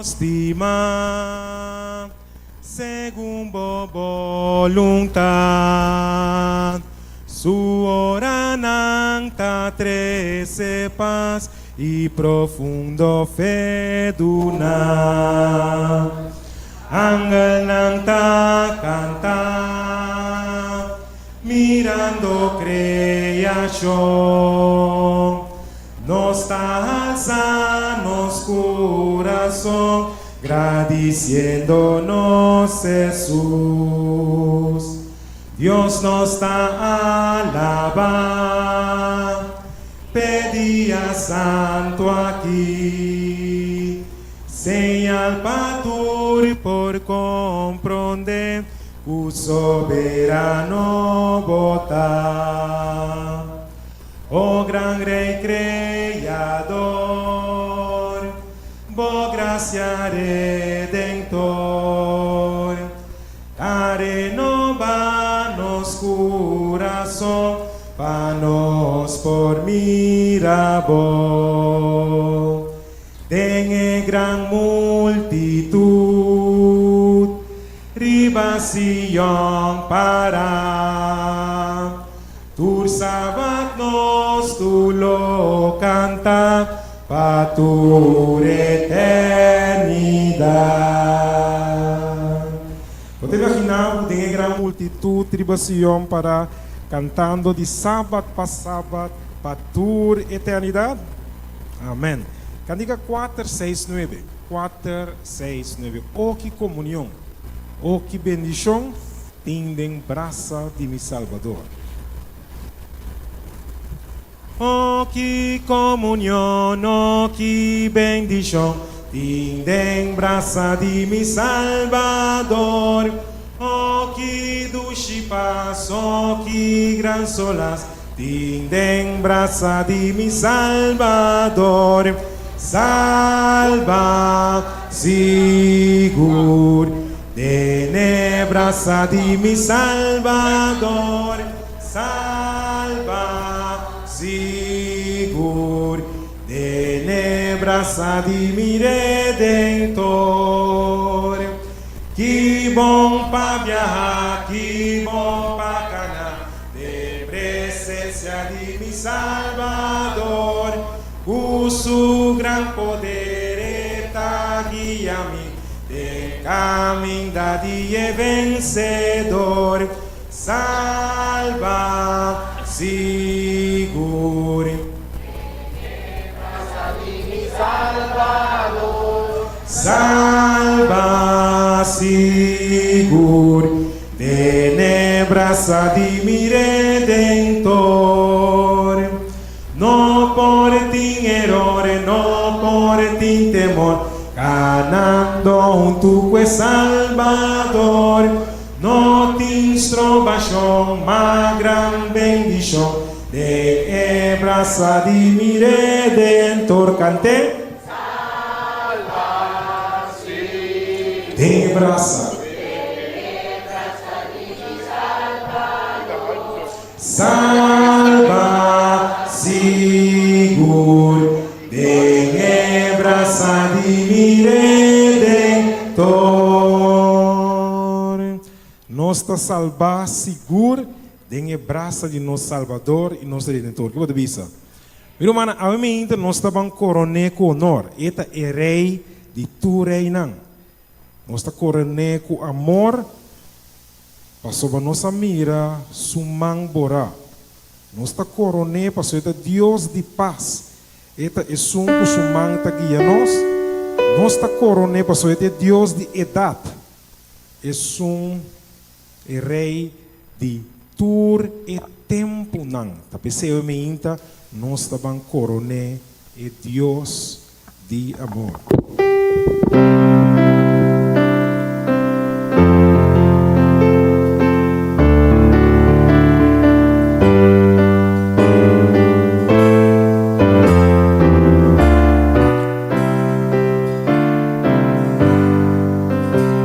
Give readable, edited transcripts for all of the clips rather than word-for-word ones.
Stima segun bo boluntat. Su oranan ta trese pas i profundo fe duna. Angelnan ta kanta mirando kreashon. Nos ta halsa nos kurason gradisiendo nos Hesus. Dios nos ta alabá p'e dia santu aki. Señal pa tur por komprondé ku soberano bo ta. O gran Rey Creador, bo gracia Redentor ta renoba nos curason pa nos por mira bo den e gran multitud riba Sion para. Tur sabat nos tur lo kanta pa tur eternidat. Bo ta imaginá bo den e gran multitut riba Sion pará kantando di sabat pa sabat pa tur eternidat? Amèn. Kantika kuater seis nuebe, kuater seis nuebe. O ki komunion! O ki bendishon! Tin den brasa di mi Salbador. Oh ki komunion, oh ki bendishon, tin den brasa di mi Salbador. Oh ki dushi pas, oh ki gran solas, tin den brasa di mi Salbador. Salba sigur. Den e brasa di mi Salbador, salba sigur. Den e brasa di mi Redentor. Ki bon pa biaha, ki bon pa kana den presencia di mi Salbador. Ku su gran poder e ta guia mi. Den caminda di e vencedor, salba sigur. Salba sigur. Den e brasa di mi Redentor. No por tin eror, no por tin temor, Kanando huntu ku e Salbador. No tin strobashon, ma gran bendishon, Den e brasa di mi Redentor. Kant'é. Den e brasa. Salba sigur den e brasa di mi Redentor. Nos ta salbá sigur den e brasa di nos Salbador i nos Redentor. Ke bo ta bisa? Mi rumannan, awe meinta nos ta ban koron'é ku honor. E ta e Rei di tur reinan. Nos ta koron'é ku amor. Pasobra nos a mira su man borá. Nos ta koron'é pasobra e ta Dios di pas. E ta esun ku su man ta guia nos. Nos ta koron'é pasobra e ta e Dios di edat, esun e Rei di tur e tempunan. Ta p'esei awe meinta nos ta ban koron'é e Dios di amor.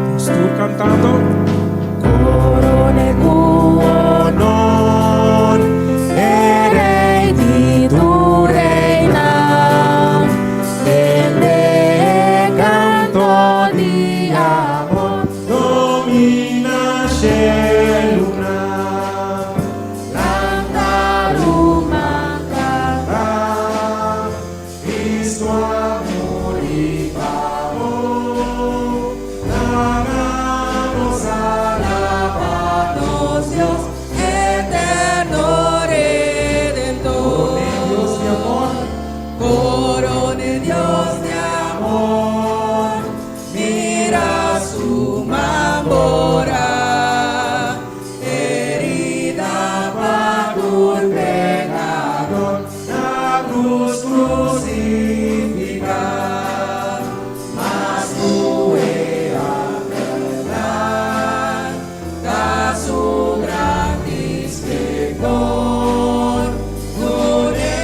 Nos tur cantando. Corone cu honor, e Rey di tur reynan, tende e canto. shelunan. Lanta ruman Kanta, Kristu a muri pa bo. Laga nos alabá Nos Dios eterno Redentor. Dios di amor, Koron'é Dios di amor, mira su man borá, herida pa tur pekadó, na krus krusifiká. Mas ku e ta su gran esplendor, dun'é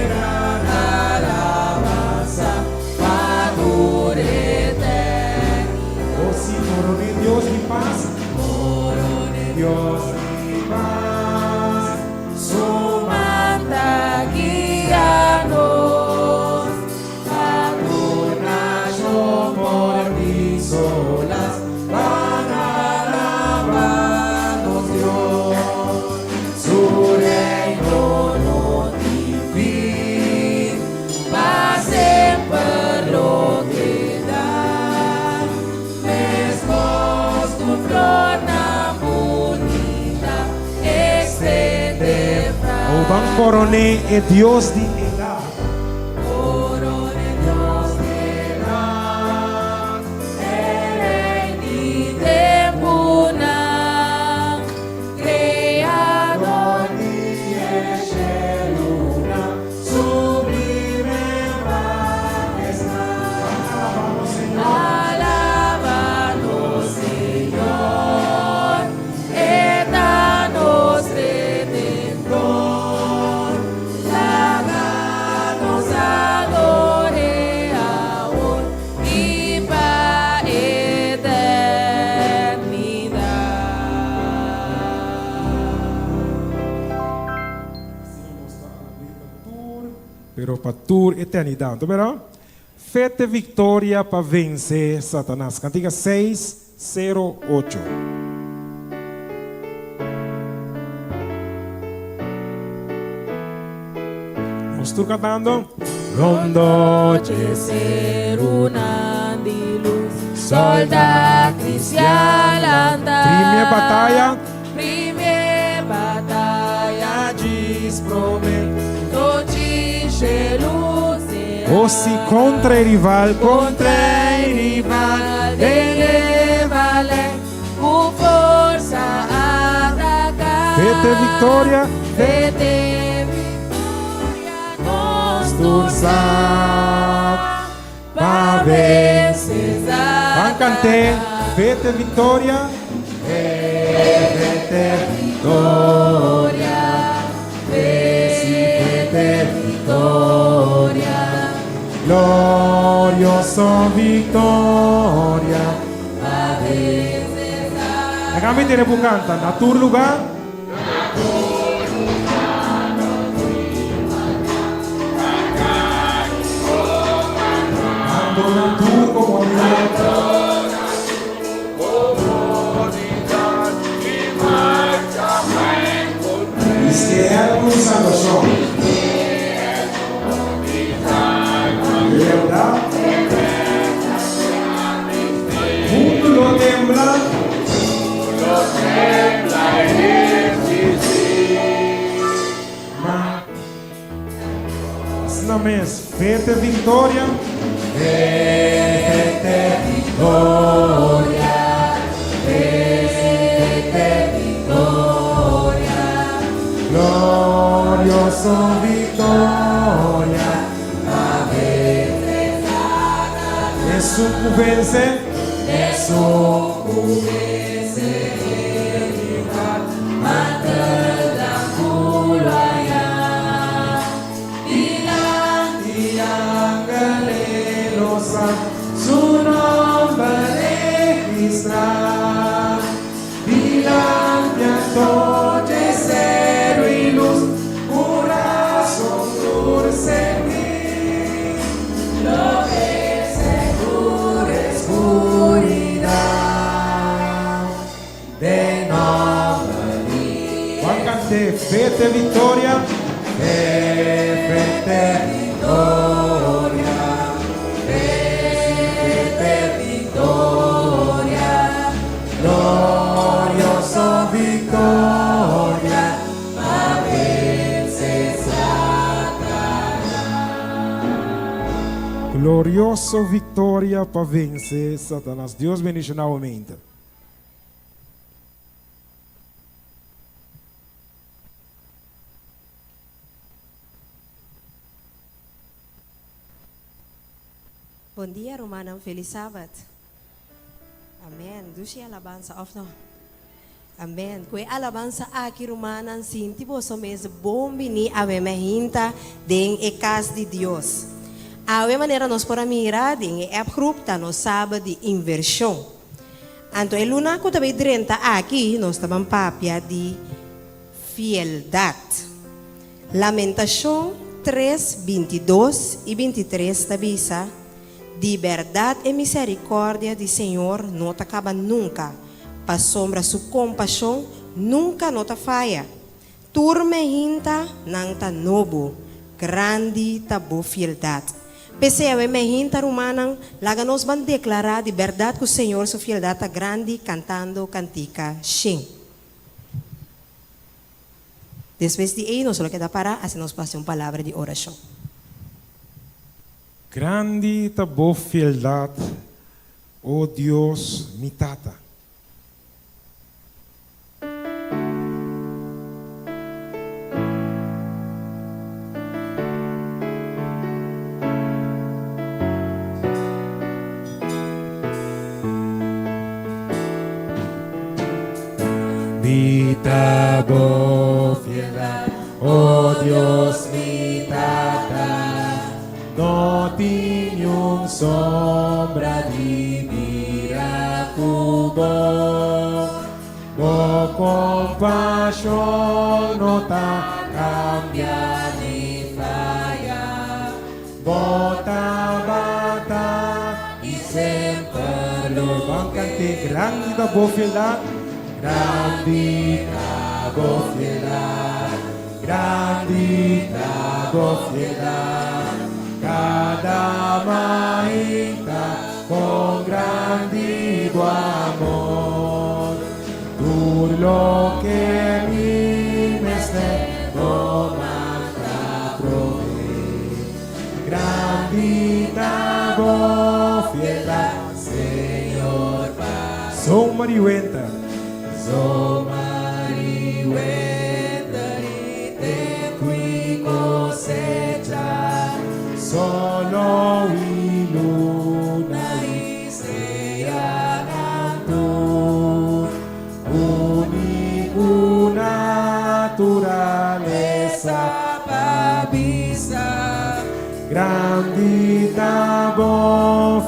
gran alabansa pa tur eternidat. Oh sí, koron'é Dios di pas, Dios di pas, Su man ta guia nos, pa tur nashon por tin solas, ban alabá nos Dios. Su reino no tin fin, pa semper lo keda. Meskos ku flornan bunita, ekstendé Oh, ban koron'é e Dios di edat. Koron'é Dios di edat, e Rei di tempunan, Kreador di shelunan, sublime mahestat. Alabamos, Señor. Alabá nos Señor, E ta nos Redentor. Laga nos ador'é awor i pa eternidat. Pero pa tur eternidat. Anto, pero, Fe ta viktoria pa vense Satanas. Kantika 608. Nos tur kantando. Rondó dje serunan di lus, Sòldá kristian lanta. Promé bataya. Promé bataya Djis promé. Tochi shelu Oh, sí, kontra e rival, kontra e rival, den vale, ku forsa ataká. Fe ta viktoria. Fe ta viktoria, nos Tur tur sa pa pa vense Ban kant'é, fe ta viktoria. Fe ta viktoria. Fe ta viktoria. Glorioso viktoria. Pa vense Akaba di tene kanta, na tur lugá. Anto na tur komunidat. Comunidad y marcha Bisti yèlmu di salbashon. Lealtat. Mundu lo tembla. Lo tembla el Ma na mes, fe ta viktoria. Fe ta viktoria. Fe ta viktoria. Glorioso viktoria. Esun ku vense. Esun ku vense rival, Mantel kulaya, Dilanti Angel lo sa, su nòmber registrá. Dilanti anto seru i lus, kurason tur sentí. Lo vense tur oskuridat. nòmber di Ban kant'é, Fe te viktoria. Fe, fe te viktoria. Fe, fe te viktoria. Glorioso viktoria pa vense Satanas. Glorioso viktoria pa vense Satanas. Dios bendishoná bo mente. Bon dia rumannan felis sabat. Amen dushi alabansa of no? Amen ku e alabansa aki rumannan sinti boso mes bon bini awe mehinta den e kas di Dios. Awe manera nos por a mira den e app groep ta nos sabat di invershon. Anto e luna ku ta bay drenta aki nos ta ban papia di fieldat. Lamentashon tres, 22 i 23 ta bisa, Di bèrdat e misèrikòrdia di Señor no ta kaba nunka, pasobra su kompashon nunka no ta faya. Tur mehinta nan ta nobo, grandi ta bo fieldat. P'esei awe mehinta, rumannan, laga nos ban deklará di bèrdat ku Señor su fieldat ta grandi kantando kantika shen. Despues di ei nos lo keda pará, asina nos por hasi un palabra di orashon. Grandi ta bo fieldat, o Dios, mi Tata. Mi ta bo fieldat, o Dios mi Tata, no tin niun sombra di bira ku bo. Bo kompashon no ta kambia ni faya. Bo tabata i semper lo Ban kant'é, Grandi ta bo fieldat. Grandi ta bo fieldat, grandi ta bo fieldat. Kada mainta kon grandi bo amor. Tur loke mi mester bo manda provee. Grandi ta bo fieldat, Señor, pa. Zomer i wenter. Zomer i wenter i tempu i kosecha. Solo i luna i streanan tur. Uni ku naturalesa pa bisa. Grandi ta bo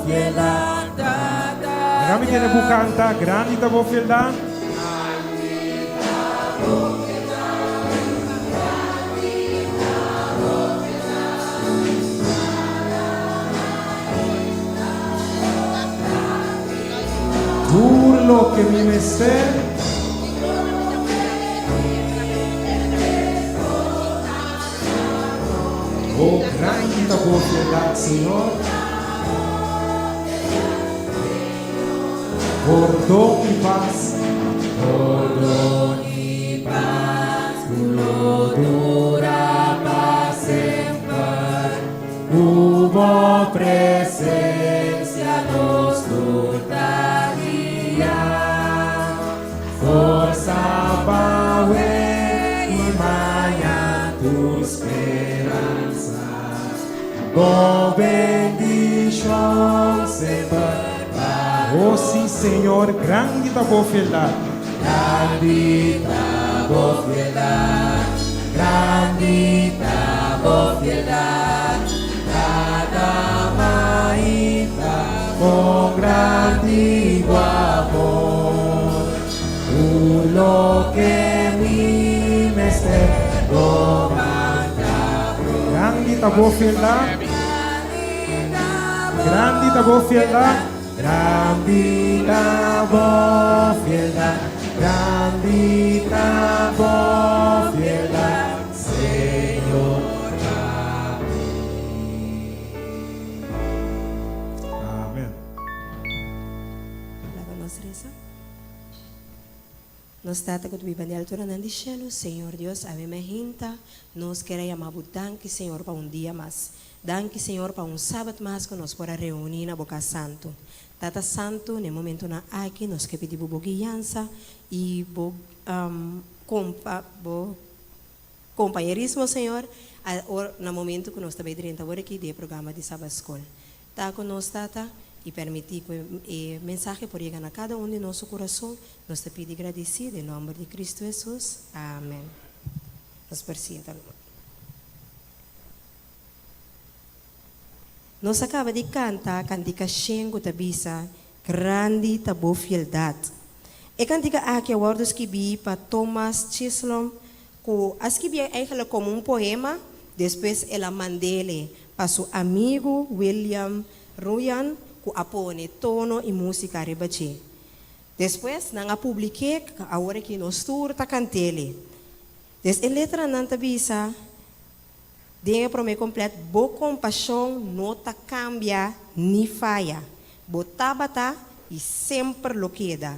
fieldat. Laga mi tene bu kanta, Grandi ta bo fieldat. Tur loke mi mester. O grandi ta bo fieldad, Señor. Pordon i pas. Pordon i pas ku lo dura pa semper. Ku bo presensia nos tur ta guia. Forsa pa we i mañan tur speransa. Bo bendishon semper pa. O si, Señor, grandi ta bo fieldad. Grandi ta bo fieldad, grandi ta bo fieldad. Kada mainta kon grandi bo amor. Tur loke mi mester bo manda pro. Grandi ta bo fieldad. Grandi ta bo fieldad. Grandi ta bo fieldad. Grandi ta bo fieldat, Señor, pa mi. Amen. Laga nos resa. Nos Tata ku ta biba den alturanan di shelu, Señor Dios, awe mainta nos kier a yama Bo danki, Señor, pa un dia mas. Danki, Señor, pa un sabat mas ku nos por a reuní na Bo kas santu. Tata Santu, na e momentunan aki nos ke pidi Bo Bo guiansa i Bo kompa Bo kompañerismo, Señor, na momentu ku nos ta bai drenta awor aki den e programa di Sabat Skol. Ta ku nos, Tata, i permití ku e mensahe por yega na kada un di nos su kurason. Nos ta pidi gradisí den nòmber di Kristu Hesus. Amèn. Nos por sinta numa. Nos a kaba di kanta kantika shen ku ta bisa, Grandi ta bo fieldat. E kantika aki a wòrdu skibí pa Thomas Chisholm ku a skibié eigenlijk komo un poema, despues el a mand'ele pa su amigu William Ruyan ku a pone tono i músika riba dje. Despues nan a publik'é, awor aki nos tur ta kant'ele. Des e letranan ta bisa den e promé komplet, Bo kompashon no ta kambia ni faya. Bo tabata i semper lo keda.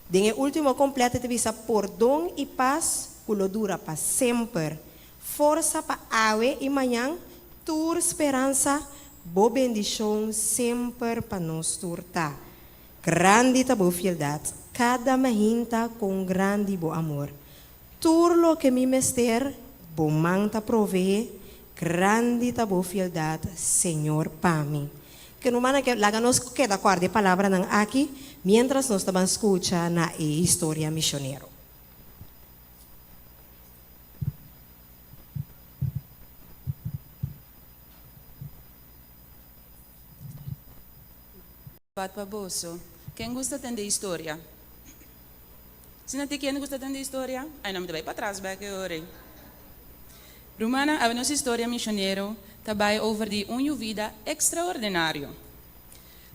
Den e último komplet e ta bisa pordon i pas ku lo dura pa semper. Forsa pa awe i mañan, tur speransa, bo bendishon semper pa nos tur ta. Grandi ta bo fieldat, kada mahinta kon grandi bo amor. Tur loke mi mester, bo man ta proveé, grandi ta bo fieldat, Señor, pa mi. Ke no mana ke laga nos keda kòrda e palabranan aki miéntras nos ta ban skucha na e historia misionero. Bat pa boso. Ken gusta tende historia? Si na ti ken gusta tende historia? Ai no mi ta bai patras bek e ora ei. Rumannan, awe nos historia misionero ta bai over di un yu vida extraordinario.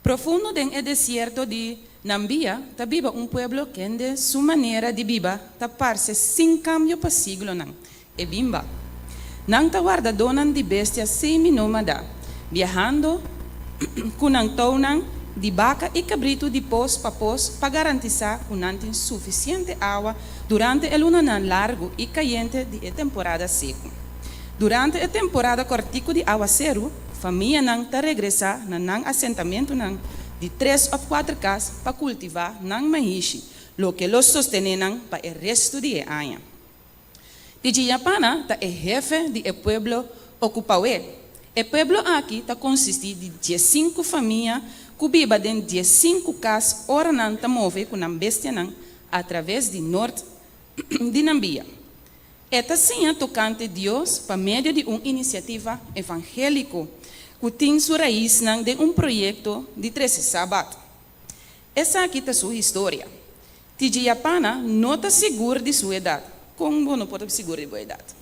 Profundo den e desierto di Nambia ta biba un pueblo kende su manera di biba ta parse sin cambio pa siglonan, e bimba. Nan ta wardadónan di bestia semi-nómada, biahando ku nan tounan di baka i kabritu di pos pa pos pa garantisá ku nan tin sufisiente awa durante e lunanan largu i kayente di e temporada seku. Durante e temporada kòrtiku di awaseru, famianan ta regresá na nan asentamentunan di tres òf kuater kas pa kultivá nan maishi, loke lo sostené nan pa e restu di e aña. Tijiyapana ta e hefe di e pueblo Okupawé. E pueblo aki ta konsistí di diesinku famia ku biba den diesinku kas ora nan ta move ku nan bestianan atraves di nort di Nambia. E ta siña tokante Dios pa medio di un inisiativa evangéliko ku tin su raisnan den un proyekto di trese Sabat. Esaki ta su historia. Tijiyapana no ta sigur di su edat. Kon bo no por ta sigur di bo edat?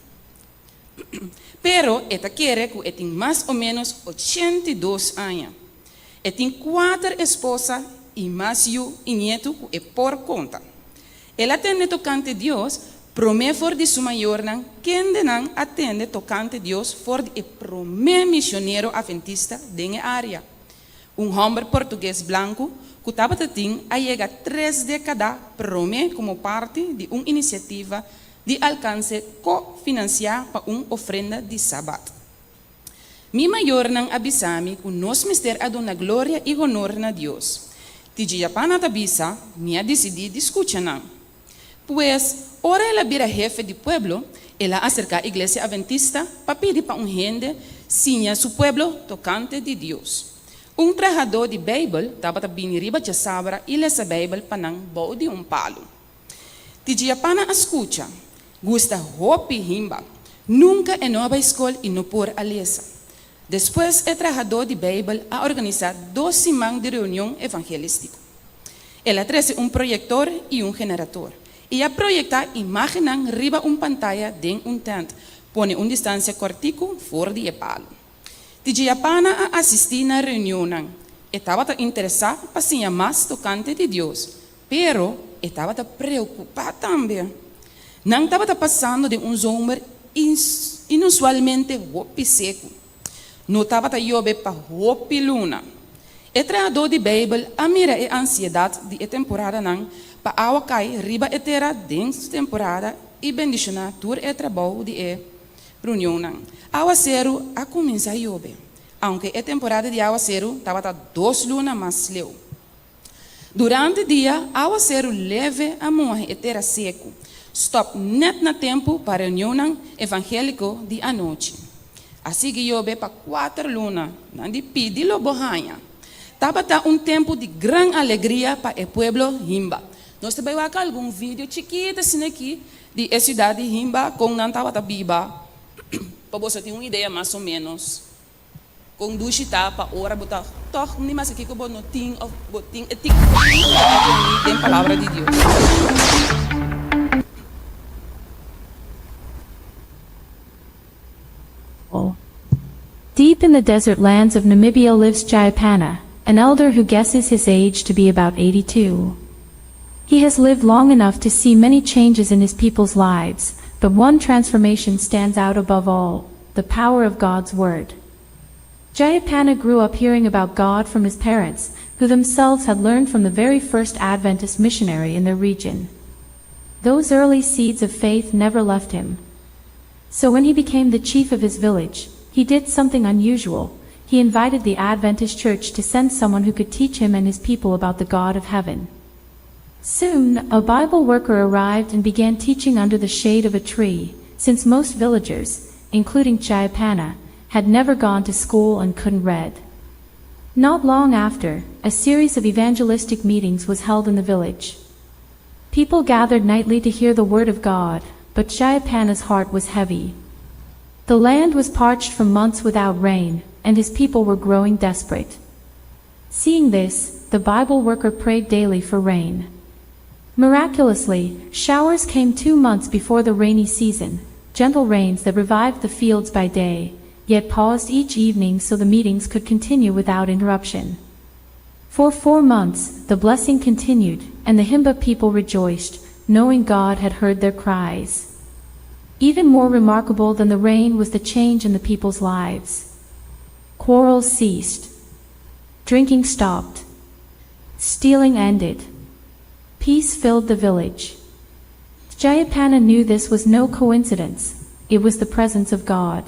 Pero e ta kere ku e tin mas o ménos 82 aña. E tin kuater esposa i mas yu i nietu ku e por konta. El a tende tokante Dios promé for di su mayornan kendenan a tende tokante Dios for di e promé misionero aventista den e área. Un hòmber portugues blanku ku tabata tin a yega tres dékada promé komo parti di un inisiativa di alkanse ko-finansiá pa un ofrenda di Sabat. Mi mayornan a bisa mi ku nos mester a duna gloria i honor na Dios. Tijiyapana ta bisa, Mi a disidí di skucha nan. Pues, ora el a bira hefe di pueblo, el a aserká Iglesia Aventista pa pidi pa un hende siña su pueblo tokante di Dios. Un trahadó di Beibel tabata bini riba djasabra i lesa Beibel pa nan bou di un palu. Tijiyapana a skucha, gusta hopi himba. Nunka e no a bai skol i no por a lesa. Despues e trahadó di Beibel a organisá dos siman di reunion evangelístiko. El a trese un proyektor i un generator, i a proyektá imágennan riba un pantaya den un tènt, pone un distansia kòrtiku for di e palu. Tijiyapana a asistí na reunionnan. E tabata interesá pa siña mas tokante di Dios, pero e. E tabata preokupá tambe. Nan tabata pasando den un zomer inusualmente hopi seku. No tabata yobe pa hopi luna. E trahadó di Beibel a mira e ansiedat di e temporadanan pa awa kai riba e tera den su temporada i bendishoná tur e trabou di e reunionnan. Awaseru a kuminsá yobe, aunke e temporada di awaseru tabata dos luna mas leu. Durante dia, awaseru leve a moha e tera seku, stòp nèt na tempu pa reunionnan evangéliko di anochi. A sigui yobe pa kuater luna, nan di pidi lo bo haña. Tabata un tempu di gran alegria pa e pueblo Himba. Nos ta bai wak algun video chikito asina aki di e siudat di Himba, kon nan tabata biba, pa boso tin un idea mas o ménos. Kon dushi ta pa ora bo ta tòg ni maske kiko bo no tin òf bo tin e tiki ku bo tin bo ta reuní den Palabra di Dios. Deep in the desert lands of Namibia lives Jayapana, an elder who guesses his age to be about 82. He has lived long enough to see many changes in his people's lives, but one transformation stands out above all, the power of God's word. Jayapana grew up hearing about God from his parents, who themselves had learned from the very first Adventist missionary in their region. Those early seeds of faith never left him. So when he became the chief of his village, he did something unusual. He invited the Adventist church to send someone who could teach him and his people about the God of heaven. Soon, a Bible worker arrived and began teaching under the shade of a tree, since most villagers, including Jayapana, had never gone to school and couldn't read. Not long after, a series of evangelistic meetings was held in the village. People gathered nightly to hear the word of God, but Jayapana's heart was heavy. The land was parched for months without rain, and his people were growing desperate. Seeing this, the Bible worker prayed daily for rain. Miraculously, showers came 2 months before the rainy season, gentle rains that revived the fields by day, yet paused each evening so the meetings could continue without interruption. For 4 months, the blessing continued, and the Himba people rejoiced, knowing God had heard their cries. Even more remarkable than the rain was the change in the people's lives. Quarrels ceased. Drinking stopped. Stealing ended. Peace filled the village. Jayapana knew this was no coincidence, it was the presence of God.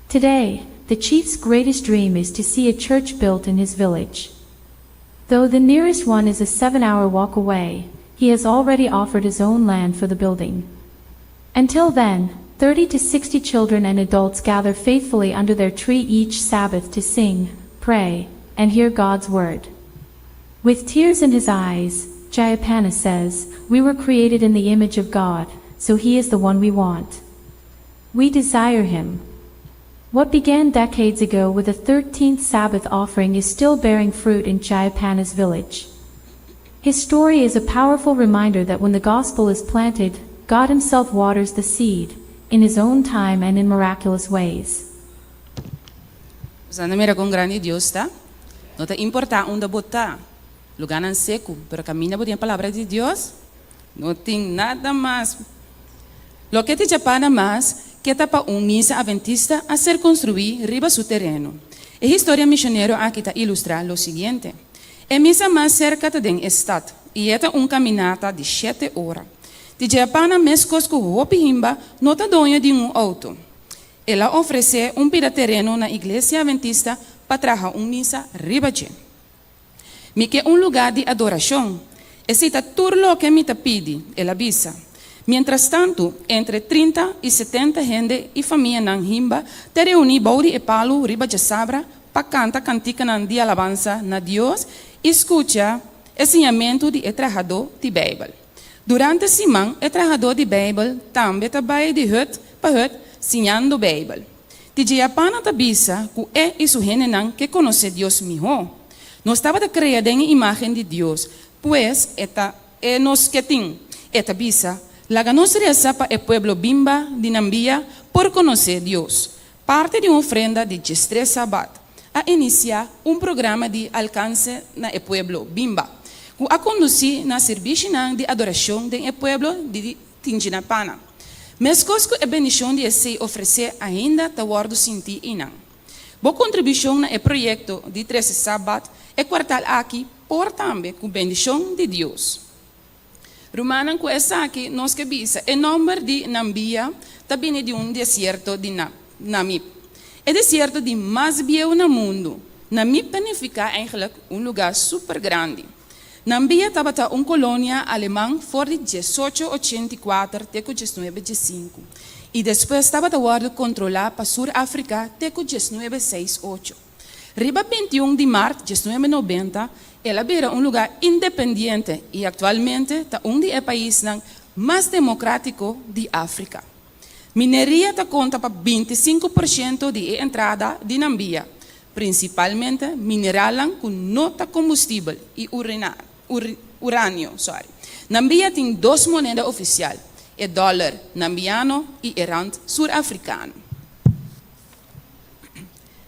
Today, the chief's greatest dream is to see a church built in his village. Though the nearest one is a 7-hour walk away, he has already offered his own land for the building. Until then, 30 to 60 children and adults gather faithfully under their tree each Sabbath to sing, pray, and hear God's word. With tears in his eyes, Jayapana says, We were created in the image of God, so he is the one we want. We desire him. What began decades ago with a 13th Sabbath offering is still bearing fruit in Jayapana's village. His story is a powerful reminder that when the gospel is planted, God himself waters the seed, in his own time and in miraculous ways. Boso a mira kon grandi Dios ta? No ta importá unda bo ta, lugánan seku, pero kaminda bo tin e Palabra di Dios, no tin nada mas. Loke ta djapana mas ke ta pa un misa aventista a ser konstruí riba su tereno. E historia mishonero aki ta ilustrá lo siguiente. E misa mas serka ta den e stat, i e ta un kaminata di shete ora. Di djapana meskos ku hopi himba no ta doño di un outo. El a ofresé un pida tereno na Iglesia Aventista pa traha un misa riba dje. Mi ke un lugá di adorashon. Esei ta tur loke mi ta pidi, el a bisa. Mientrastantu, entre 30 i 70 hende i famianan himba ta reuní bou di e palu riba djasabra pa kanta kantikanan di alabansa na Dios i skucha e siñamentu di e trahadó di Beibel. Durante siman, e trahadó di Beibel tambe ta bai di hùt pa hùt siñando Beibel. Tijayapana ta bisa ku e i su hendenan ke konosé Dios mihó. Nos tabata krea den e imágen di Dios, pues e ta e nos ke tin. E ta bisa, Laga nos resa pa e pueblo bimba di Nambia por konosé Dios. Parti di un ofrenda di 13 sabat, a inisiá un programa di alkanse na e pueblo bimba. ku a kondusí na sirbishinan di adorashon den e pueblo di Tinjinapana. Meskos ku e bendishon di esei ofresé ainda ta wòrdu sintí einan. Bo kontribushon na e proyekto di trese Sabat e kuartal aki por tambe ku bendishon di Dios. Rumannan ku esaki nos ke bisa e nòmber di Nambia ta bini di un desierto di Namib. E desierto di mas bieu na mundu. Namib ta nifiká eigenlijk un lugá super grandi. Nambia tabata un kolonia aleman for di diesocho ochenta i kuater te ku diesnuebe diesinku i despues tabata wòrdu kontrolá pa Sur Afrika te ku diesnuebe seis ocho. Riba bintiun di mart diesnuebe nobenta el a bira un lugá independiente i aktualmente ta un di e paisnan mas demokrátiko di Afrika. Mineria ta konta pa bintisinku por shento di e entrada di Nambia, prinsipalmente mineralnan ku no ta kombustibel i uranio. Nambia tin dos moneda ofisial, e dòler nambiano i e rand surafrikano.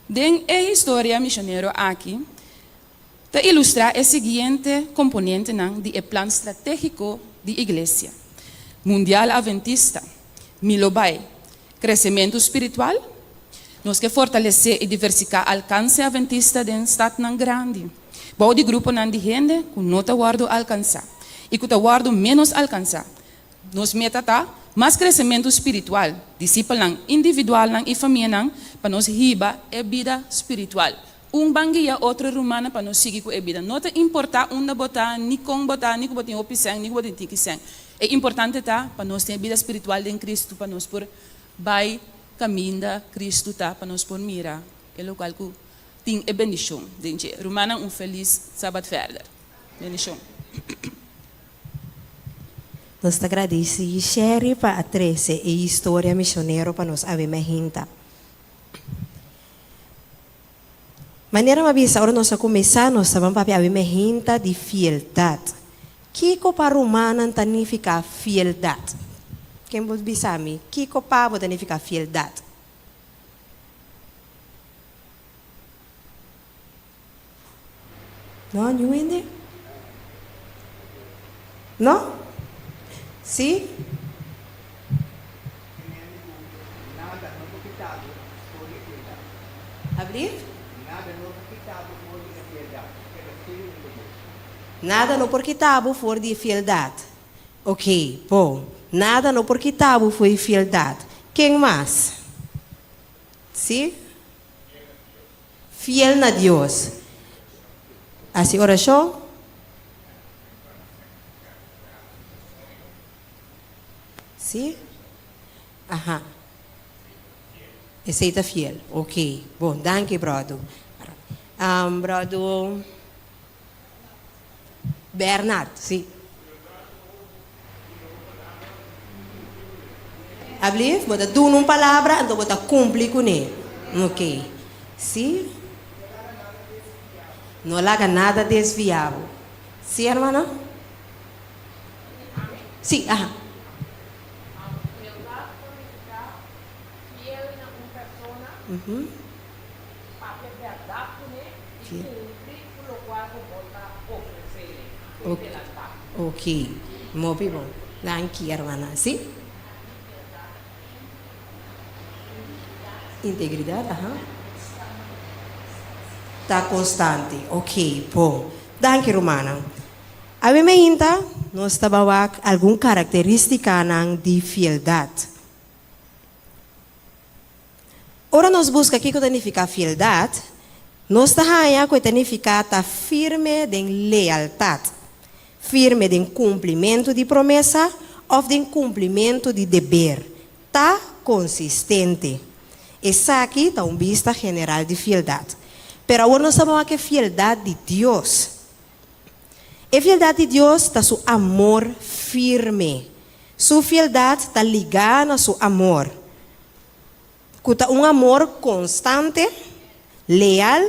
Den e historia misionero aki ta ilustrá e siguiente komponentenan di e plan stratégiko di Iglesia Mundial Aventista, Mi lo bai, kresementu spiritual, Nos ke fortalesé i diversiká alkanse aventista den statnan grandi, bou di gruponan di hende ku no ta wòrdu alkansá i ku ta wòrdu ménos alkansá. Nos meta ta mas kresementu spiritual, disipelnan individualnan i famianan pa nos hiba e bida spiritual. Un ban guia otro rumannan pa nos sigui ku e bida. No ta importá unda bo ta, ni kon bo ta, ni ku bo tin hopi sèn, ni ku bo tin tiki sèn. E importante ta pa nos tin e bida spiritual den Kristu pa nos por bai kaminda Kristu ta, pa nos por mira e lokual ku tin e bendishon den dje. Rumannan un felis Sabat verder. Bendishon. Nos ta gradisi Sherry pa a trese e historia misionero pa nos awe mehinta. Manera m'a bisa ora nos a kuminsá nos ta ban papia awe mehinta di fieldat. Kiko pa rumannan ta nifiká fieldat? Ken por bisa mi kiko pa bo ta nifiká fieldat? No, niun hende? No? Sí? Ablief? Nada no por kita bo for di e fieldat. Ok, bon. Nada no por kita bo for di fieldat. Ken mas? Sí? Fiel na Dios. Hasi orashon. Sí? Aha. Esei ta fiel. Ok. Bon, danki brodu. Um, brodu Bernard, sí. Ablief, bo ta duna un palabra, anto bo ta kumpli kuné. Ok. Sí? No laga nada desviá bo. Sí, hermana? Sí, aha. Lealtad ta nifiká fiel na un persona, papia bèrdat kuné i kumpli ku lokual ku bo ta ofresé ku e delantá. Ok, mopi bon. Danki, hermana. Sí? Integridat, aha. Ta konstante. Ok, bon. Danki, rumannan. Awe meinta nos ta bawak algun karakteristikanan di fieldat. Ora nos buska kiko ta nifiká fieldat, nos ta haña ku e ta nifiká ta firme den lealtat, firme den kumplimentu di promesa òf den kumplimentu di deber, ta konsistente. Esaki ta un bista general di fieldat. Pero awor nos ta wak e fieldat di Dios. E fieldat di Dios ta su amor firme. Su fieldat ta ligá na su amor, ku ta un amor konstante, leal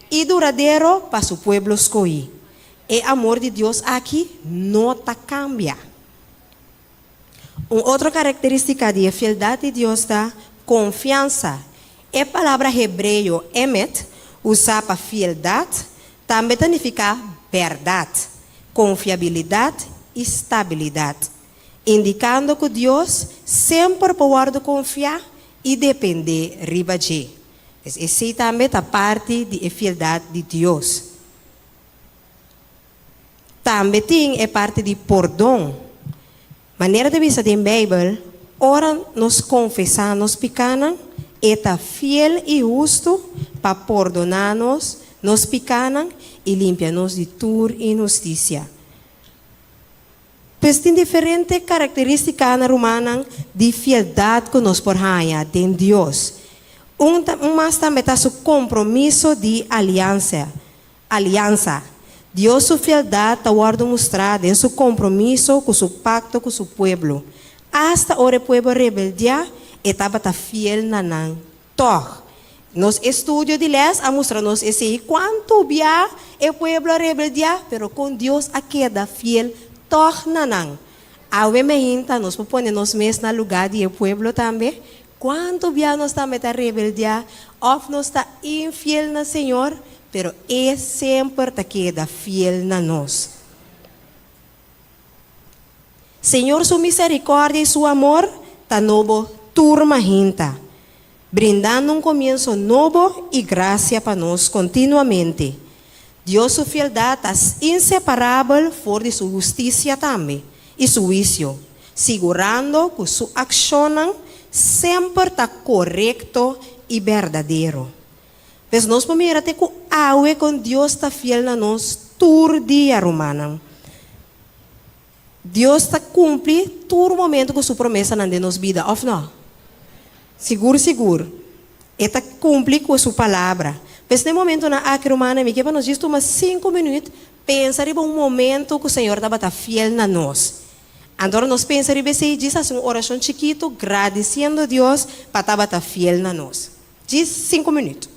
i duradero pa su pueblo skohí. E amor di Dios aki no ta kambia. Un otro karakterístika di e fieldat di Dios ta konfiansa. E palabra hebreo emet, usá pa fieldat, tambe ta nifiká bèrdat. Konfiabilidat i stabilidat, indikando ku Dios semper por wòrdu konfiá i dependé riba dje. Pues esei tambe ta parti di e fieldat di Dios. Tambe tin e parti di pordon. Manera ta bisa den Beibel, ora nos konfesá nos pikánan, e ta fiel i hustu pa pordoná nos nos pikánan i limpia nos di tur inhustisia. Pues tin diferente karakterístikanan, rumannan, di fieldat ku nos por haña den Dios. Un ta un mas tambe ta su kompromiso di aliansa. Aliansa. Dios su fieldat ta wòrdu mustrá den su kompromiso ku su pakto ku su pueblo. Asta ora e pueblo rebeldiá, e tabata fiel na nan tòg. Nos estudio di lès a mustra nos esei, kuantu bia e pueblo a rebeldiá, pero kon Dios a keda fiel tòg na nan. Awe meinta nos por pone nos mes na lugá di e pueblo tambe. Kuantu bia nos tambe ta rebeldiá òf nos ta infiel na Señor, pero E semper ta keda fiel na nos. Señor su miserikòrdia i su amor ta nobo tur mahinta, brindando un komienso nobo i grasia pa nos kontinuamente. Dios su fieldat ta inseparabel for di su hustisia tambe i su huisio, sigurando ku su akshonnan semper ta korekto i berdadero. Pues nos por mira te ku awe kon Dios ta fiel na nos tur dia, rumannan. Dios ta kumpli tur momento ku su promesanan den nos bida, òf nò? Sigur sigur, e ta kumpli ku su palabra. Pues na e momentonan aki, rumannan, mi ke pa nos djis tuma sinku minüt pensa riba un momento ku Señor tabata fiel na nos. Anto ora nos pensa riba esei, djis hasi un orashon chikitu gradisiendo Dios pa tabata fiel na nos. Djis sinku minüt.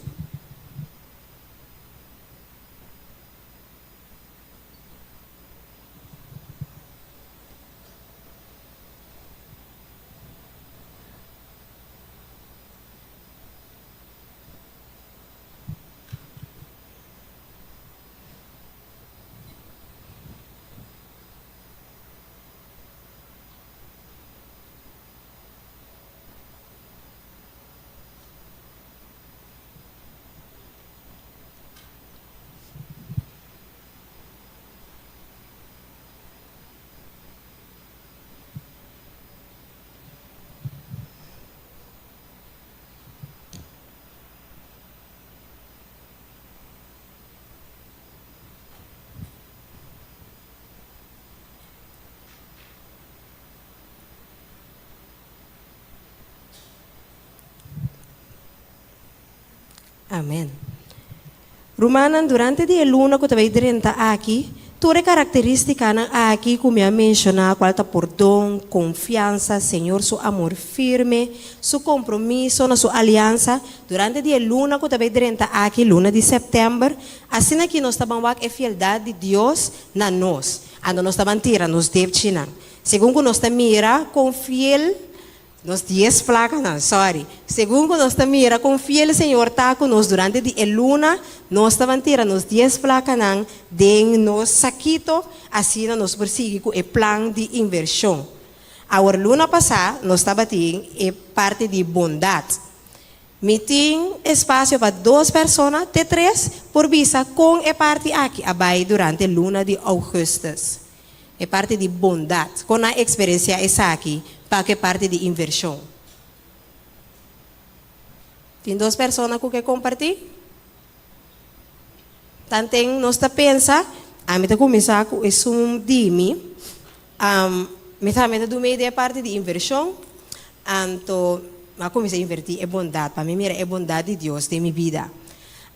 Amen. Rumannan, durante di e luna ku ta bai drenta aki, tur e karakterístikanan aki ku mi a menshoná, kual ta pordon, konfiansa, Señor su amor firme, su kompromiso na su aliansa, durante di e luna ku ta bai drenta aki, luna di sèptèmber, asina ki nos ta ban wak e fieldat di Dios na nos. Anto nos ta ban tira nos depchinan. Segun ku nos ta mira kon fiel Nos dies plakanan, sorry. Segun ku nos ta mira kon fiel Señor ta ku nos durante di e luna, nos ta ban tira nos dies plakanan den nos sakito, asina nos por sigui ku e plan di invershon. Awor luna pasá nos tabatin e parti di bondat. Mi tin espasio pa dos persona te tres por bisa kon e parti aki a bai durante luna di ougùstùs. E parti di bondat. Kon nan eksperensiá esaki pa ku e parti di invershon? Tin dos persona ku ke kompartí? Tanten nos ta pensa, ami ta kuminsá ku esun di mi. Mi tambe ta duna mi idea e parti di invershon, anto mi a kuminsá invertí e bondat, pa mi mira e bondat di Dios den mi bida.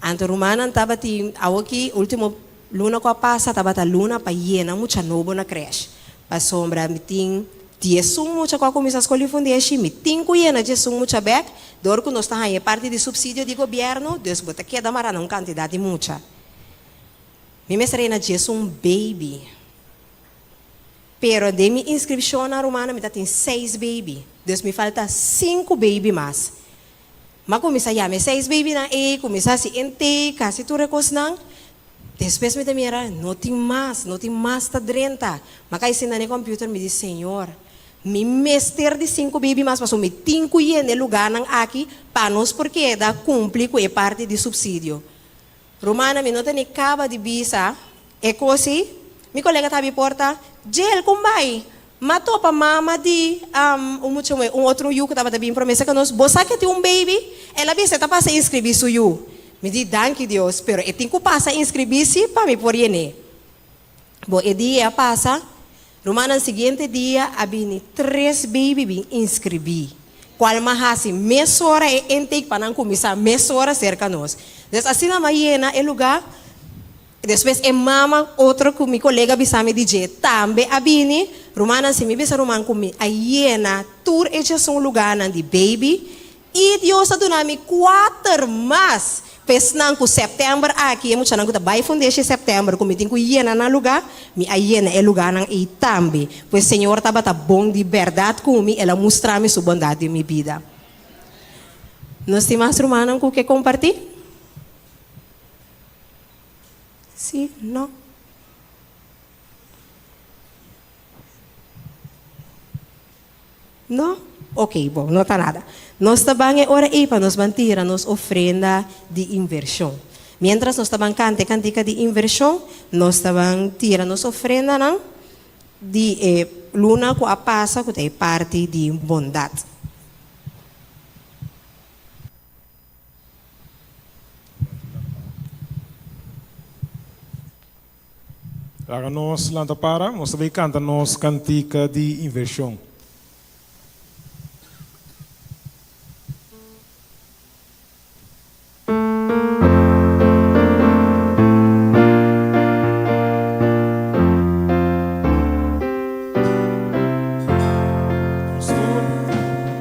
Anto rumannan tabatin, awoki último Luna ku a pasa tabata luna pa yena mucha nobo na krèsh. Pasobra mi tin diesun mucha ku a kuminsá skol di fundeshi, mi tin ku yena diesun mucha bèk, dor ku nos ta haña e parti di supsidio di gobièrnu, dus bo ta keda mará na un kantidat di mucha. Mi mester yena diesun beibi. Pero den mi inskripshonnan rumana mi ta tin seis beibi, dus mi falta sinku beibi mas. M'a kuminsá yama e seis beibinan ei, kuminsá hasi intake, hasi tur e kosnan. Despues mi ta mira, no tin mas, no tin mas ta drenta. M'a kai sinta na e computer, mi di, Señor, mi mester di sinku baby mas pasobra mi tin ku yena e lugarnan aki pa nos por keda kumpli ku e parti di supsidio. Rumannan, mi no ta ni kaba di bisa e kos ei. Mi kolega ta abi porta, Djel, kon bai? M'a topa mama di un mucha muhé, un otro yu ku tabata bin promesa ku nos, Bo sa ke tin un baby? El a bisa e ta pasa inskribí su yu. Mi di, Danki Dios, pero e tin ku pasa inskribí sí pa mi por yen'é. Bo e dia a pasa, rumannan siguiente dia a bini tres baby bin inskribí, kual m'a hasi mesora e intake pa nan kuminsá mesora serka nos. Des asina m'a yena e lugá. Despues e mama otro ku mi kolega bisa mi di dje tambe a bini. Rumannan si mi bisa ruman ku mi a yena tur e djesun lugánan di baby i Dios a duna mi kuater mas pa esnan ku sèptèmber aki e muchanan ku ta bai fundeshi sèptèmber ku mi tin ku yena nan lugá mi a yena e lugánan ei tambe. Pues Señor tabata bon di bèrdat ku mi el a mustra mi su bondat den mi bida. Nos tin mas rumannan ku ke kompartí? Sí, no. No? Ok, bon, no ta nada. Nos ta ban e ora ei pa nos ban tira nos ofrenda di invershon. Miéntras nos ta ban kanta e kantika di invershon, nos ta ban tira nos ofrendanan di e luna ku a pasa ku ta e parti di bondat. Laga nos lanta para, nos ta bay canta nos cantica di inversion. Nos tur.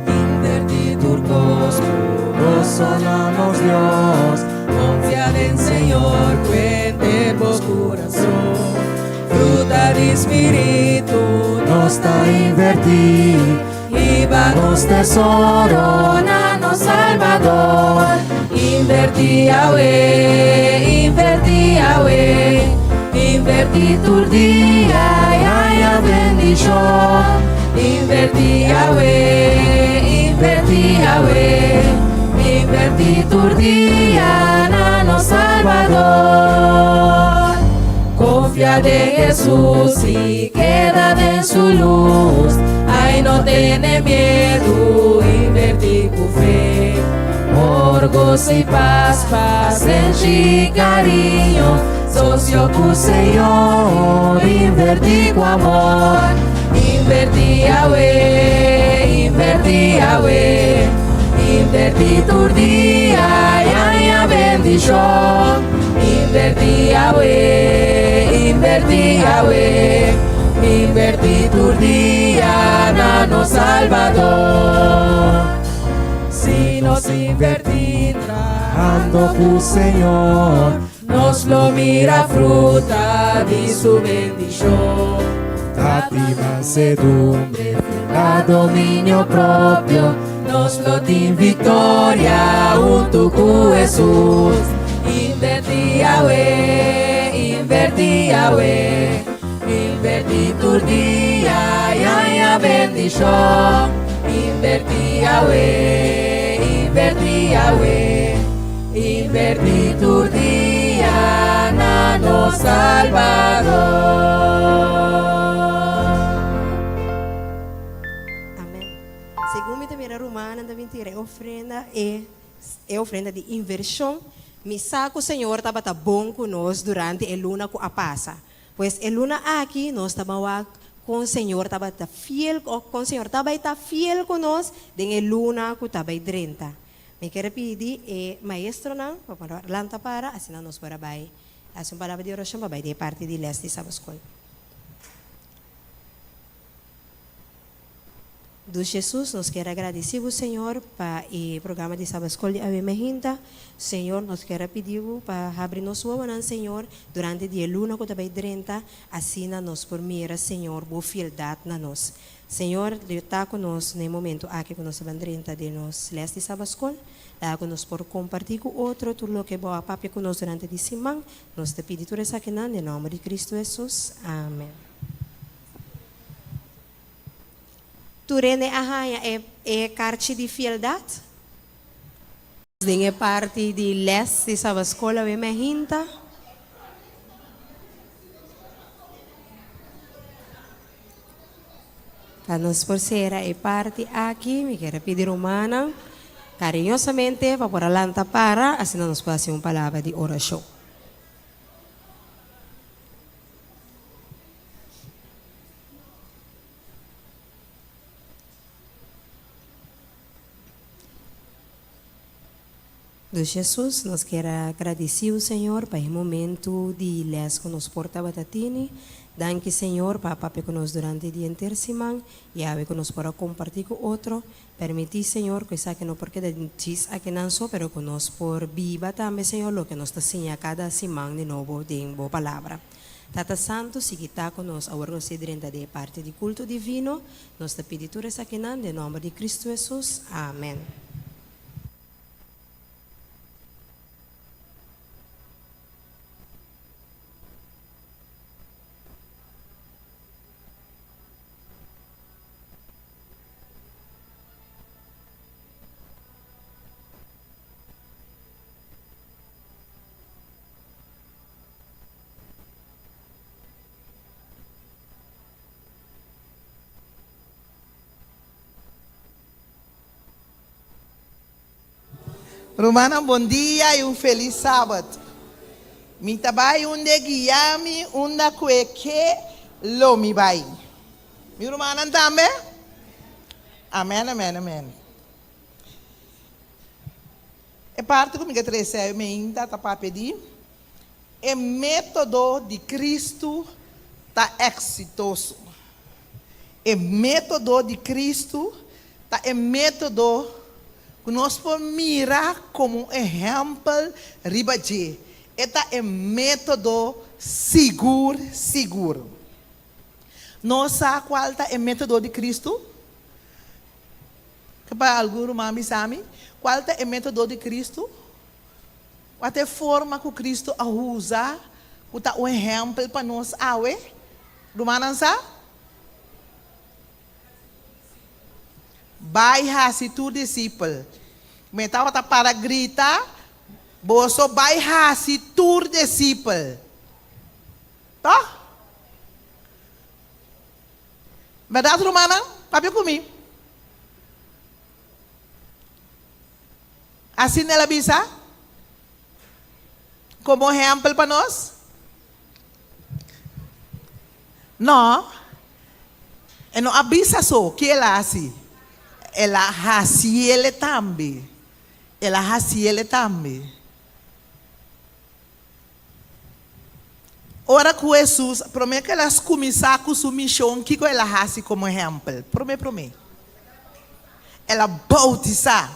Invertí tur kos ku goso na nos Dios. Konfia den Señor ku henter bo kurason. Fruta di Spiritu nos ta invertí. Hiba nos tesoro na nos Salbador. Invertí awe, invertí awe. Invertí tur dia i haña bendishon. Invertí awe, invertí awe. Invertí tur dia na nos Salbador. Konfia den Hesus i keda den su lus. Ai no tene miedu, invertí ku fe. Por goso i pas, pasenshi i kariño, sosio ku Señor, invertí ku amor. Invertí awe, invertí awe, invertí tur dia i haña bendishon. Invertí awe, invertí awe, invertí tur dia na nos Salbador. Si nos invertí trahando ku Señor, nos lo mira fruta di su bendishon. Ta tin mansedumbre, fieldat, dominio propio, nos lo tin viktoria huntu ku Hesus. Invertí awe, invertí awe, invertí tur dia i haña bendishon. Invertí awe, invertí awe, invertí tur dia na nos Salbador. Amen. Segun mi ta mira rumannan ta bin tira e ofrenda, e e ofrenda di invershon, mi sa ku Señor tabata bon ku nos durante e luna ku a pasa. Pues e luna aki nos ta ban wak kon Señor tabata fiel o kon Señor ta bai ta fiel ku nos den e luna ku ta bai drenta. Mi kere pidi e maestronan pa por lanta para asina nos por a bai hasi un palabra di orashon pa bai den e parti di les di Sabaskol. Dus Jesus, nos kier a gradeci bo, Señor, pa e programa di Sabbat School di awe mehinta. Señor, nos kier a pidi bo pa habri nos wowonan, Señor, durante di e luna cu ta bay drenta, asina nos por mira, Señor, bo fieldad na nos. Señor, ta ku nos na e momento aki ku nos ta ban drenta den nos les di Sabaskol. Laga ku nos por kompartí ku otro tur loke Bo a papia ku nos durante di siman. Nos ta pidi tur esakinan den nòmber di Kristu Hesus. Amen. Tur hende a haña e e karchi di fieldat? Den e parti di les di Sabaskol awe mi a hinta. Pa nos por sera e parti aki, mi kier a pidi rumannan kariñosamente pa por a lanta para, asina nos por hasi un palabra di orashon. Dios Jesus, nos kier a gradiciu, Señor, pa e momento di les cu nos por tabata tini. Danki, Señor, pa a papia cu nos durante di henter siman y awe cu nos por a comparti cu otro. Permiti, Señor, cu esaki no por keda djis akinan so, pero cu nos por biba tambe, Señor, loke nos ta siña cada siman di nobo den Bo Palabra. Tata Santo, sigui ta cu nos awor cu nos ta drenta den e parti di culto divino. Nos ta pidi tur esakinan den nomber di Cristo Jesus. Amen. Rumannan bon dia y un feliz Sabat. Mi ta bay unda e guia mi, unda cu e ke lo mi bay. Mi rumannan tambe? Amen, amen, amen. E parti cu mi ke trece awe meinta ta papia di e metodo di Cristo ta exitoso. E método di Kristu ta e método ku nos por mira komo un ehèmpel riba dje. E ta e método sigur sigur. Nos sa kual ta e método di Kristu? Ke pa algun ruman bisa mi, kual ta e método di Kristu? Kua ta e forma ku Kristu a usa ku ta un ehèmpel pa nos awe? Rumannan sa? Bai hasi tur disipel. Mi tabata para grita, Boso bai hasi tur disipel. Toh? Bèrdat rumannan? Papia ku mi. Asina el a bisa komo ehèmpel pa nos? No, e no a bisa so ki el a hasi, el a hasiele tambe. El a hasiele tambe. Ora ku Hesus, promé ku el a kuminsá ku su mishon, kiko el a hasi komo ehèmpel? Promé promé, el a boutisá.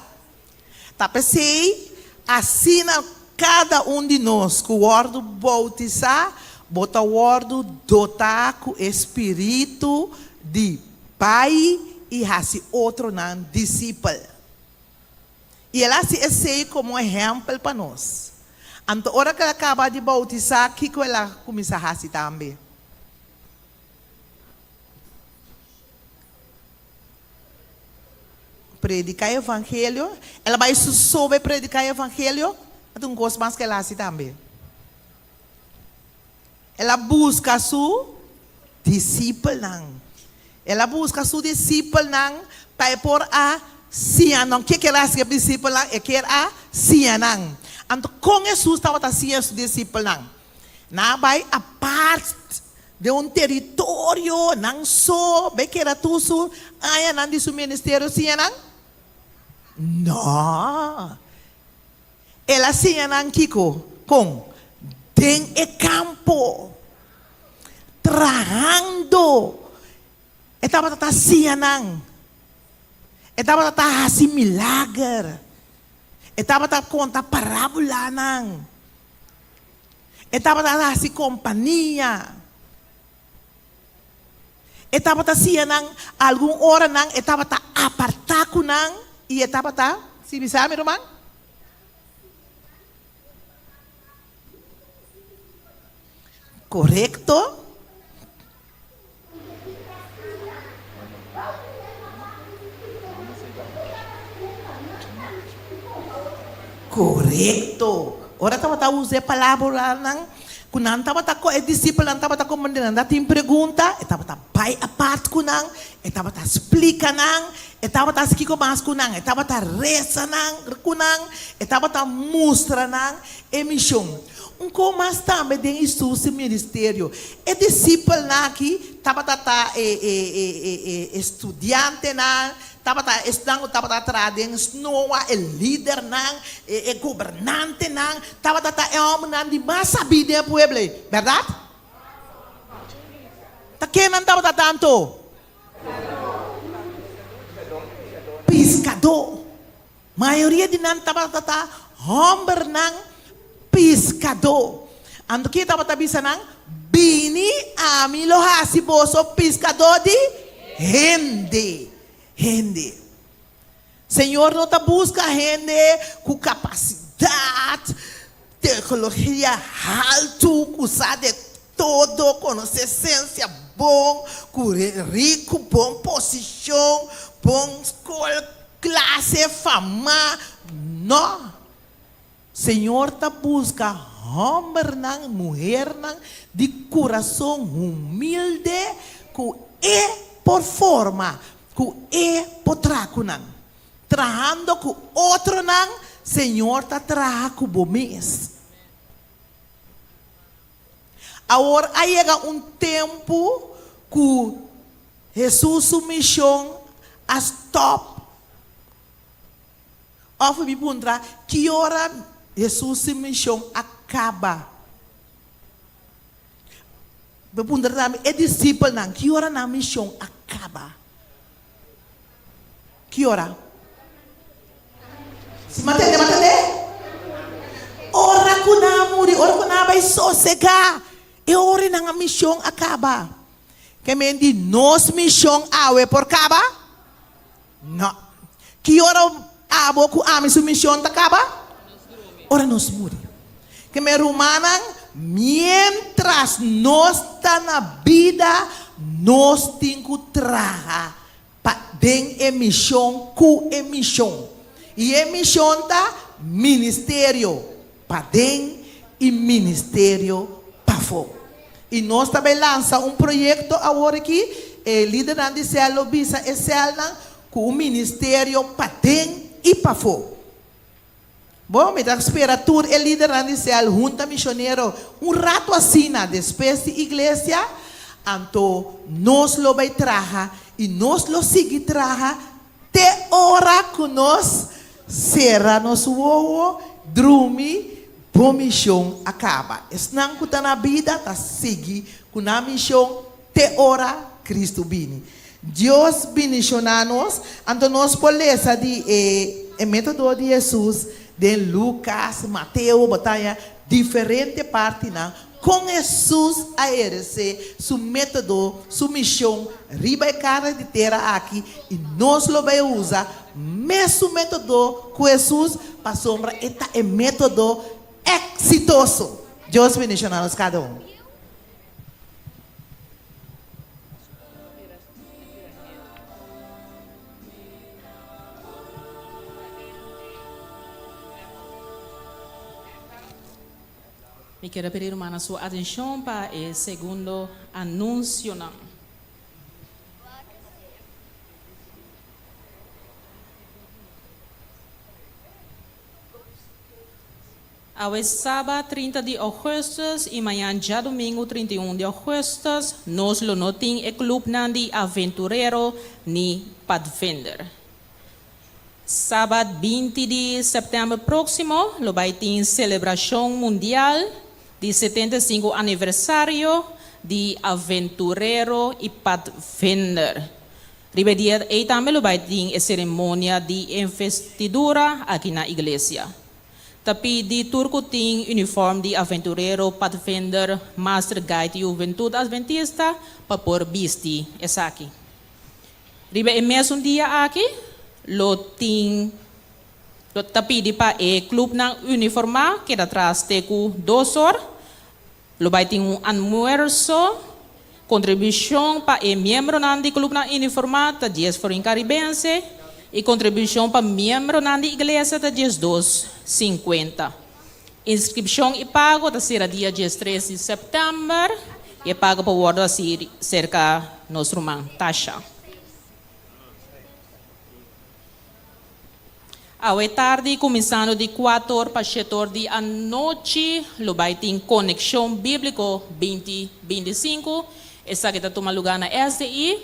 Ta p'esei, asina kada un di nos ku wòrdu boutisá, bo ta wòrdu dotá ku e spiritu di bai i hasi otronan disipel. I el a hasi esei komo ehèmpel pa nos. Anto ora ku el a kaba di boutisá, kiko el a kuminsá hasi tambe? Prediká e evangelio. El a bai su sobe prediká e evangelio. Ta un kos mas ku el a hasi tambe. El a buska su disipelnan. El a buska su disipelnan pa e por a siña nan. Ke kier a hasi ku e disipelnan? E kier a siña nan. Anto kon Hesus tabata siña su disipelnan? Nan a bai apart den un teritorio, nan so, bai keda tur su añanan di su ministerio siña nan? No. El a siña nan kiko? Kon? Den e kampo, trahando. E tabata ta siña nan. E tabata ta hasi milager. E tabata konta parábulanan. E tabata hasi kompania. E tabata siña nan, algun ora nan e tabata apartá ku nan i e tabata, si bisa mi ruman? Korekto. Korekto. Ora tabata usa e palabranan ku nan tabata e disipelnan tabata komprendé, nan ta tin pregunta, e tabata bai apart ku nan, e tabata splika nan, e tabata hasi kiko mas ku nan, e tabata resa nan ku nan, e tabata mustra nan e mishon. Un ko mas tambe den Hesus su ministerio. E disipelnan aki tabata ta e e e e e estudiantenan, tabata esnan ku tabata traha den snoa, e lidernan, e e gobernantenan, tabata ta e hòmbernan di mas sabí den e pueblo ei, bèrdat? Ta kennan tabata tantu? Piskadó. Mayoria di nan tabata ta hòmbernan piskadó. Anto ke tabata bisa nan? Bini, ami lo hasi boso piskadó di hende. Hende. Señor no ta buska hende ku kapasidat, teknologia haltu, ku sa de todo, konosé siensia bon, ku riku, bon posishon, bon skol, Klase, fama, no. Señor ta buska hòmbernan, muhernan di kurason humilde ku E por forma, ku E por traha ku nan. Trahando ku otronan, Señor ta traha ku bo mes. Awor a yega un tempu ku Hesus su mishon a stòp. Òf mi puntra, ki ora Hesus su mishon a kaba? Mi puntra tambe e disipelnan, ki ora nan mishon a kaba? Ki ora? Si mi a tende, mi a tende? Ora ku nan a muri, ora ku nan a bai sosegá, e ora nan mishon a kaba. Ke men di nos mishon awe por kaba? No. Ki ora abo ku ami su mishon ta kaba? Ora nos muri. Ke men rumannan, miéntras nos ta na bida, nos tin ku traha pa den e mishon ku e mishon. I e mishon ta ministerio paden i ministerio pafó. I nos ta bai lansa un proyekto awor aki, e lidernan di sèl lo bisa e sèlnan ku un ministerio paden i pafó. Bon, mi ta spera tur e lidernan di sèl hunta mishonero un ratu asina despues di iglesia, anto nos lo bai traha i nos lo sigui traha te ora ku nos sera nos wowo, drumi, bo mishon a kaba. Esnan ku ta na bida ta sigui ku nan mishon te ora Kristu bini. Dios bindishoná nos, anto nos por lesa di e e método di Hesus den Lukas, Mateo, bo ta haña diferente partinan kon Hesus a ehersé su método, su mishon riba e kara di tera aki i nos lo bai usa mesun método ku Hesus pasobra e ta e método eksitoso. Dios bindishoná nos kada un. Mi kier a pidi rumannan su atencion pa e segundo anuncionan. Awe saba 30 di augustus y mañan djadomingo 31 di augustus nos lo no tin e clubnan di Aventurero ni Padvinder. Sabat 20 di september proximo lo bay tin celebracion mundial di 75 aniversario di Aventurero y Padvinder. Riba e dia ey tambe lo bay tin e ceremonia di investidura aki na iglesia. Ta pidi tur ku tin uniform di aventurero, padvinder, master guide i Hubentud Adventista pa por bisti esaki. Riba e mesun dia aki lo tin lo ta pidi pa e clubnan uniformá keda tras te ku dos or. Lo bai tin un almuerso. Kontribushon pa e miembronan di clubnan uniformá ta dies florin karibense i kontribushon pa miembronan di iglesia ta 12 sinkuenta. Inskripshon i pago ta sera dia 13 di sèptèmber i e pago por wòrdu hasi serka nos ruman Tasha. Awe tardi kuminsando di kuator pa shetor di anochi lo bai tin Konekshon Bíbliko 2025. Esaki ta tuma lugá na SDI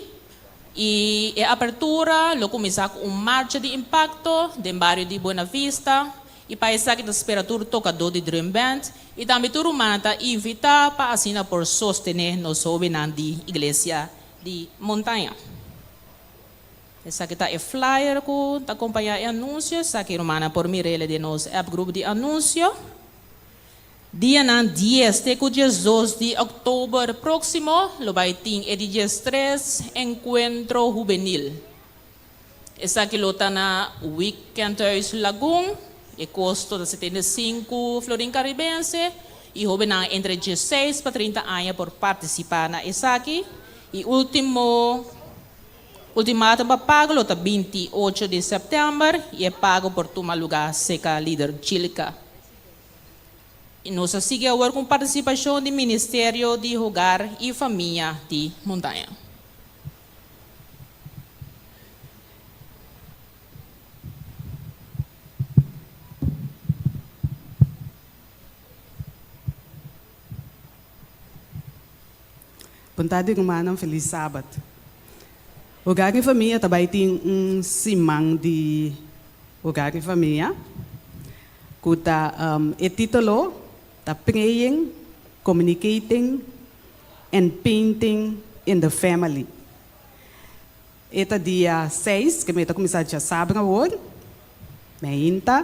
i e apertura lo kuminsá ku un marcha di impakto den bario di Buena Vista i pa esaki ta spera tur tokadó di drum band i tambe tur ruman ta invitá pa asina por sostené nos hóbennan di Iglesia di Montaña. Esaki ta e flyer ku ta kompañá e anunsio. Esaki rumannan por mir'el den nos app grup di anunsio. Dianan dies te ku 12 di òktober próksimo lo bai tin e di 13 enkuentro hubenil. Esaki lo ta na Weekendhuis Lagun. E kosto ta 75 florin karibense i hóbennan entre 16 pa 30 aña por partisipá na esaki. I último. Ultimatum pa pago lo ta 28 di sèptèmber i e pago por tuma lugá seka lider Chilka. I nos a sigui awor ku partisipashon di Ministerio di Hogar i Famia di Montaña. Bon tardi rumannan, felis sabat. Hogar i Famia ta bai tin un siman di Hogar i Famia ku ta e titulo ta Praying, Communicating and Painting in the Family. E ta dia seis ke mi ta kuminsá djasabra awor, meinta.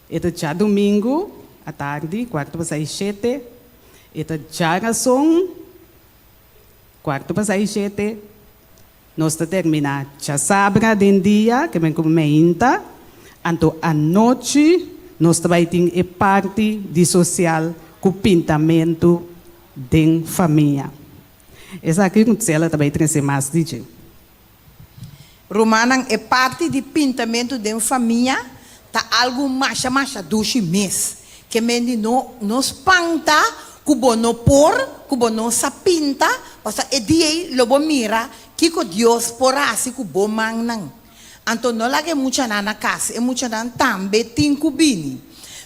E ta djadumingu atardi, kuartu pasá i shete. E ta djarason, kuartu pasá i shete. Nos ta terminá djasabra den dia, ke men ku meinta. Anto anochi nos ta bai tin e parti di sosial ku pintamentu den famia. Esaki Rutsela ta bai trese mas di dje. Rumannan, e parti di pintamentu den famia ta algu masha masha dushi mes. Ke men di no no spanta ku bo no por, ku bo no sa pinta, pasobra e dia ei lo bo mira kiko Dios por hasi ku bo mannan. Anto no laga e muchanan na kas, e muchanan tambe tin ku bini.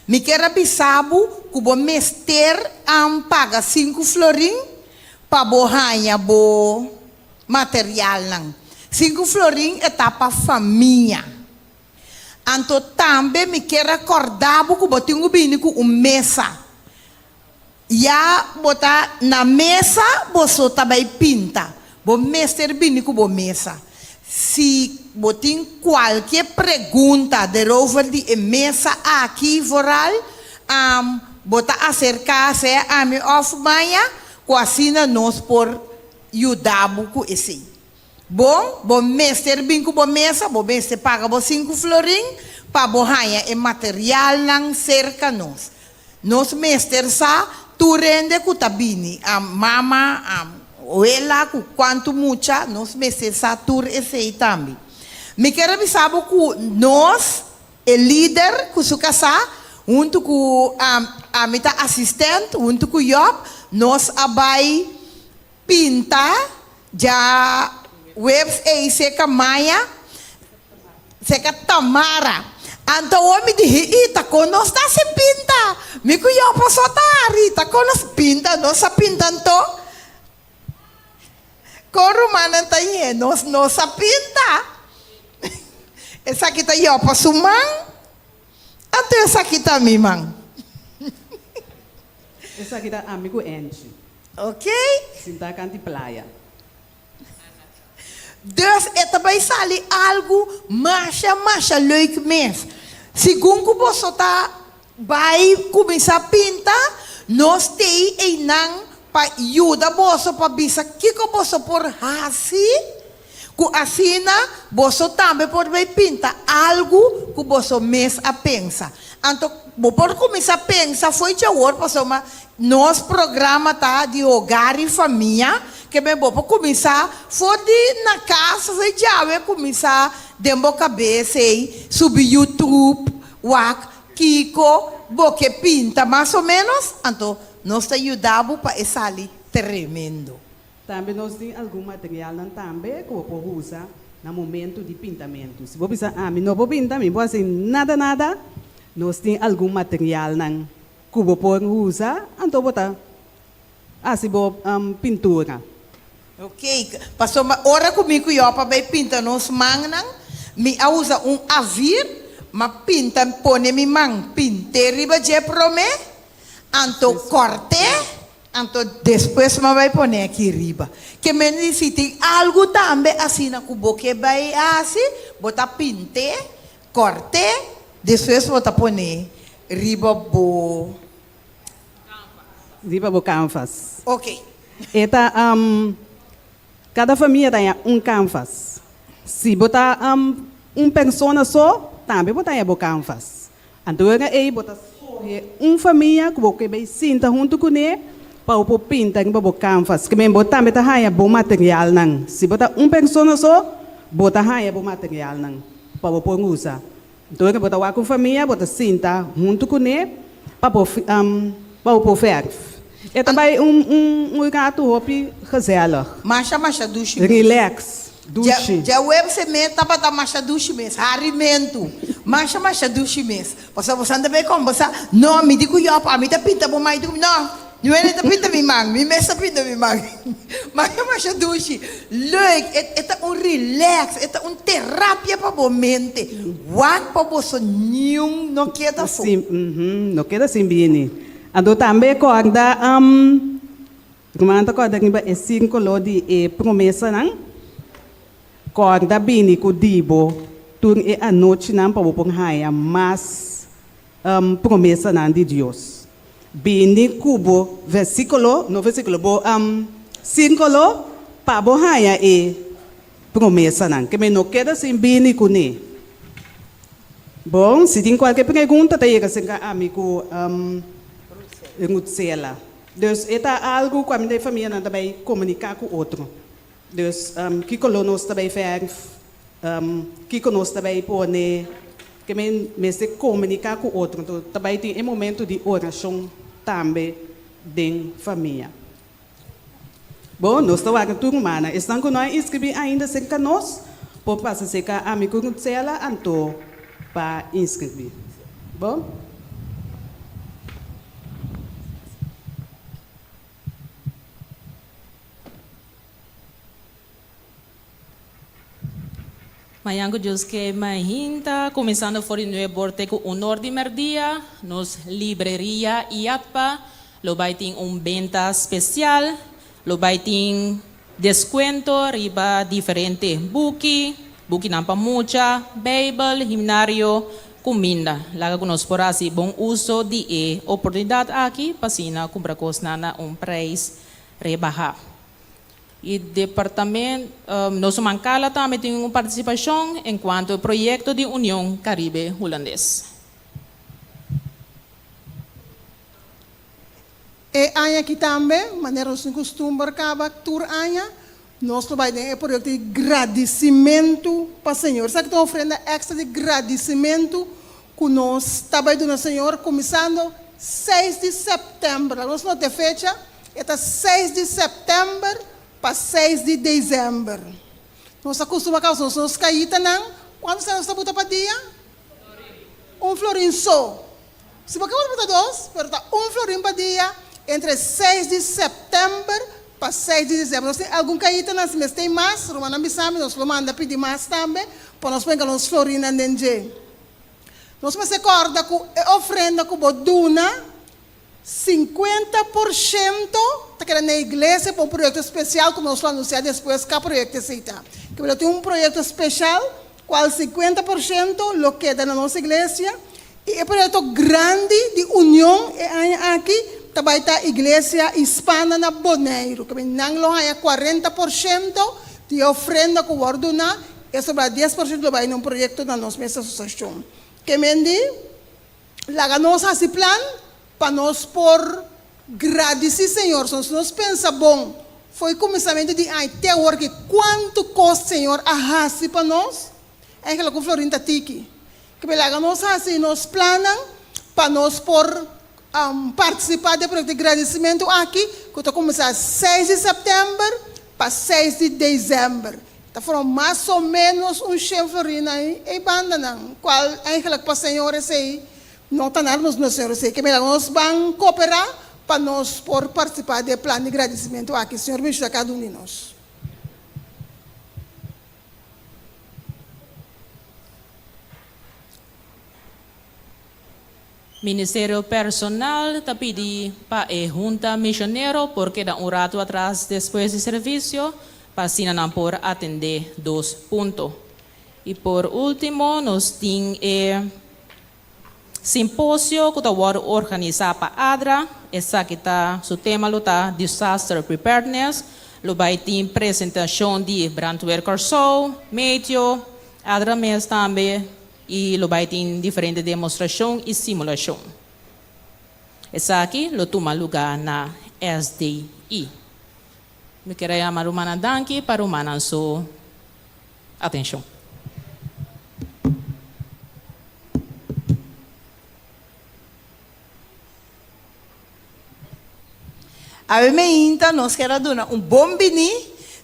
Mi ker a bisa bo ku bo mester paga sinku florin pa bo haña bo Materialnan. Sinku florin e ta pa famia. Anto tambe mi kier a korda bo ku bo tin ku bini ku un mesa. Ya bo ta na mesa boso ta bai pinta. Bo mester bini ku bo mesa. Si bo tin kualke pregunta derover di e mesa aki vooral, bo ta aserka sea ami òf Maya ku asina nos por yuda bo ku esei. Bon, bo mester bin ku bo mesa, bo mester paga bo sinku florin pa bo haña e materialnan serka nos. Nos mester sa tur hende ku ta bini, a mama, a wela, ku kuantu mucha, nos mester sa tur esei tambe. Mi ker a bisa bo ku nos, e lider ku su kasá, huntu ku ami ta asistent, huntu ku Job, nos a bai Pinta dja webs ei seka Maya, seka Tamara. Anto awor mi di, Hii, ta kon nos ta hasi pinta? Mi ku Jopo so ta hari, ta kon nos pinta? Nos sa pinta anto? Kon rumannan ta yé? Nos no sa pinta. Esaki ta Jopo su man, anto esaki ta mi man. Esaki ta ami ku Angie. Ok. Sinta kanti playa. Dus e ta bai sali algu masha masha leuk mes. Segun ku boso ta. Bai kuminsá pinta, nos t'ei einan pa yuda boso pa bisa kiko boso por hasi ku asina boso tambe por bai pinta algu ku boso mes a pensa. Anto bo por kuminsá pensa fo'i djawor pasobra nos programa ta di hogar i famia, ke men bo por kuminsá for di na kas fo'i djawe kuminsá den bo kabes ei subi YouTube wak Kiko bo ke pinta mas o ménos, anto nos ta yuda bo pa e sali tremendo. Tambe nos tin algun materialnan tambe ku bo por usa na momentu di pintamentu. Si bo bisa ami no por pinta, mi por hasi nada nada, nos tin algun materialnan ku bo por usa, anto bo ta hasi bo pintura. Ok, pasobra ora ku mi ku Jopa bai pinta nos mannan, mi a usa un avir, m'a pinta pone mi man pint'é riba dje promé, anto kòrt'é, anto despues m'a bai pone aki riba. Ke men di si tin algu tambe asina ku bo ke bai hasi, bo ta pint'é, kòrt'é, despues bo ta pone riba bo. Riba bo canvas. Ok. E ta cada famia ta haña un canvas. Si bo ta un persona so, tambe bo ta haña bo canvas. Anto ora ei bo ta scoge un famia cu bo ke bay sinta hunto cune pa bo por pinta riba bo canvas. Ke men bo tambe ta haña bo materialnan. Si bo ta un persona so, bo ta haña bo materialnan pa bo por usa. Anto ora bo ta wak un famia, bo ta sinta huntu kuné pa bo pa bo por fèrf. E ta bai un un un ratu hopi gezellig. Masha masha dushi mes. Relax, dushi. Djaweps e mes tabata masha dushi mes, harimentu. Masha masha dushi mes. Pasobra bo san ta bai kombersá, no, mi di ku Jòp, ami ta pinta bo mai di ku mi, no. Nuene ta pinta mi man, mi mes ta pinta mi man. Masha masha dushi. Leuk, e e ta un relax, e ta un terapia pa bo mente. Wak pa boso niun no keda afó. Sin, uhum, no keda sin bini. Anto tambe kòrda, ruman ta kòrda riba e sírkulo di e promesanan. Kòrda bini ku di bo tur e anochinan pa bo por haña mas promesanan di Dios. Bini ku bo versíkulo, no versíkulo, bo sírkulo pa bo haña e promesanan. Ke men no keda sin bini kuné. Bon, si tin kualke pregunta ta yega serka ami ku Rutsela. Dus e ta algu ku ami den famianan ta bai komuniká ku otro. Dus kiko lo nos ta bai fèrf, kiko nos ta bai pone. Ke men mester komuniká ku otro. Anto ta bai tin e momento di orashon tambe den famia. Bon, nos ta wak tur rumannan. Esnan ku no a inskribí ainda serka nos, por pasa serka ami ku Rutsela anto pa inskribí. Bon. Mañan ku Dios ke mainta, kuminsando for di nuebor te ku unor di mèrdia, nos Libreria IATPA lo bai tin un benta spesial. Lo bai tin deskuento riba diferente buki, bukinan pa mucha, Beibel, himnario, kuminda. Laga ku nos por hasi bon uso di e oportunidat aki pa asina kumpra kosnan na un preis rebahá. E departamento, nos Mancala tambe tin un participacion en cuanto e proyecto di Union Caribe Hulandes. E aña aki tambe, manera nos tin custumber caba tur aña, nos lo bay den e proyecto di gradicimento pa Señor. Esaki ta un ofrenda extra di gradicimento cu nos ta bay duna Señor cuminsando seis di september. Laga nos nota e fecha, e ta seis di september pa seis di december. Nos a custuma causa nos nos cayitanan, cuanto sa nos ta buta pa dia? Un florin so. Si bo ke por buta dos, pero ta un florin pa dia entre seis di september pa seis di december. Nos tin algun cayitanan, si mester mas, rumannan bisa mi, nos lo manda pidi mas tambe pa nos por hinca nos florinnan den dje. Nos mester kòrda ku e ofrenda ku bo duna, 50% ta keda na iglesia pa un proyekto spesial ku nos lo anunsiá despues ka proyekto esei ta. Ke lo tin un proyekto speshal kual 50% lo keda na nos iglesia. I e proyekto grandi di union e aña aki ta bai ta Iglesia Hispana na Boneiru. Ke nan lo haña 40% di e ofrenda ku wòrdu duná, e sobrá 10% lo bai na un proyekto na nos mes asosiashon. Ke men di, laga nos hasi plan pa nos por gradisí Señor. So si nos pensa bon, fo'i kuminsamentu di aña te awor ki kuantu kos Señor a hasi pa nos, Eigenlijk ku florin ta tiki. Ke laga nos hasi nos plannan pa nos por partisipá den e proyekto di gradisimentu aki ku ta kuminsá seis di sèptèmber pa seis di desèmber. Ta forma mas o ménos un shen florin na e bandanan, kual eigenlijk pa señor esei no ta nada, nos no señor esei. Ke laga nos ban kooperá pa nos por partisipá den e plan di gradisimentu aki. Señor bendishoná kada un di nos. Ministerio Personal ta pidi pa e Hunta Misionero por keda un ratu atras despues di servisio pa asina nan por atendé dos punto. I por último nos tin e Simposio ku ta wòrdu organisá pa ADRA, esaki ta su tema lo ta Disaster Preparedness, lo bai tin presentashon di Brandweer Kòrsou, Meteo, ADRA mes tambe i lo bai tin diferente demostrashon i simulashon. Esaki lo tuma lugá na SDI. Mi kier a yama rumannan danki pa rumannan su atenshon. Awe meinta nos kier a duna un bon bini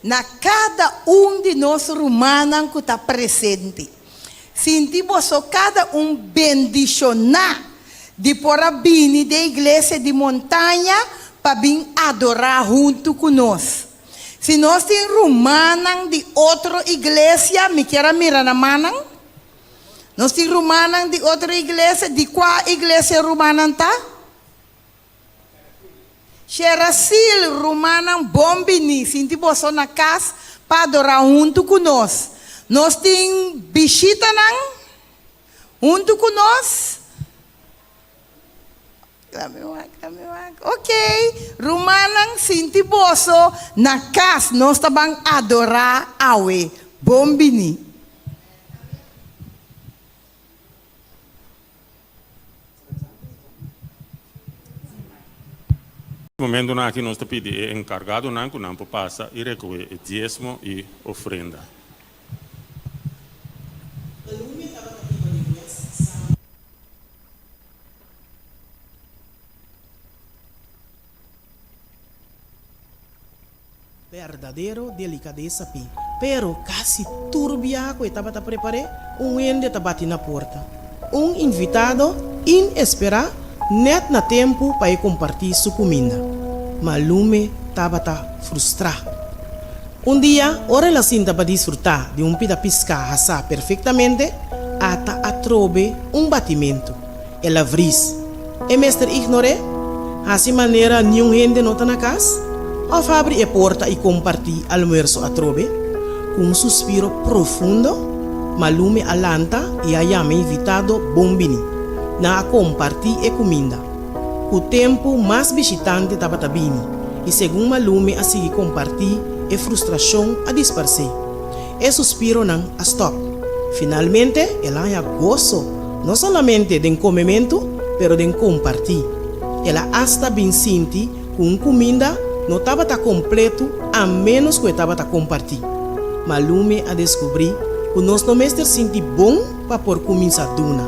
na kada un di nos rumannan ku ta presente. Sinti boso kada un bendishoná di por a bini den Iglesia di Montaña pa bin adorá huntu ku nos. Si nos tin rumannan di otro iglesia, mi kier a mira nan mannan. Nos tin rumannan di otro iglesia, di kua iglesia rumannan ta? Sherasil, Rumannan bon bini, sinti boso na kas pa adorá huntu ku nos. Nos tin bishitanan huntu ku nos. Ok, rumannan, sinti boso na kas, nos ta ban adorá awe. Bon bini. Momentonan aki nos ta pidi e enkargadonan ku nan por pasa i rekohé e diesmo i ofrenda. Berdadero delicadesa pi. Pero casi tur biaha cu e tabata prepar'é, un hende ta bati na porta. Un invitado inesperá net na tempu pa e compartí su cuminda. Malume tabata frustrá. Un dia, ora el a sinta pa disfrutá di un pida piscá hasá perfectamente, ata atrobe un batimentu. El a vris. E mester ignor'é? Hasi manera niun hende no ta na kas? Òf habri e porta i kompartí almuerso atrobe? Ku un suspiro profundo, Malume a lanta i a yama e invitado bon bini. Nan a kompartí e kuminda. Ku tempu mas bishitante tabata bini i segun Malume a sigui kompartí e frustrashon a disparsé. E suspironan a stòp. Finalmente el a haña goso, no solamente den komementu, pero den kompartí. El a asta bin sinti ku un kuminda no tabata kompletu a ménos ku e tabata kompartí. Malume a deskubrí ku nos no mester sinti bon pa por kuminsá duna.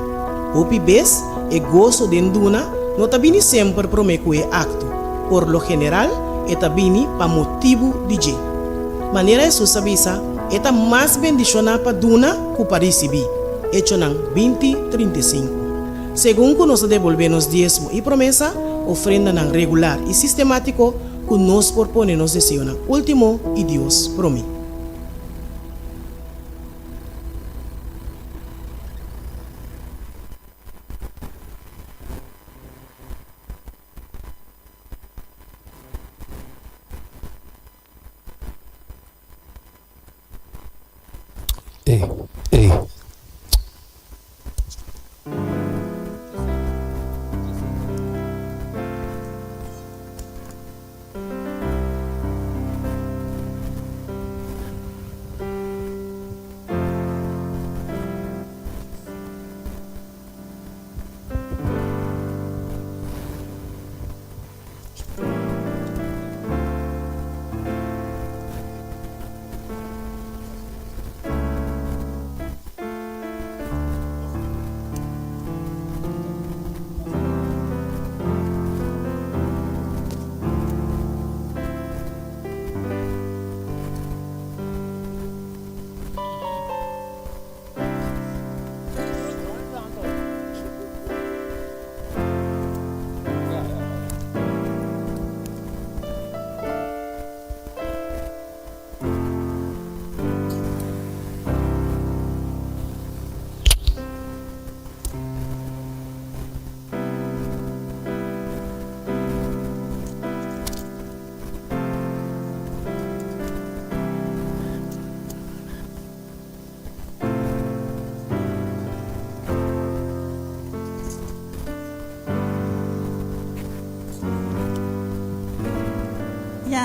Hopi bes e goso den duna no ta bini semper promé ku e akto. Por lo general e ta bini pa motibu di dje. Manera Hesus a bisa, e ta mas bendishoná pa duna ku pa risibí. Echonan 20, 35. Segun ku nos ta debolbé nos diesmo i promesa, ofrendanan regular i sistemátiko, ku nos por pone nos deseonan último i Dios promé. Ey, ey.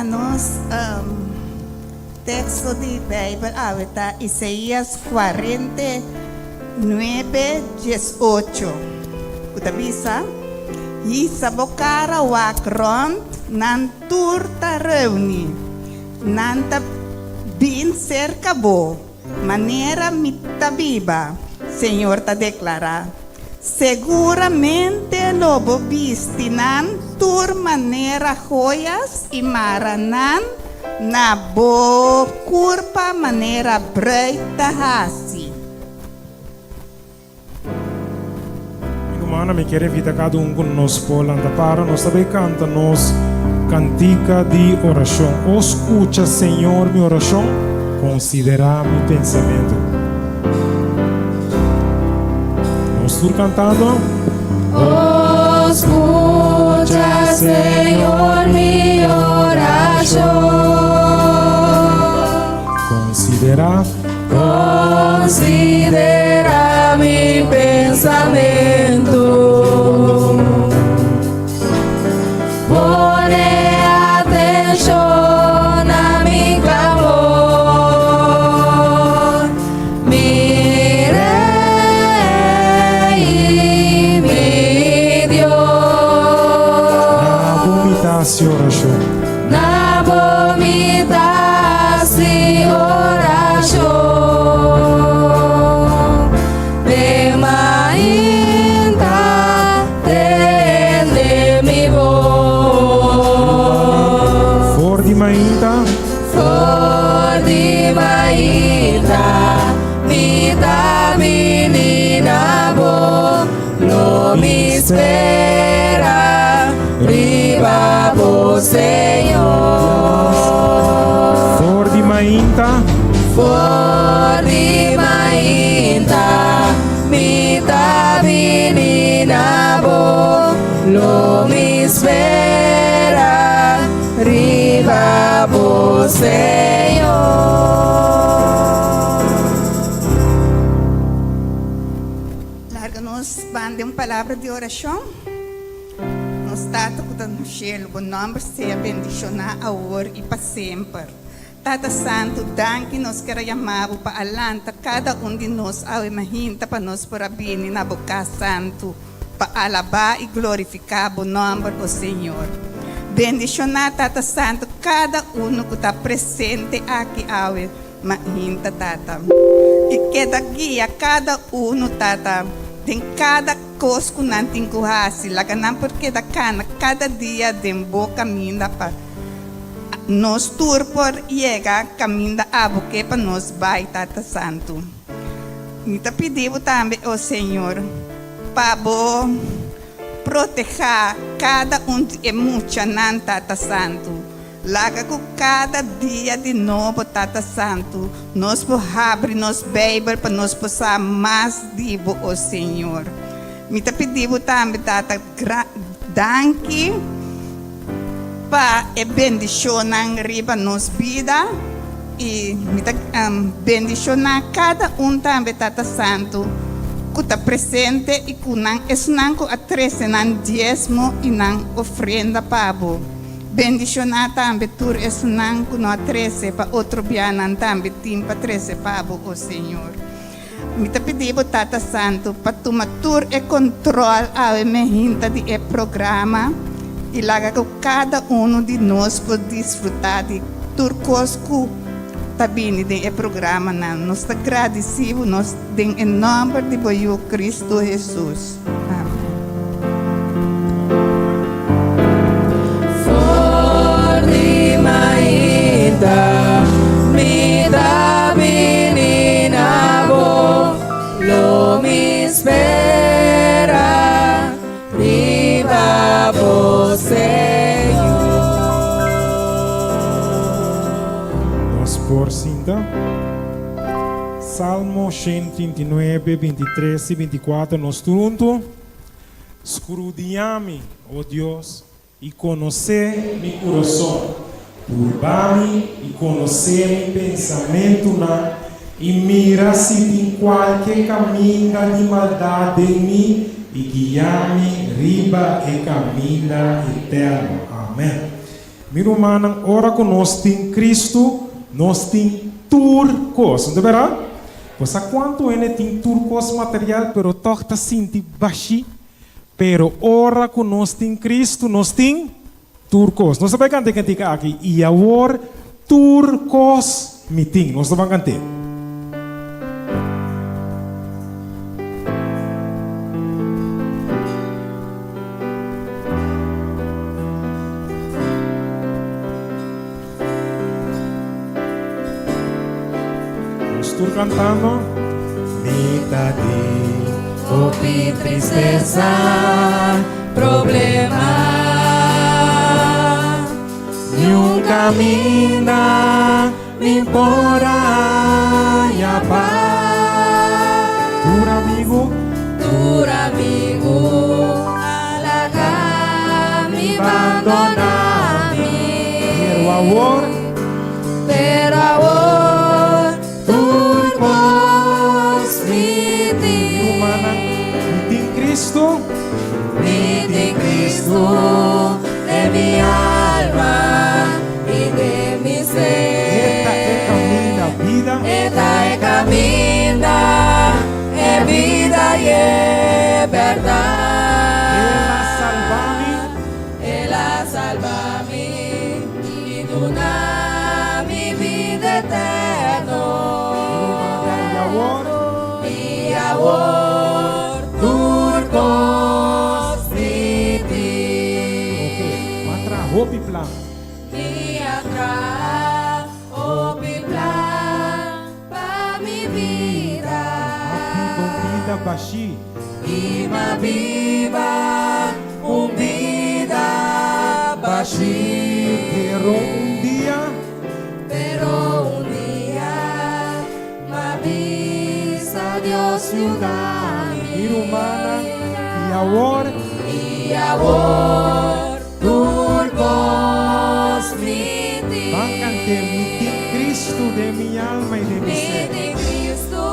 Nos teksto di Beibel awe ta Isaías 49, 18, ku ta bisa, Hisa bo kara wak rònt, nan tur ta reuní, nan ta bin serka bo. Manera mi ta biba, Señor ta deklará, seguramente lo bo bisti nan tur manera joyas i mara nan na bo kurpa manera bruid ta hasi. Mi rumannan, mi kier invita kada un ku nos por lanta para, nos ta bay kanta nos kantika di orashon. O skucha, Señor, mi orashon, konsiderá mi pensamentu. Nos tur kantando. O skucha, Señor, mi orashon. Konsiderá. Konsiderá mi pensamentu. Pone atenshon na mi klamor. Mi Rei i mi Dios. Na bo mi ta hasi orashon. Na bo mi ta hasi orashon. Den mainta tende mi bos. For di mainta. For di mainta mi ta bini na bo. Lo mi spera riba bo, Señor. For di mainta. For di mainta mi ta bini na bo. Lo mi spera riba bo, Señor. Larga nos ban den un palabra di orashon. Nos Tata ku ta na shelu, bo nòmber sea bendishoná awor i pa semper. Tata Santu, danki nos ker a yama bo pa a lanta kada un di nos awe mahinta pa nos por a bini na bo kas santu pa alabá i glorifiká bo nòmber, o Señor. Bendishoná, Tata Santu, kada unu ku ta presente aki awe. Mainta, Tata. I keda guia kada unu, Tata, den kada kos ku nan tin ku hasi. Laga nan por keda kana kada dia den bo kaminda pa nos tur por yega kaminda abo ke pa nos bai, Tata Santu. Mi ta pidi bo tambe, o Señor, pa bo protehá kada un di e muchanan, Tata Santu. Laga ku kada dia di nobo, Tata Santu, nos por habri nos Beibel pa nos por sa mas di Bo, o Señor. Mi ta pidi Bo tambe, Tata, danki pa e bendishonnan riba nos bida, i mi ta bendishoná kada un tambe, Tata Santu, ku ta presente i ku nan esunnan ku a trese nan diesmo i nan ofrenda pa Bo. Bendishoná tambe tur esunnan ku no a trese pa otro bianan tambe tin pa trese pa bo, o Señor. Mi ta pidi bo, Tata Santu, pa tuma tur e kontròl awe mehinta di e programa i laga ku kada unu di nos por disfrutá di tur kos ku ta bini den e programanan. Nos ta gradisí bo nos den e nòmber di bo Yu Kristu Hesus. Amen. For di mainta mi ta bini na bo, lo mi spera riba bo, Señor. Nos por sinta. Salmo 139, 23 i 24 Nos tur huntu, Skrudiñá mi, o Dios, i konosé mi kurason. Purba mi i konosé mi pensamentunan, i mira si tin kualke kaminda di maldat den mi, i guia mi riba e kaminda eterno. Amèn. Mi rumannan, ora ku nos tin Kristu, nos tin tur kos. No ta bèrdat? Bo sa kuantu hende tin tur kos material pero tòg ta sinti bashí? Pero ora ku nos tin Kristu, nos tin tur kos. Nos ta bai kanta e kantika aki, I awor tur kos mi tin. Nos ta ban kant'é. Nos tur cantando. Mi ta di hopi tristeza, problema. Niun caminda mi por haya paz. Tur amigu. Tur amigu a laga mi, bandona mi. Pero awor. Pero awor tur kos mi tin. Mi rumannan, mi tin Cristo. Mi tin Cristo den mi alma i den mi ser. E ta e caminda, bida. E ta e caminda, e bida i e berdad. El a salba mi. El a salba mi i duna mi bida eterno. I awor. I awor tur kos mi tin. Oke, bo a traha hopi plan. Mi a traha hopi plan pa mi bida. M'a biba un bida bashí. I m'a biba un bida bashí. Pero un dia. Pero un dia m'a bisa Dios yuda mi. Mi rumannan, i awor. I awor tur kos mi tin. Ban kant'é, Mi tin Cristo den mi alma i den mi ser. Mi tin Cristo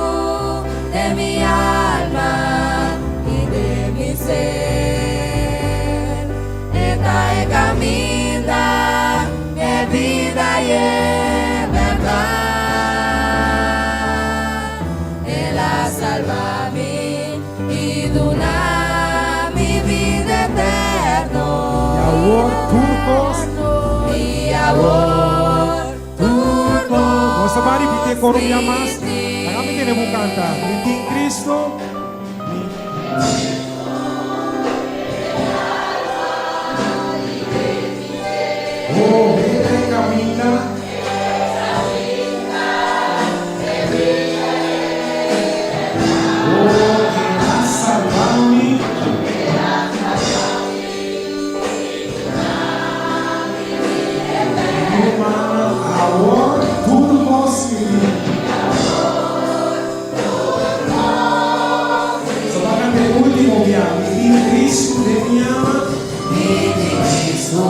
den mi alma i den mi ser. E ta e kaminda, e bida i e bèrdat. El a salba mi i duna mi bida eterno. I awor tur kos. I awor tur kos. Nos ta ban ripití e koro un bia mas. Laga mi tene bo kanta. Mi tin Cristo, mi. Oh, e ta e kaminda. Oh, el a salba mi. Mi rumannan, awor tur kos mi tin. So ta canta e ultimo bia, Mi tin Cristo den mi alma. Mi tin Cristo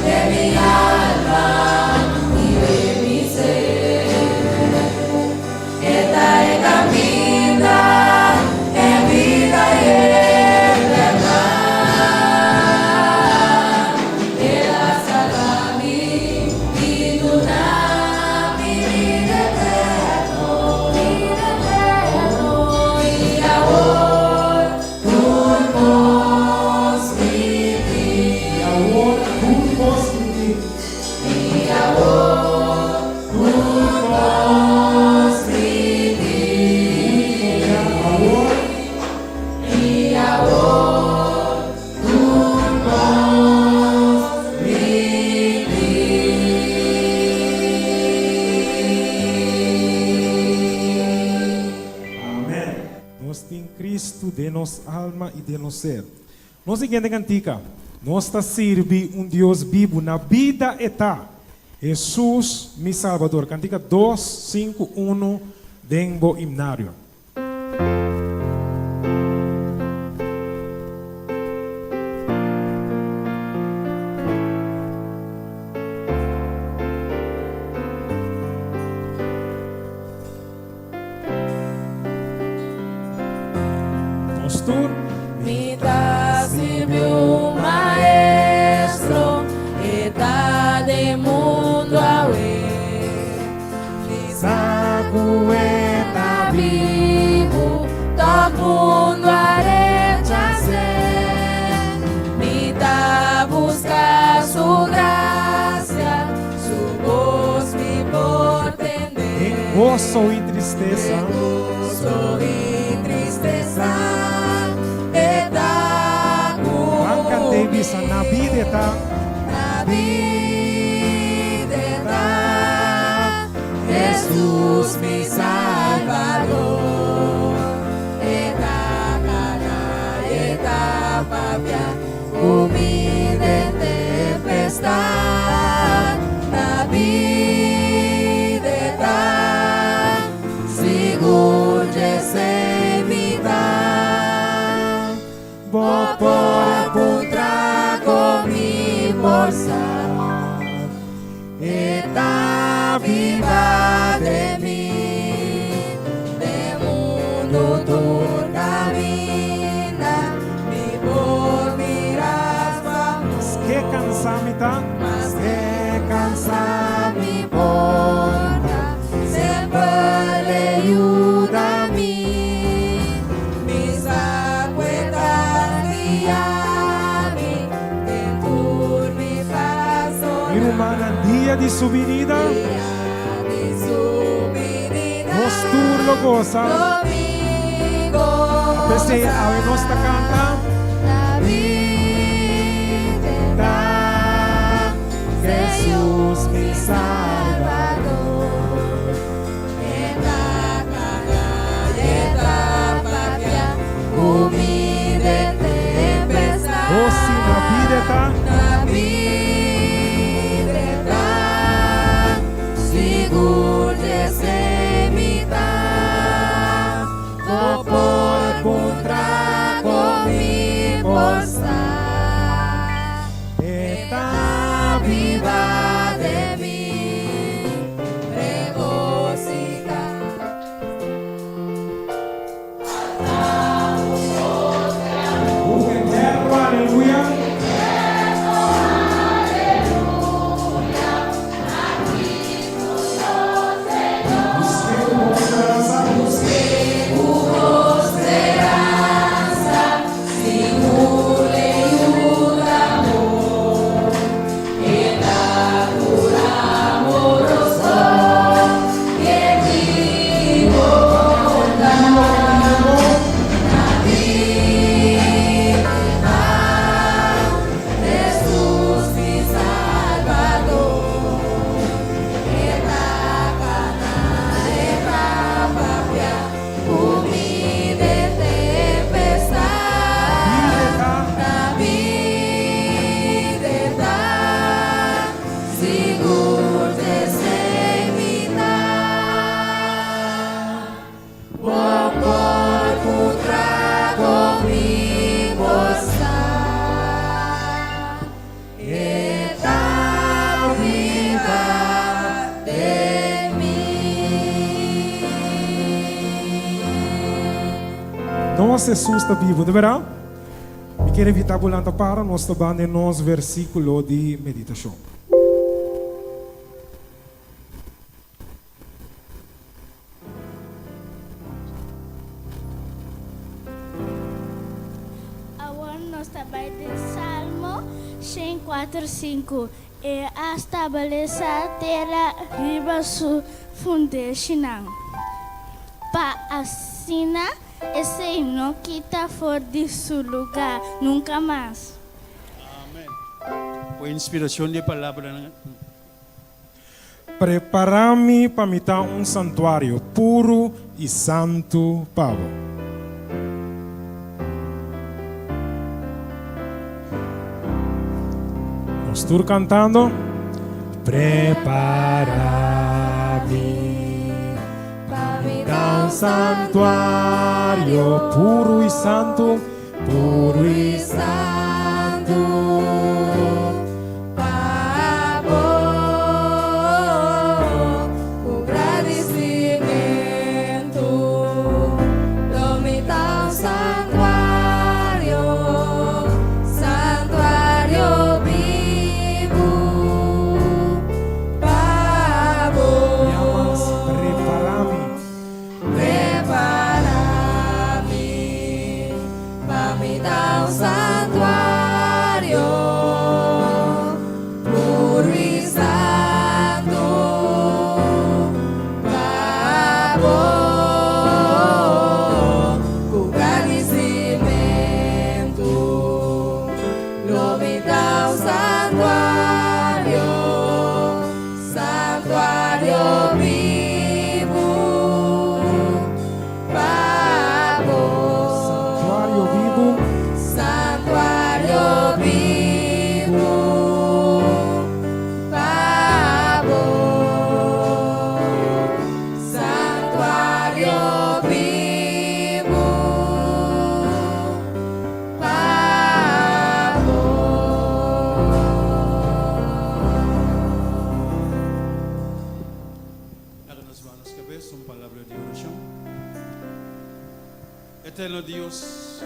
den mi alma i den mi ser. E ta e caminda, e bida i e berdad. El a salba mi i duna mi bida eterno, bida eterno, i awor tur kos mi tin. I awor tur kos mi tin. I awor tur kos mi tin. I awor. I awor tur kos mi tin. Amen. Nos tin Cristo den nos alma y den nos ser. Nos siguiente cantica, Nos ta sirbi un Dios bibu, na bida e ta, Jesus mi Salbador. Cantica dos, sinku, uno den bo himnario. Nos tur. Mi ta sirbi un maestro, e ta. Goso i tristesa. Goso i tristesa, e ta ku Ban kant'é i bisa, Na bida e ta. Na bida e ta, Hesus mi Salbador. E ta kana, e ta papia ku mi den tempestat. Na bida e ta, sigur djesei mi ta. Bo por puntra kon mi por sa, e ta biba den mi. Den mundu tur kaminda mi por mira su amor. Maske kansá mi ta. Maske kansá mi por ta, semper e yuda mi. Mi sa ku e ta guia mi den tur mi pasonan. Mi rumannan, dia di su binida. Dia di su binida. Nos tur lo gosa. Lo mi gosa. P'esei awe nos ta kanta. Na bida e ta, Hesus mi mi Salbador. E ta kana, e ta papia ku mi den tempestat. Oh si, na bida e ta. Na bida e ta, sigur djesei mi ta. Bo por puntra kon mi por sa, E ta biba den mi, regosihá. Un eterno aleluya. Busk'é ku bo speransa. Busk'é ku bo speransa, sigur e yuda bo. E ta kura amoroso, yen di bondat. Na bida e ta, Hesus mi Salbador. E ta kana, e ta papia ku mi den tempestat. Na bida e ta, sigur djesei mi ta. Bo por puntra kon mi por sa, e ta biba den mi. Nos Hesus ta bibu, de berdad? Mi kier invita bo lanta para nos ta ban den nos versiculo di meditacion. Awor nos ta bai den Salmo 104, E a stablesé tera riba su fundeshinan, pa asina esei no kita for di su lugá nunka mas. Amen. Ku e inspirashon di e palabranan. Prepará mi pa mi ta un santuario puru i santu pa bo. Nos tur kantando. Prepará mi pa mi ta un santuario puru i santu, puru i santu pa bo ku gradisimentu lo mi ta un santuario, santuario bibu pa bo. Yamas, prepará mi. Prepará mi pa mi ta un santuario. Eterno Dios,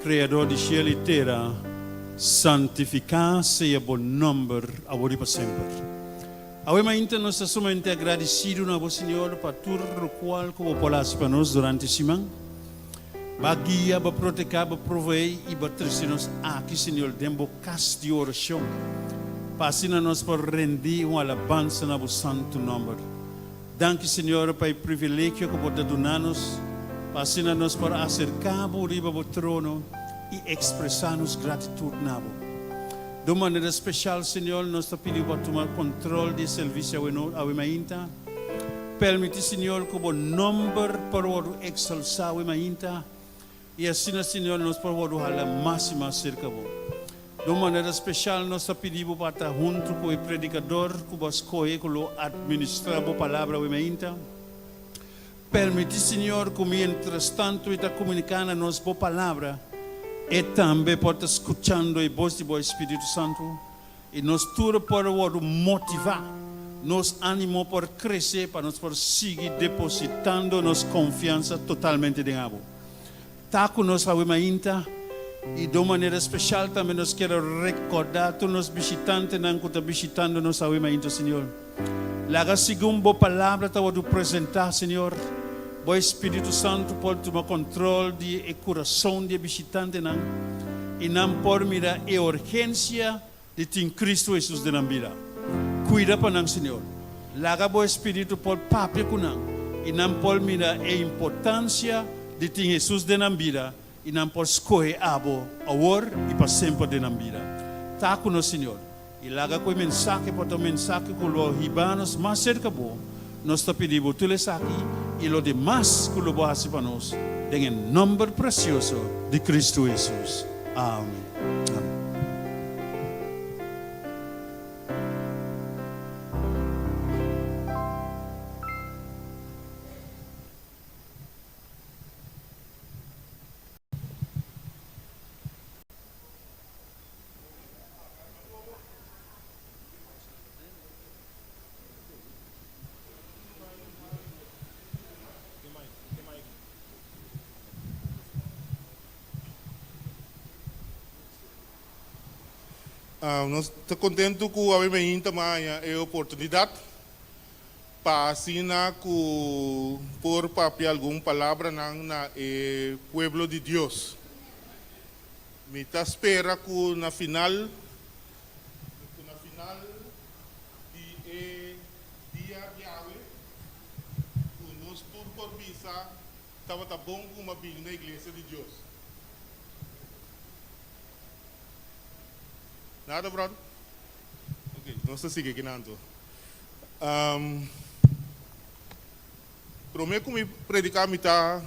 Kreador di shel i tera, santifiká sea bo nòmber awor i pa semper. Awe mainta nos ta sumamente agradesido na bo, Señor, pa tur lokual ku bo por hasi pa nos durante siman. Bo a guia, bo a proteká, bo a proveé i bo a trese nos aki, Señor, den bo kas di orashon, pa asina nos por rendí un alabansa na bo santu nòmber. Danki, Señor, pa e privilegio ku bo ta duna nos pa asina nos por aserká bo riba bo trono i ekspresá nos gratitut na bo. Di un manera speshal, Señor, nos ta pidi bo pa tuma kontrol di e servisio awe mainta. Permití, Señor, ku bo nòmber por wòrdu eksalsá awe mainta i asina, Señor, nos por wòrdu hala mas i mas serka bo. Di un manera speshal nos ta pidi bo pa ta huntu ku e predikador ku bo a skohe ku lo atministrá bo palabra awe mainta. Permití, Señor, ku mientrastantu e ta komuniká na nos bo palabra, e tambe por ta skuchando e bos di bo Spiritu Santu, i nos tur por wòrdu motivá, nos ánimo por krese pa nos por sigui depositando nos konfiansa totalmente den abo. Ta ku nos awe mainta i di un manera speshal tambe nos kier a rekordá tur nos bishitantenan ku ta bishitando nos awe mainta, Señor. Laga segun Bo Palabra ta wòrdu presentá, Señor, Bo Espíritu Santu por tuma kòntròl di e kurason di e bishitantenan i nan por mira e urgensia di tin Kristu Hesus den nan bida. Kuida pa nan, Señor. Laga Bo Espíritu por papia ku nan i nan por mira e importansia di tin Hesus den nan bida i nan por skohe Abo awor i pa semper den nan bida. Ta ku nos, Señor, i laga ku e mensahe por ta un mensahe ku lo hiba nos mas serka Bo. Nos ta pidi Bo tur esaki i lo demas ku lo Bo hasi pa nos, den e nòmber presioso di Kristu Hesus. Amen. Amen. Nos ta kontentu ku awe mainta maña e oportunidat pa asina ku por papia algun palabranan na e pueblo di Dios. Mi ta spera ku na final ku na final di e dia di awe ku nos tur por bisa tabata bon ku m'a bini na iglesia di Dios. Nada brother? Ok, nos ta sigui akinan anto. Prome ku mi prediká mi ta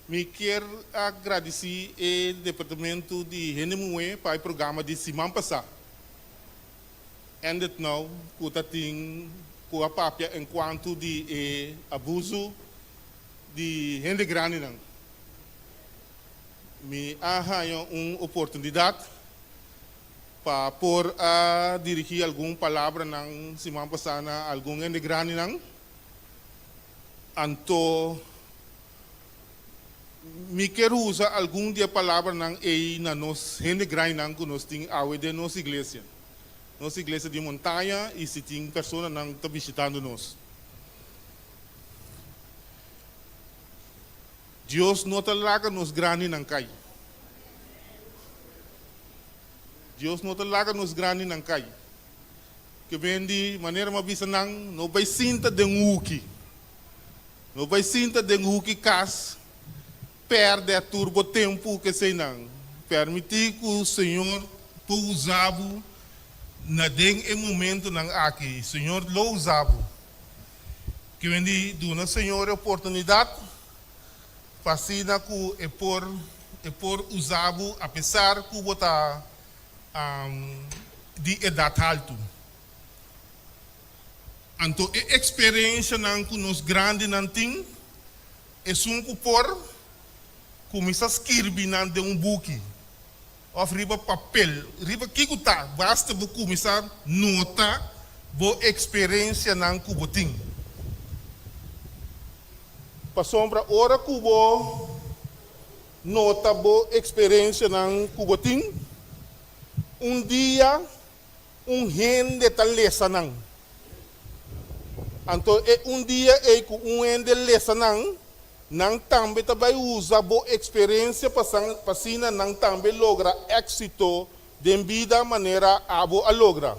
mi kier a gradisí e departamento di hende muhé pa e programa di siman pasá. End It Now ku ta tin ku a papia enkuanto di e abuso di hende grandinan. Mi a haña un oportunidat pa por a dirigí algun palabranan siman pasá na algun hende grandinan. Anto mi kier usa algun di e palabranan ei na nos hende grandinan ku nos tin awe den nos iglesia, nos iglesia di montaña i si tin personanan ta bishitando nos. Dios no ta laga nos grandinan kai. Dios no ta laga nos grandinan kai. Ke ben di manera mi a bisa nan, no bai sinta den huki. No bai sinta den huki kas, pèrdè tur bo tempu ku eseinan. Permití ku Señor por usa bo na den e momentunan aki. Señor lo usa bo. Ke men di duna Señor e oportunidat pa asina ku e por e por usa bo apesar ku bo ta di edat haltu. Anto e eksperenshanan ku nos grandinan tin, esun ku por kuminsá skirbi nan den un buki òf riba papel, riba kiko ta, basta bo kuminsá nota bo eksperensianan ku bo tin. Pasobra ora ku bo. nota bo eksperensianan ku bo tin, un dia un hende ta lesa nan. Anto e un dia ei ku un hende lesa nan, nan tambe ta bai usa bo eksperensia pa asina nan tambe logra éksito den bida manera abo a logra.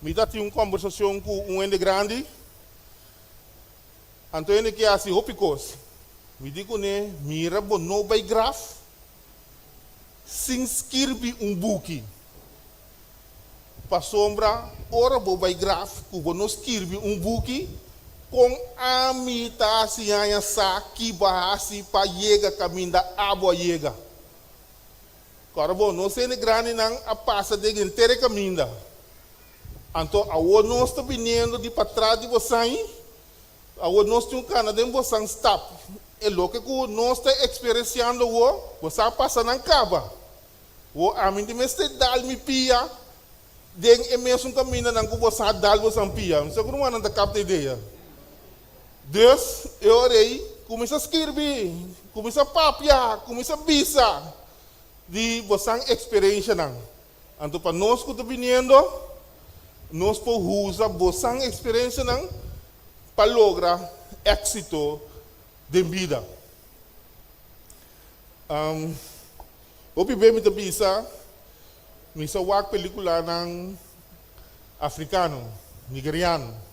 Mi ta tin un kòmbersashon ku un hende grandi, anto hende ke hasi hopi kos. Mi di kuné, Mira bo no bai graf sin skirbi un buki. Pasobra ora bo bai graf ku bo no skirbi un buki, kon ami ta hasi haña sa ki bo a hasi pa yega kaminda abo a yega? Kòrda bo, nos hende grandinan a pasa den henter e kaminda. Anto awor nos ta biniendo di patras di bosan, awor nos tin un kana den bosan stap. E loke ku nos ta eksperensiando awor, bosan a pasa nan kaba. Awor ami di mester dal mi pia den e mesun kamindanan ku bosan a dal bosan pia. Mi sa ku rumannan ta kapta idea. Dus, e ora ei, kuminsá skirbi, kuminsá papia, kuminsá bisa di bosan eksperenshanan. Anto pa nos ku ta biniendo, nos por usa bosan eksperenshanan pa logra éksito den bida. Hopi be mi ta bisa, mi sa wak pelikulanan afrikano, nigeriano.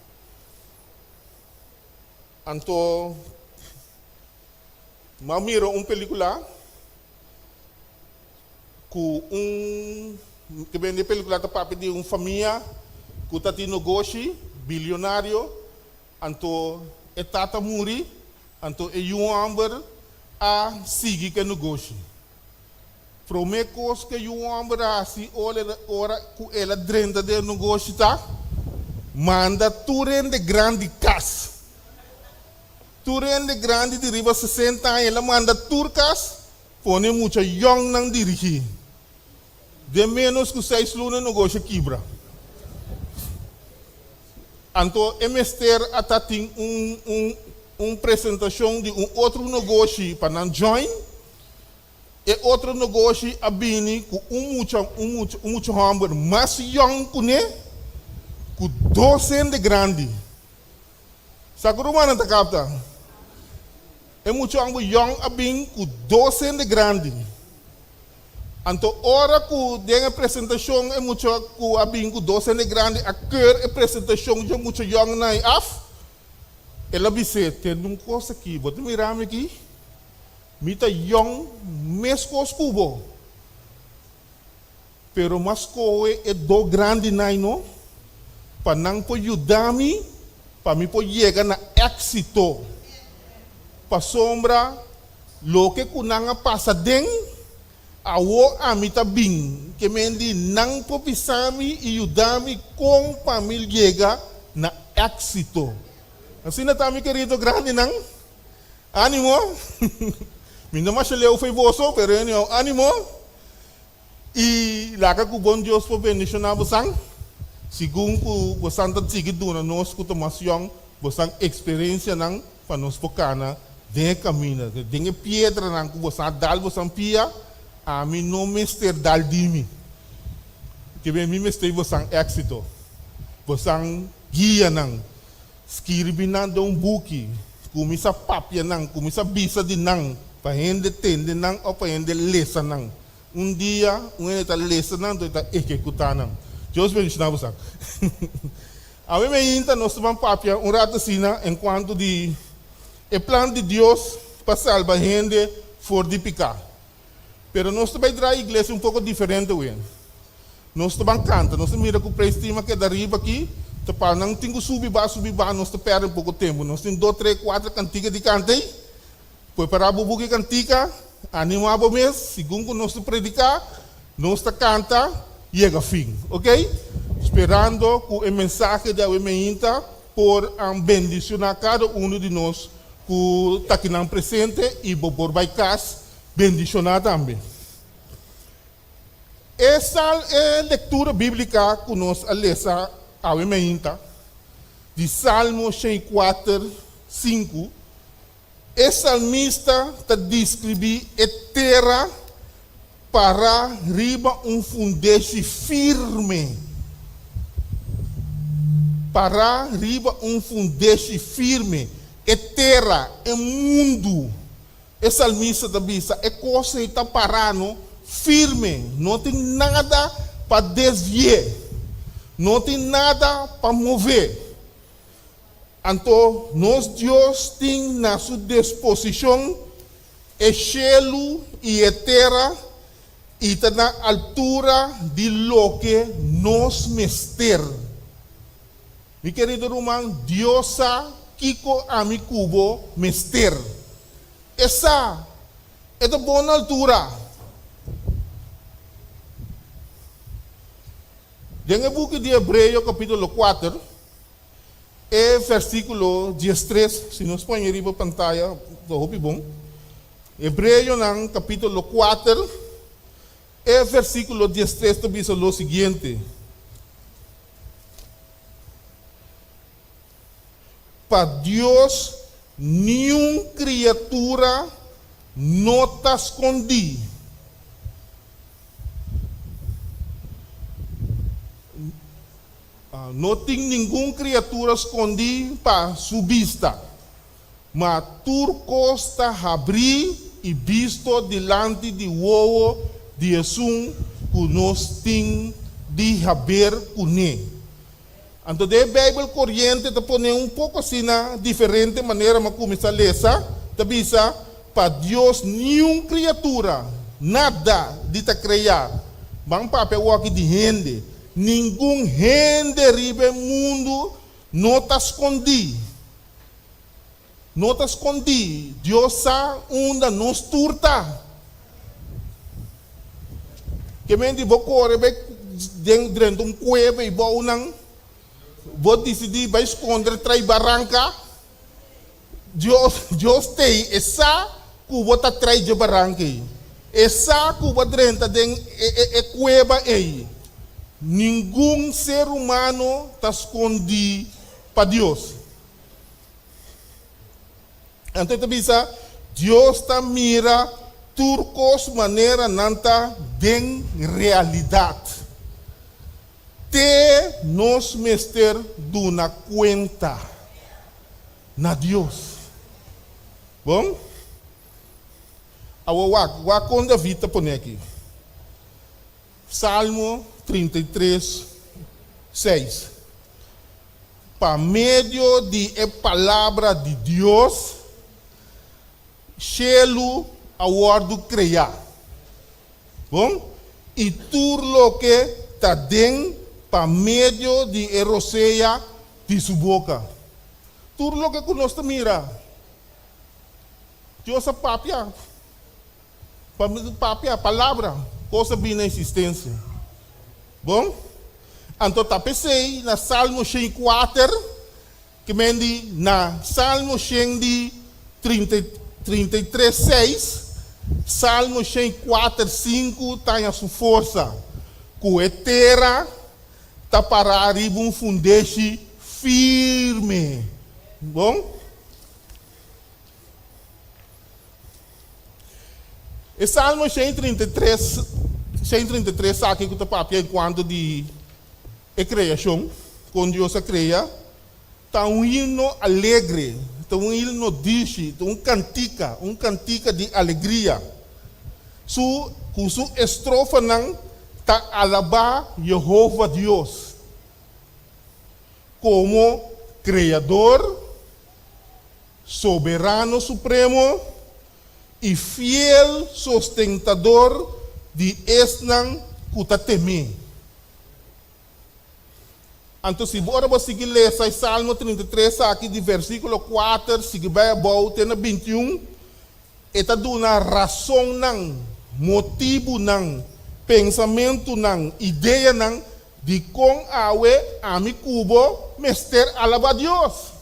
Anto m'a mira un pelikula ku un ke bende pelikula ta papia di un famia ku ta tin nogoshi bilionario anto e tata muri anto e yu hòmber a sigui ku e nogoshi. Promé kos ku e yu hòmber a hasi ora ku el a drenta den e nogoshi ta manda tur hende grandi kas. Tur hende grandi di riba sesenta aña el a manda tur kas pone mucha yòngnan dirigí. Den ménos ku seis luna e nogoshi a kibra. Anto e mester a ta tin un un un presentashon di un otro nogoshi pa nan join. E otro nogoshi a bini ku un mucha un mucha un mucha hòmber mas yòn kuné ku dos hende grandi. Sa ku rumannan ta kapta? E mucha hòmber yòn a bin ku dos hende grandi. Anto ora ku den e presentashon e mucha ku a bin ku dos hende grandi a keur e presentashon dje mucha yòn nan af, el a bis'é, Tende un kos aki, bo ta mira mi aki? Mi ta yòn meskos ku bo, pero m'a skohe e do grandinan no pa nan por yuda mi pa mi por yega na éksito. Pasobra loke ku nan a pasa den, awo ami ta bin ke men di nan por bisa mi i yuda mi kon pa mi yega na éksito. Asina ta mi kerido grandinan. Ánimo! Mi no masha leu fo'i boso, pero anyhow, ánimo! I laga ku bon Dios por bendishoná bosan, segun ku bosan ta sigui duna nos ku ta mas yòn bosan eksperensianan pa nos por kana den e kaminda. Den e piedranan ku bosan a dal bosan pia, ami no mester dal di mi. Kebé mi mester bosan éksito, bosan guianan. Skirbi nan den un buki, kuminsá papia nan, kuminsá bisa di nan pa hende tende nan òf pa hende lesa nan. Un dia un hende ta lesa nan anto e ta ehekutá nan. Dios bendishoná boso. Awe meinta nos ta ban papia un rato asina enkuanto di e plan di Dios pa salba hende for di piká. Pero nos ta bai draai iglesia un poko diferente awe. Nos ta ban kanta, nos ta mira ku praise team a keda riba aki, ta pa nan tin ku subi ba subi ba, nos ta pèrdè un poko tempu. Nos tin dos, tres, kuater kantika di kanta ei. Prepará bo buki kantika, animá bo mes, segun ku nos ta prediká, nos ta kanta yega fin. Oke? Sperando ku e mensahe di awe meinta por bendishoná kada unu di nos ku ta akinan presente i bo por bai kas bendishoná tambe. E sal e lectura biblica cu nos a lesa awe mainta, di Salmo 104, 5, E salmista ta deskribí e tera pará riba un fundeshi firme. Pará riba un fundeshi firme. E tera, e mundu. E salmista ta bisa, E kos ei ta pará no firme, no tin nada pa desvi'é, no tin nada pa mov'é. Anto nos Dios tin na su disposishon e shelu i e tera i ta na altura di loke nos mester. Mi kerido ruman, Dios sa kiko ami ku bo mester. E sa, e ta bon na altura. Den e buki di Hebreo kapítulo kuater, e versíkulo diestres, si nos pone riba pantaya ta hopi bon. Hebreonan kapítulo kuater, e versíkulo diestres ta bisa lo siguiente. Pa Dios niun kriatura no ta skondí. No tin ningun kriatura skondí pa su bista, ma tur kos ta habrí i bisto dilanti di wowo di esun ku nos tin di haber kuné. Anto den e Bijbel Koriente ta pone un poko asina diferente manera mi a kuminsá lesa, ta bisa, Pa Dios niun kriatura, nada di ta kreá, ban papia awor di hende, ningun hende riba e mundu no ta skondí. No ta skondí, Dios sa unda nos tur ta. Ke men di bo kore bai den drenta un kueba i bou nan, bo disidí bai skondre trai baranka, Dios, Dios t'ei, e sa ku bo ta trai dje baranka ei. E sa ku bo a drenta den e e e kueba ei. Ningun ser humano ta skondí pa Dios. Anto e ta bisa, Dios ta mira tur kos manera nan ta den realidat. Te nos mester duna kuenta na Dios. Bon, awor wak, wak kon David ta pone aki. Salmo 33, seis. Pa medio di e palabra di Dios, shelu a wòrdu kreá. Bon? I tur loke ta den pa medio di e rosea di su boka. Tur loke ku nos ta mira, Dios a papia. Pa papia palabra, kos a bini na esistensia. Bon? Anto ta p'esei na Salmo 104, ke men di na Salmo 133, seis, Salmo 104, sinku ta haña su forsa, ku e tera ta pará riba un fundeshi firme. Bon? E Salmo 133, 133 aki ku ta papia enkuanto di e kreashon, kon Dios a krea, ta un himno alegre, ta un himno dishi, ta un kantika, un kantika di alegria. Su, ku su estrofanan ta alabá Yehova Dios komo Kreador, Soberano Supremo i fiel sostentador di esnan ku ta tem'é. Anto si bo ora bo sigui lesa e Salmo 33 aki di versíkulo kuater sigui bai abou te na 21, e ta duna rasonnan, motibunan, pensamentunan, ideanan dikon awe ami ku bo mester alabá Dios.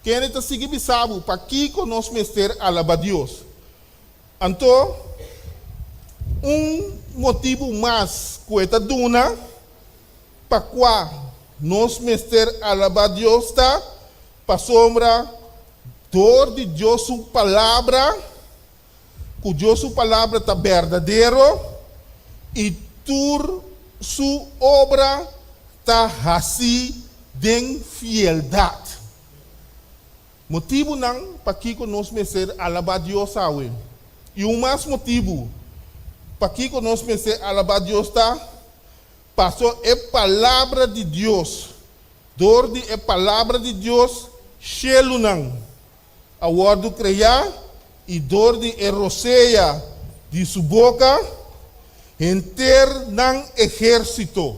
Kende ta sigui bisa bo pakiko nos mester alabá Dios? Anto, un motibu mas ku e ta duna pa kua nos mester alabá Dios ta pasobra. Dor di Dios su palabra, ku Dios su palabra ta berdadero i tur su obra ta hasí den fieldat. Motibunan pakiko nos mester alabá Dios awe. I un mas motibu pakiko nos mester alabá Dios ta paso e Palabra di Dios, dor di e Palabra di Dios shelunan a wòrdu kreá i dor di e rosea di su boka henter nan ehérsito.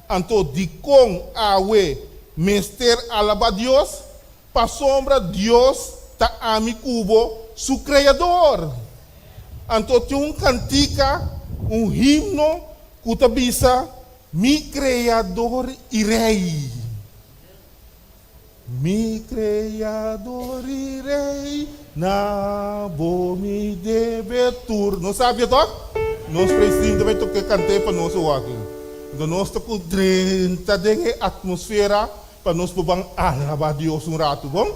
Anto dikon awe mester alabá Dios? Pasobra Dios ta ami ku bo, su Kreador. Anto tin un kantika, un himno, ku ta bisa, Mi Kreador i Rei. Mi Kreador i Rei, na bo mi debe tur. Nos sabia tòg? Nos presidente bai toka e kant'é pa nos awor aki. Anto nos ta ku drenta den e atmosfera pa nos por ban alabá Dios un ratu, bon?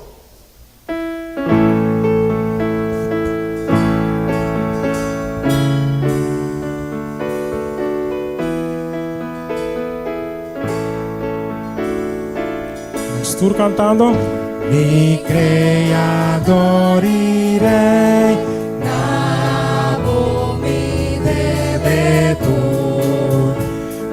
Nos tur cantando. Mi Creador y Rey, na bo mi debe tur.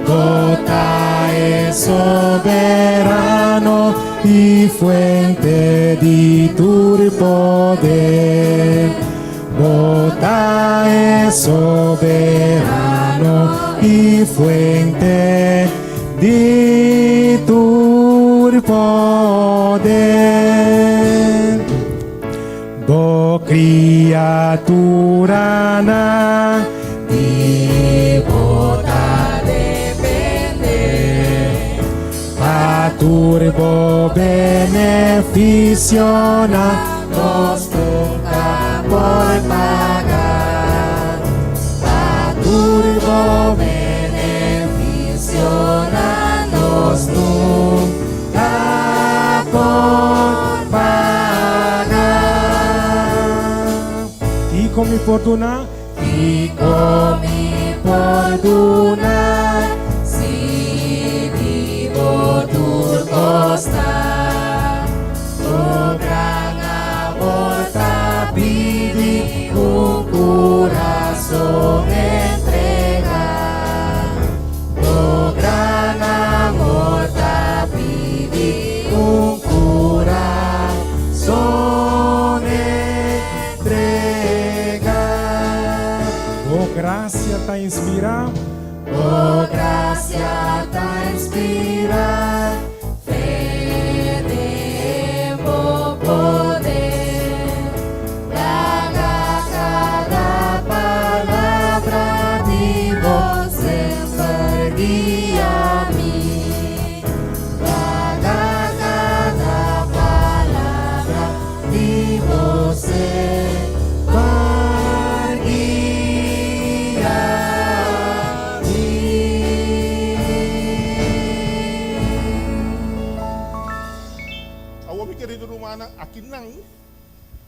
Bo ta e soberano i fuente di tur poder. Bo ta e soberano i fuente di tur poder. Bo kriaturanan di bo ta dependé, pa tur bo benefisionan nos nunka por paga. Pa tur bo benefisionan nos nunka por paga. Kiko mi por duna? Kiko mi por duna si di bo tur kos ta? Bo gran amor ta pidi un kurason entrega. Bo gran amor ta pidi un kurason entrega. Bo gracia ta inspira. Bo gracia ta inspira. Fe den bo poder. Laga kada palabra di bo semper guia mi. Laga kada palabra di bo semper guia mi. Awor mi kerido rumannan, akinan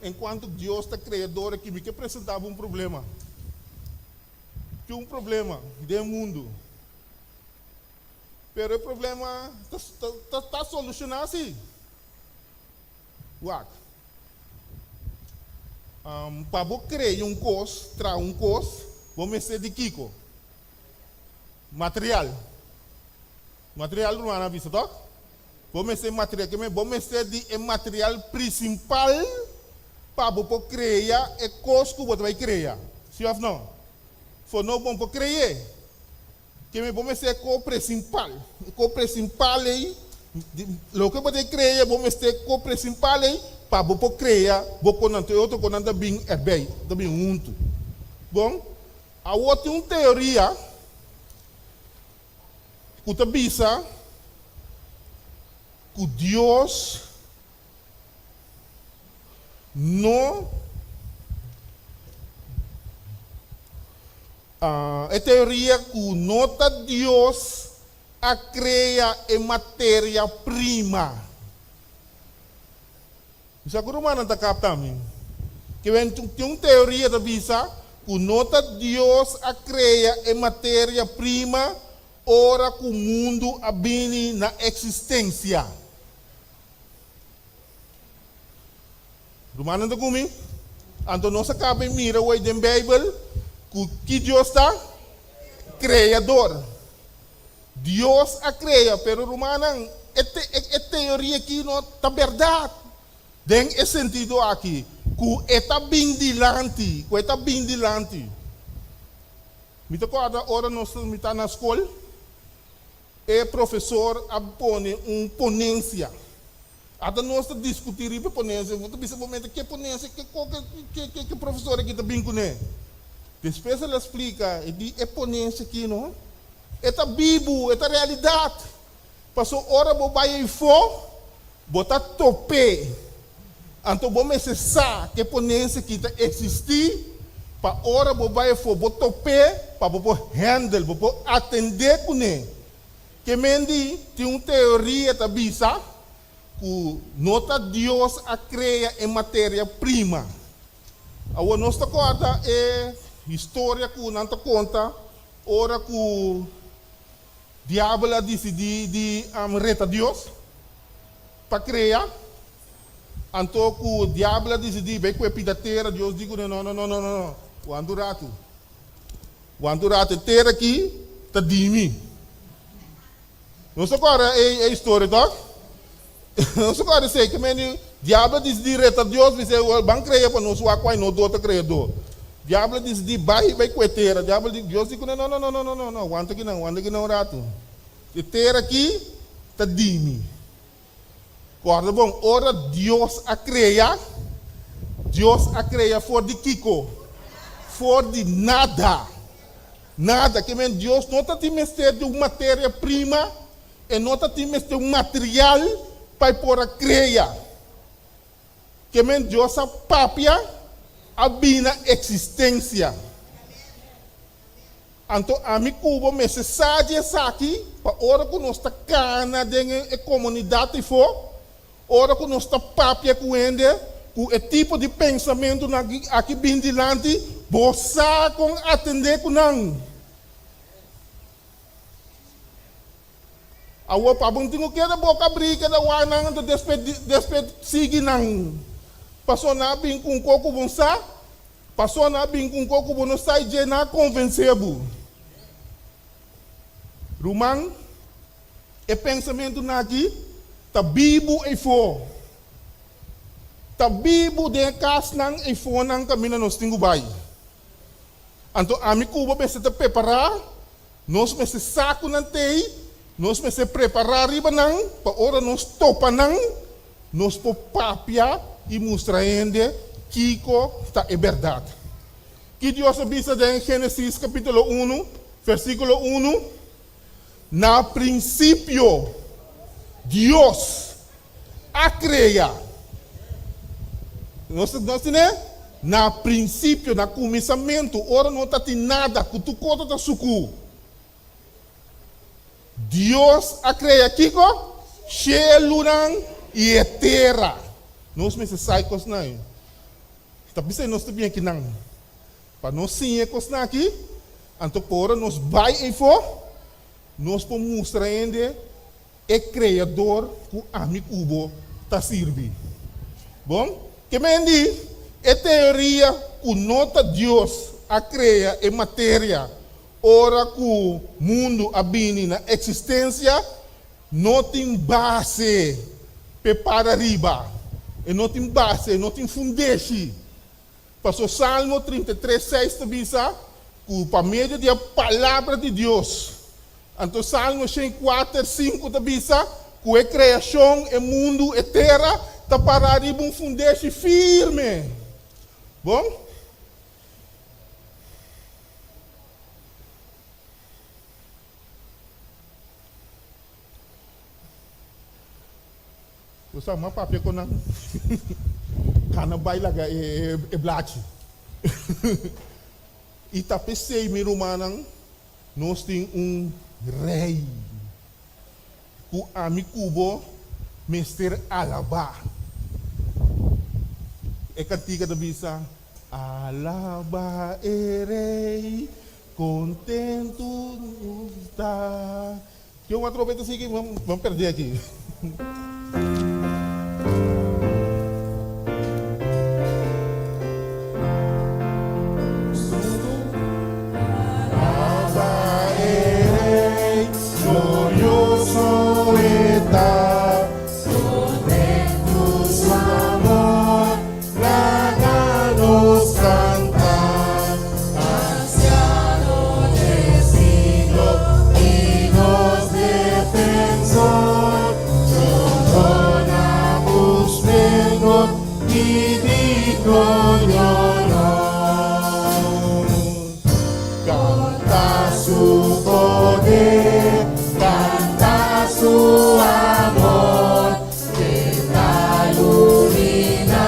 enkuanto Dios ta Kreador aki mi ke presentá bo un problema. Tin un problema den mundu. Pero e problema ta ta solushoná si. Wak. Pa bo krea un kos, traha un kos, bo mester di kiko? Material. Material rumannan a bisa tok? Bo mester material, ke men bo mester di e material prinsipal pa bo por krea e kos ku bo ta bai krea. Si òf no? For no bo no por kre'é. Ke men bo mester e kos prinsipal. E kos prinsipal ei, loke bo ta krea bo mester e kos prinsipal ei pa bo por krea bo konan. Tur e otro konan ta bin erbei, ta bin huntu. Bon, awor tin un teoria. Ku ta bisa ku Dios no e teoria ku no ta Dios a krea e materia prima. Mi sa ku rumannan ta kapta mi. Ke wen tin un teoria ta bisa ku no ta Dios a krea e materia prima ora ku mundu a bini na eksistensia. Rumannan ta ku mi? Anto nos a kaba e mira wei den Beibel ku ki Dios ta? Kreador. Dios a krea, pero rumannan, e e teoria aki no ta bèrdat den e sentido aki ku e ta bin dilanti, ku e ta bin dilanti. Mi ta kòrda ora nos mi ta na skol, e profesor a pone un ponensia. Ata nos ta diskutí riba e ponensia, bo ta bisa bo mente, ke ponensia, ke ke ke ke profesor aki ta bin kuné? Despues el a splika, e di, e ponensia aki no, e ta bibu, e ta realidat. Paso ora bo bai eifó, bo ta top'é. Anto bo mester sa ku e ponensia aki ta eksistí, pa ora bo bai efó bo top'é, pa bo por handle, bo por atendé kuné. Ke men di, tin un teoria ta bisa ku no ta Dios a krea e materia prima. Awor nos ta kòrda e historia ku nan ta konta ora ku Diabel a disidí di reta Dios pa krea. Anto ku Diabel a disidí bai ku e pida tera, Dios di kuné, No, no, no, no, no, wanta un ratu. Wanta un ratu, e tera aki ta di mi. Nos ta kòrda e e historia tòg? Nos ta kòrda esei, ke mende Diabel a disidí reta Dios, bis'é, Ban krea pa nos wak kuai no do ta kreadó. Diabel a disidí bai bai ku e tera. Diabel di, Dios di kuné, No, no, no, no, no, no, no, wanta akinan, wanta akinan un ratu. E tera aki ta di mi. Kòrda bon, ora Dios a krea, Dios a krea for di kiko? For di nada. Nada. Ke men Dios no ta tin mester di un materia prima, e no ta tin mester un material pa e por a krea. Ke men Dios a papia, a bina eksistensia. Anto ami ku bo mester sa di esaki pa ora ku nos ta kana den e komunidat ifó, ora ku nos ta papia ku hende ku e tipo di pensamentunan aki bin dilanti, bo sa kon atendé ku nan. Awor pa bo no tin ku keda boka abrí keda wak nan anto despues despues sigui nan. Pasobra nan a bin ku un kos ku bo no sa. Paso nan a bin ku un kos ku bo no sa i dje nan a konvensé bo. Ruman, e pensamentunan aki ta bibu eifó. Ta bibu den e kasnan eifonan kaminda nos tin ku bai. Anto ami ku bo mester ta prepará, nos mester sa ku nan t'ei, nos mester prepará riba nan pa ora nos topa nan, nos por papia i mustra hende kiko ta e bèrdat. Ki Dios a bisa den Génesis kapítulo unu, versíkulo unu? Na prinsipio Dios a krea. Nos nos tene? Na prinsipio, na kuminsamentu, ora no ta tin nada, ku tur kos ta sukú. Dios a krea kiko? Shelunan i e tera. Nos mester sa e kosnan ei. Ta p'esei nos ta bin akinan, pa nos siña e kosnan aki, anto pa ora nos bai eifó, nos por mustra hende e Kreador ku ami ku bo ta sirbi. Bon, ke men di e teoria ku no ta Dios a krea e materia Ora ku mundu a bini na eksistensia, no tin base p'e para riba. E no tin base, e no tin fundeshi. Paso Salmo 33, seis ta bisa ku pa medio di e palabra di Dios. Anto Salmo 104, sinku ta bisa ku e kreashon, e mundu, e tera, ta pará riba un fundeshi firme. Bon? Bo sa ma papia ku nan kana bai laga e blachi. I ta p'esei, mi rumannan, nos tin un rei ku ami ku bo mester alabá. E kantika ta bisa, Alaba e Rei, kontentu nos ta. Ki un atrobe ta sigui? Bo perdé aki. Alaba e Rei, glorioso e ta. Kontentu su amor laga nos kanta. Ansiano dje siglo i nos defensor, Corona ku splendor i digno di honor. Kanta su poder, kanta su amor, Ke ta luminá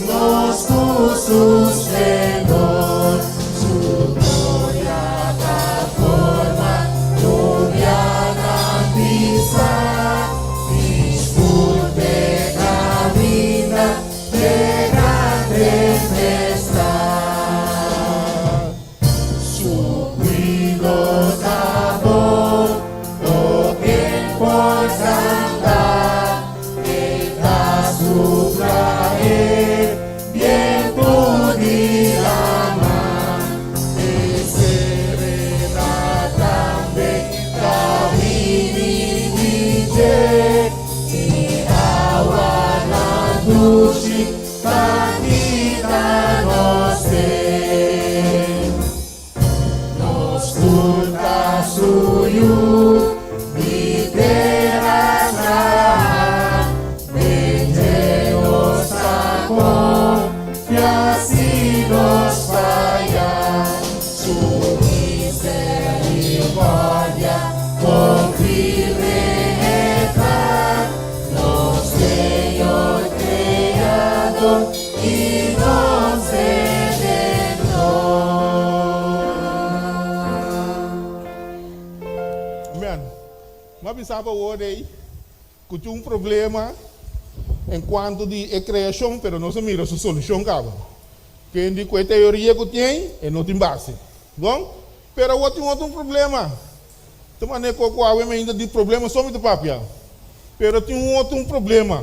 nos ku su splendor. Su gloria ta forma nubianan pisá, I skur p'e kaminda dje gran tempestad. Su cuido ta bon, o ken por canta? E ta supla e bientu di lama, e serena tambe ta bini di dje, i awanan dushi ta kita nos sed. Nos tur ta su yu di tera traha, den dje nos ta konfia si nos faya. Su misericordia kon firme e ta, nos Señor Creador i nos Redentor. Amen. Mi a bisa bo awor ei ku tin un problema en kuanto di e kreashon, pero nos a mira su solushon kaba. Kendi ku e teoria ku tin e no tin base. Bon, pero awor tin otro problema. Ta manera ku ku awe mainta di problema so mi ta papia. Pero tin un otro un problema.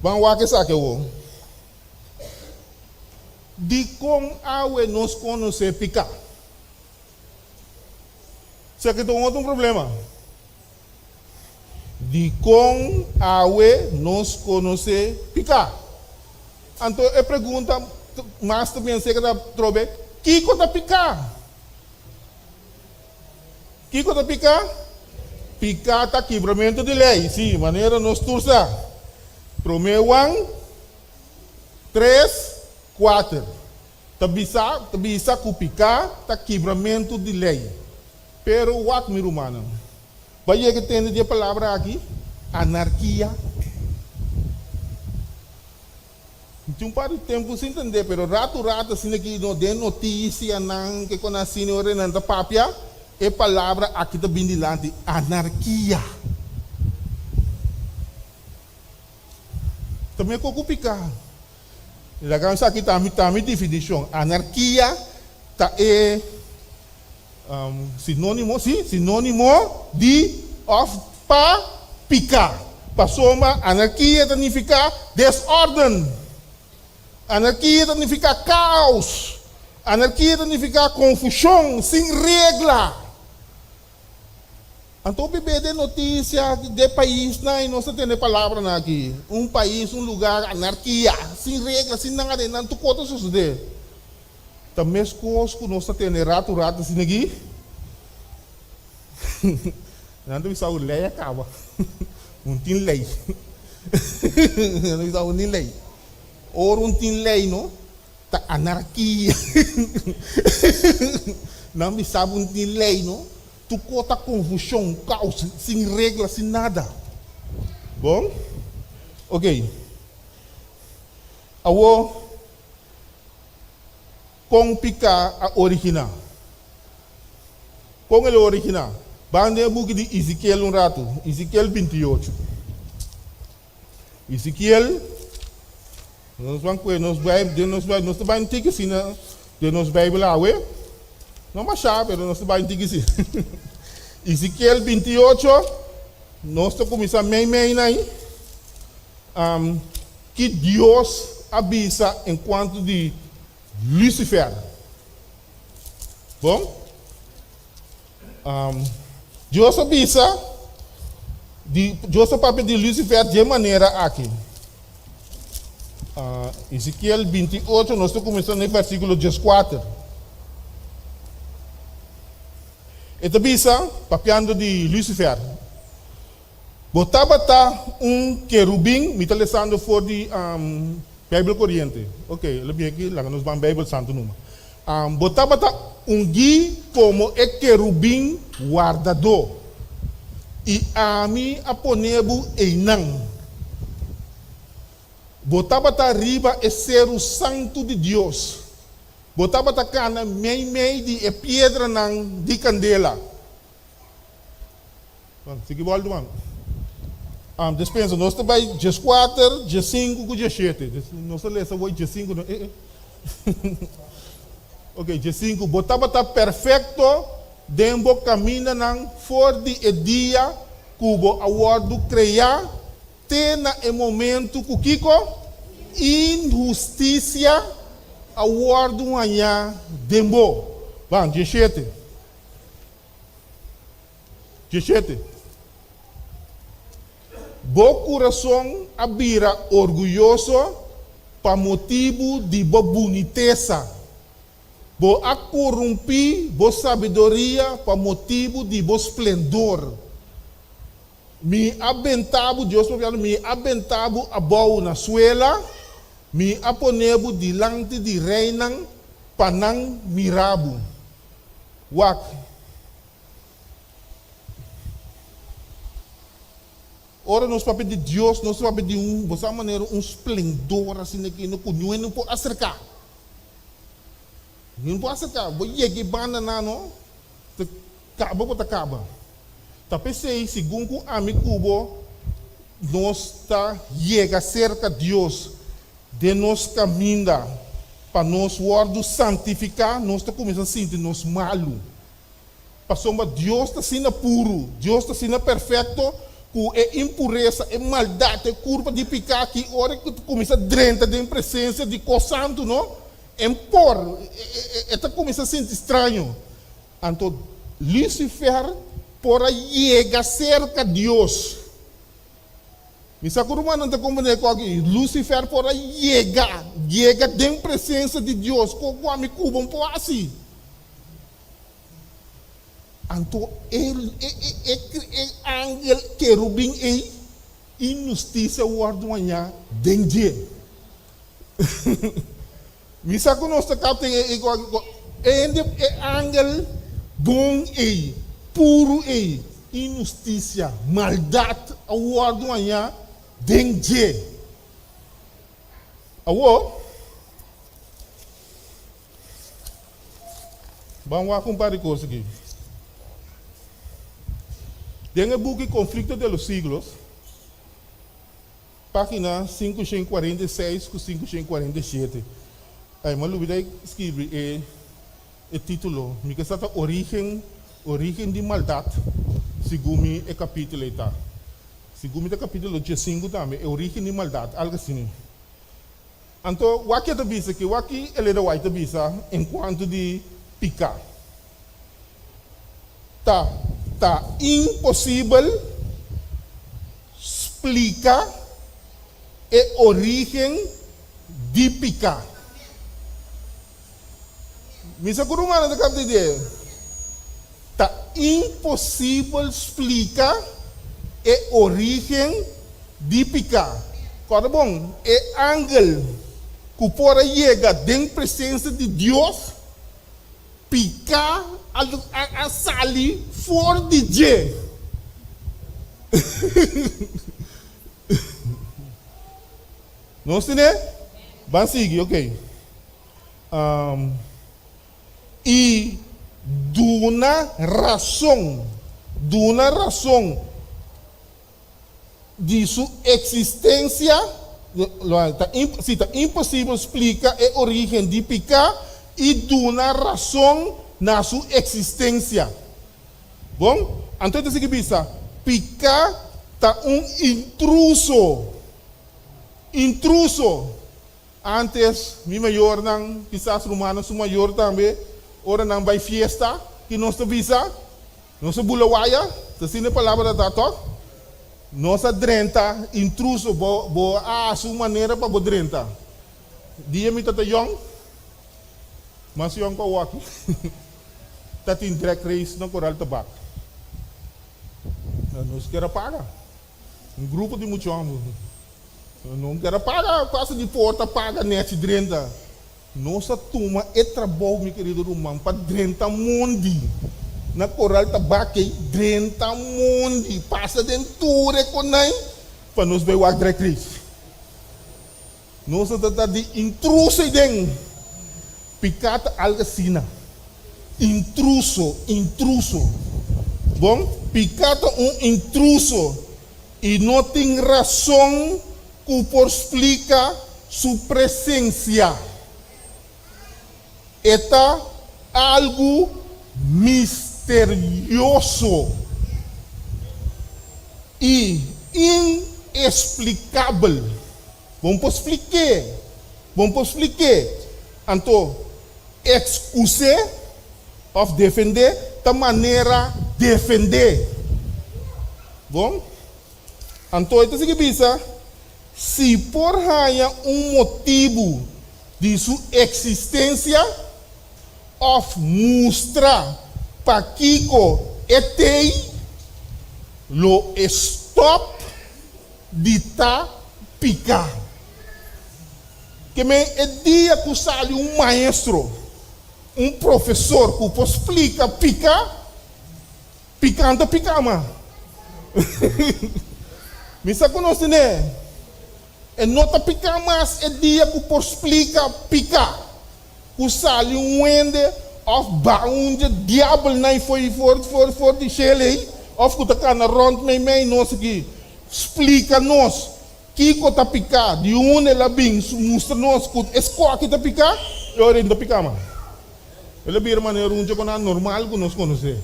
Ban wak esaki awor. Dikon awe nos konosé piká? Esaki ta un otro un problema. Dikon awe nos konosé piká? Anto e pregunta mas ta bien serka ta trobe, Kiko ta piká? Kiko ta piká? Piká ta kibramentu di lei, sí, manera nos tur sa. Promé Juan tres, kuater ta bisa ta bisa ku piká ta kibramentu di lei. Pero wak, mi rumannan, bo a yega tende di e palabra aki, anarkia? Mi tin un par di tempu sin tendé, pero ratu ratu asina ki no den notisianan ke kon asina ora nan ta papia, e palabra aki ta bin dilanti, anarkia. Ta meko ku piká. Laga esaki ta mi ta mi definishon, anarkia ta e Sinónimo, sí, sinónimo di òf pa piká. Pasobra anarkia ta nifiká desórden. Anarkia ta nifiká káos. Anarkia ta nifiká konfushon, sin regla. Anto bibé den notisia de paisnan i nos ta tende palabranan aki, un pais, un lugar, anarkia, sin regla, sin nada, i nan tur kos ta sosodé. Ta meskos ku nos ta tende ratu ratu asina aki. Nan ta bisa ku lei a kaba. Un tin lei. Nan ta bisa un tin lei. Ora un tin lei no, ta anarkia. Nan bisa bo un tin lei no, tur kos ta konfushon, kaos, sin regla, sin nada. Bon? Oké. Awor. Kon piká a originá? Kon el a originá? Ban den e buki di Ezekiel un ratu, Ezekiel 28. Ezekiel. Nos ban kue nos Bijbel, den nos Bijbel, nos ta bai un tiki asina den nos Bijbel awe. No mashá, pero nos ta bai un tiki asina. Ezekiel 28, nos ta kuminsá mei mei na ei. Um, ki Dios a bisa en kuanto di Lucifer? Bon? Um, Dios a bisa, di, Dios a papia di Lucifer dje manera aki. Uh, Ezekiel 28, nos ta kuminsá na e versíkulo 14. E ta bisa, papiando di Lucifer, Bo tabata un kerubin, mi ta lesando for di um, Bijbel Corriente. Ok, lo bin aki, laga nos ban Bijbel Santo numa. Um, bo tabata ungí komo e kerubin wardadó, i ami a pone bo einan. Bo tabata riba e seru santu di Dios. Bo tabata kana meimei di e piedranan di kandela. Sigui bòltu man. Despensa, nos ta bai dieskuater, diesinku ku diesshete. Nos ta lesa awor diesinku no, eh eh. Ok, diesinku. Bo tabata perfekto den bo kamindanan for di e dia ku bo a wòrdu kreá te na e momentu ku kiko? Inhustisia a wòrdu hañá den bo. Ban, diesshete. 17. Bo kurason a bira orguyoso pa motibu di bo bunitesa. Bo a korumpí bo sabiduria pa motibu di bo splendor. Mi a benta bo, Dios papiando, mi a benta bo abou na suela, mi a pone bo dilanti di reinan pa nan mira bo. Wak. Ora nos papia di Dios, nos ta papia di un, bo sa manera, un splendor asina ki no ku niun no por aserká. Niun no por aserká. Bo yega e banda nan no, ta kaba bo ta kaba. Ta p'esei, segun ku ami ku bo nos ta yega serka Dios den nos kaminda pa nos wòrdu santifiká, nos ta kuminsá sinti nos malu. Pasobra Dios ta asina puru, Dios ta asina perfekto, ku e impuresa, e maldat, e kurpa di piká aki, ora ku ta kuminsá drenta den presensia di kos santu, no, e por, e ta kuminsá sinti straño. Anto Lucifer por a yega serka Dios. Mi sa ku rumannan ta komprendé ku aki. Lucifer por a yega, yega den presensia di Dios, ku ku ami ku bo por hasi. Anto e, e, e, e angel kerubin ei, inhustisia wòrdu hañá den dje. Mi sa ku nos ta kapta e hende, e angel bon ei, puru ei, inhustisia, maldat a wòrdu hañá den dje. Awor, ban wak un par di kos aki. Den e buki Conflicto de los Siglos, Página 546 ku 547. Ai, mi a lubida skirbi e e título. Mi ke sa ta Orígen, Orígen di Maldat, segun mi e kapítulo ei ta. Segun mi ta kapítulo diesinku tambe, E Orígen di Maldat, algu asina. Anto, wak e ta bisa aki? Wak ki Elena White ta bisa enkuanto di piká? Ta ta imposibel splika e orígen di piká. Mi sa ku rumannan ta kapta idea. Ta imposibel splika e orígen di piká. Kòrda bon, e angel ku por a yega den presensia di Dios, Piká a sali for di dje. Nos tene? Ban sigui, ok. I duna rason, duna rason di su eksistensia. Ta, sí, ta imposibel splika e orígen di piká i duna rason na su eksistensia. Bon, anto e ta sigui bisa, Piká ta un intruso. Intruso! Ántes, mi mayornan, kisas rumannan su mayor tambe, ora nan bai fiesta, ki nos ta bisa? Nos a bula waya, ta asina e palabra ta tòg? Nos a drenta intruso, bo bo a hasi un manera pa bo drenta. Dia mi ta ta yòn, mas yòn ku awoki, ta tin drag race na Koral Tabak. Nos kier a paga. Un grupo di mucha hòmber. No kier a paga, pasa di porta paga nèchi drenta. Nos a tuma e trabou, mi kerido ruman, pa drenta mondi. Na Koral Tabak ei, drenta mondi, pasa den tur e konai pa nos bai wak drag race. Nos a trata di intruso ei den. Piká ta algu asina. Intruso, intruso. Bon, piká ta un intruso i no tin rason ku por splika su presensia. E ta algu misterioso i inesplikabel. Bo no por splik'é. Bo no por splik'é. Anto, ekskus'é òf defend'é ta manera defend'é. Bon? Anto e ta sigui bisa, Si por haña un motibu di su eksistensia òf mustra pakiko e t'ei, lo e stòp di ta piká. Ke men e dia ku sali un maestro, un profesor ku por splika piká, piká no ta piká mas. Mi sa ku nos tene. E no ta piká mas e dia ku por splika piká, ku sali un wende òf ba un dje diabelnan fo'i for for for di shel ei, òf ku ta kana rònt meimei nos aki. Splika nos kiko ta piká, di unda el a bin, mustra nos ku es koki ta piká, e ora ei no ta piká mas. El a bira manera un dje konan normal ku nos konosé.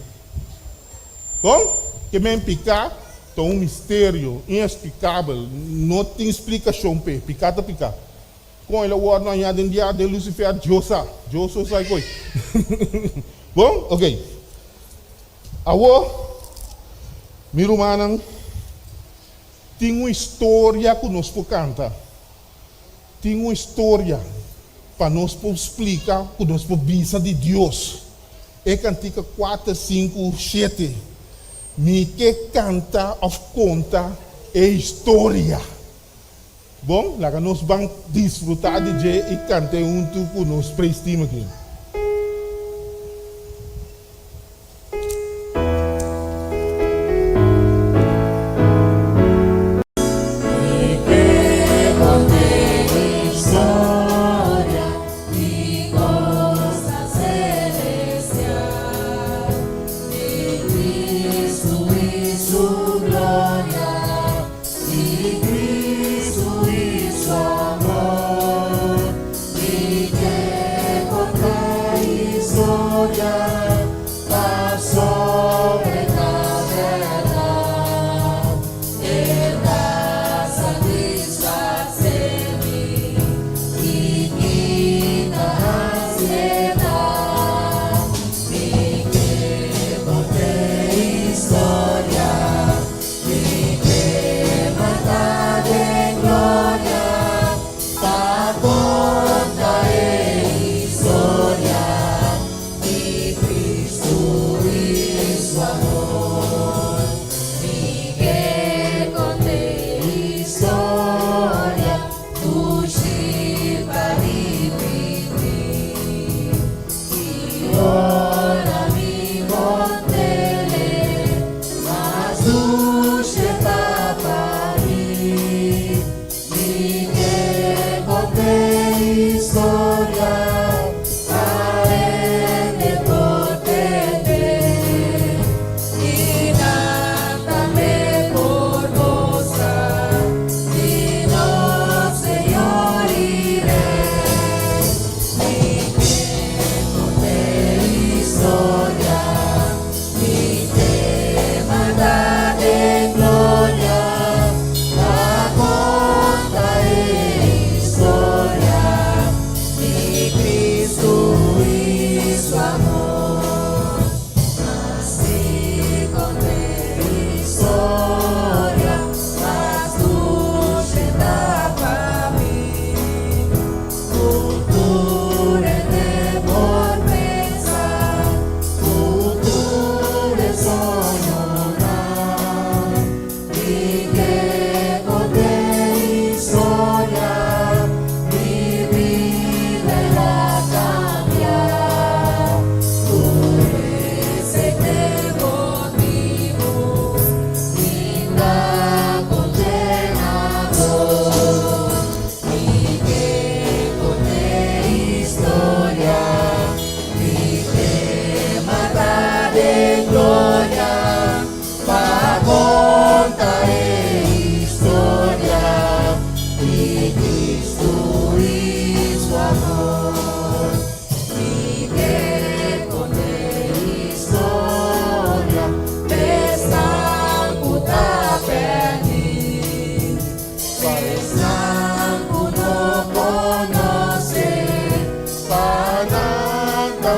Kon? Ke men piká ta un misterio ineksplikabel, no tin splikashon p'e. Piká ta piká. Kon el a wòrdu hañá den dia den Lucifer? Dios sa. Dios so sa e koi. Bon? Oké. Awor, mi rumannan, tin un historia ku nos por kanta. Tin un historia pa nos por splika ku nos por bisa di Dios. E kantika kuater, sinku, shete. Mi ke kanta òf konta e historia. Bon, laga nos ban disfrutá di dje i kant'é huntu ku nos praise team aki.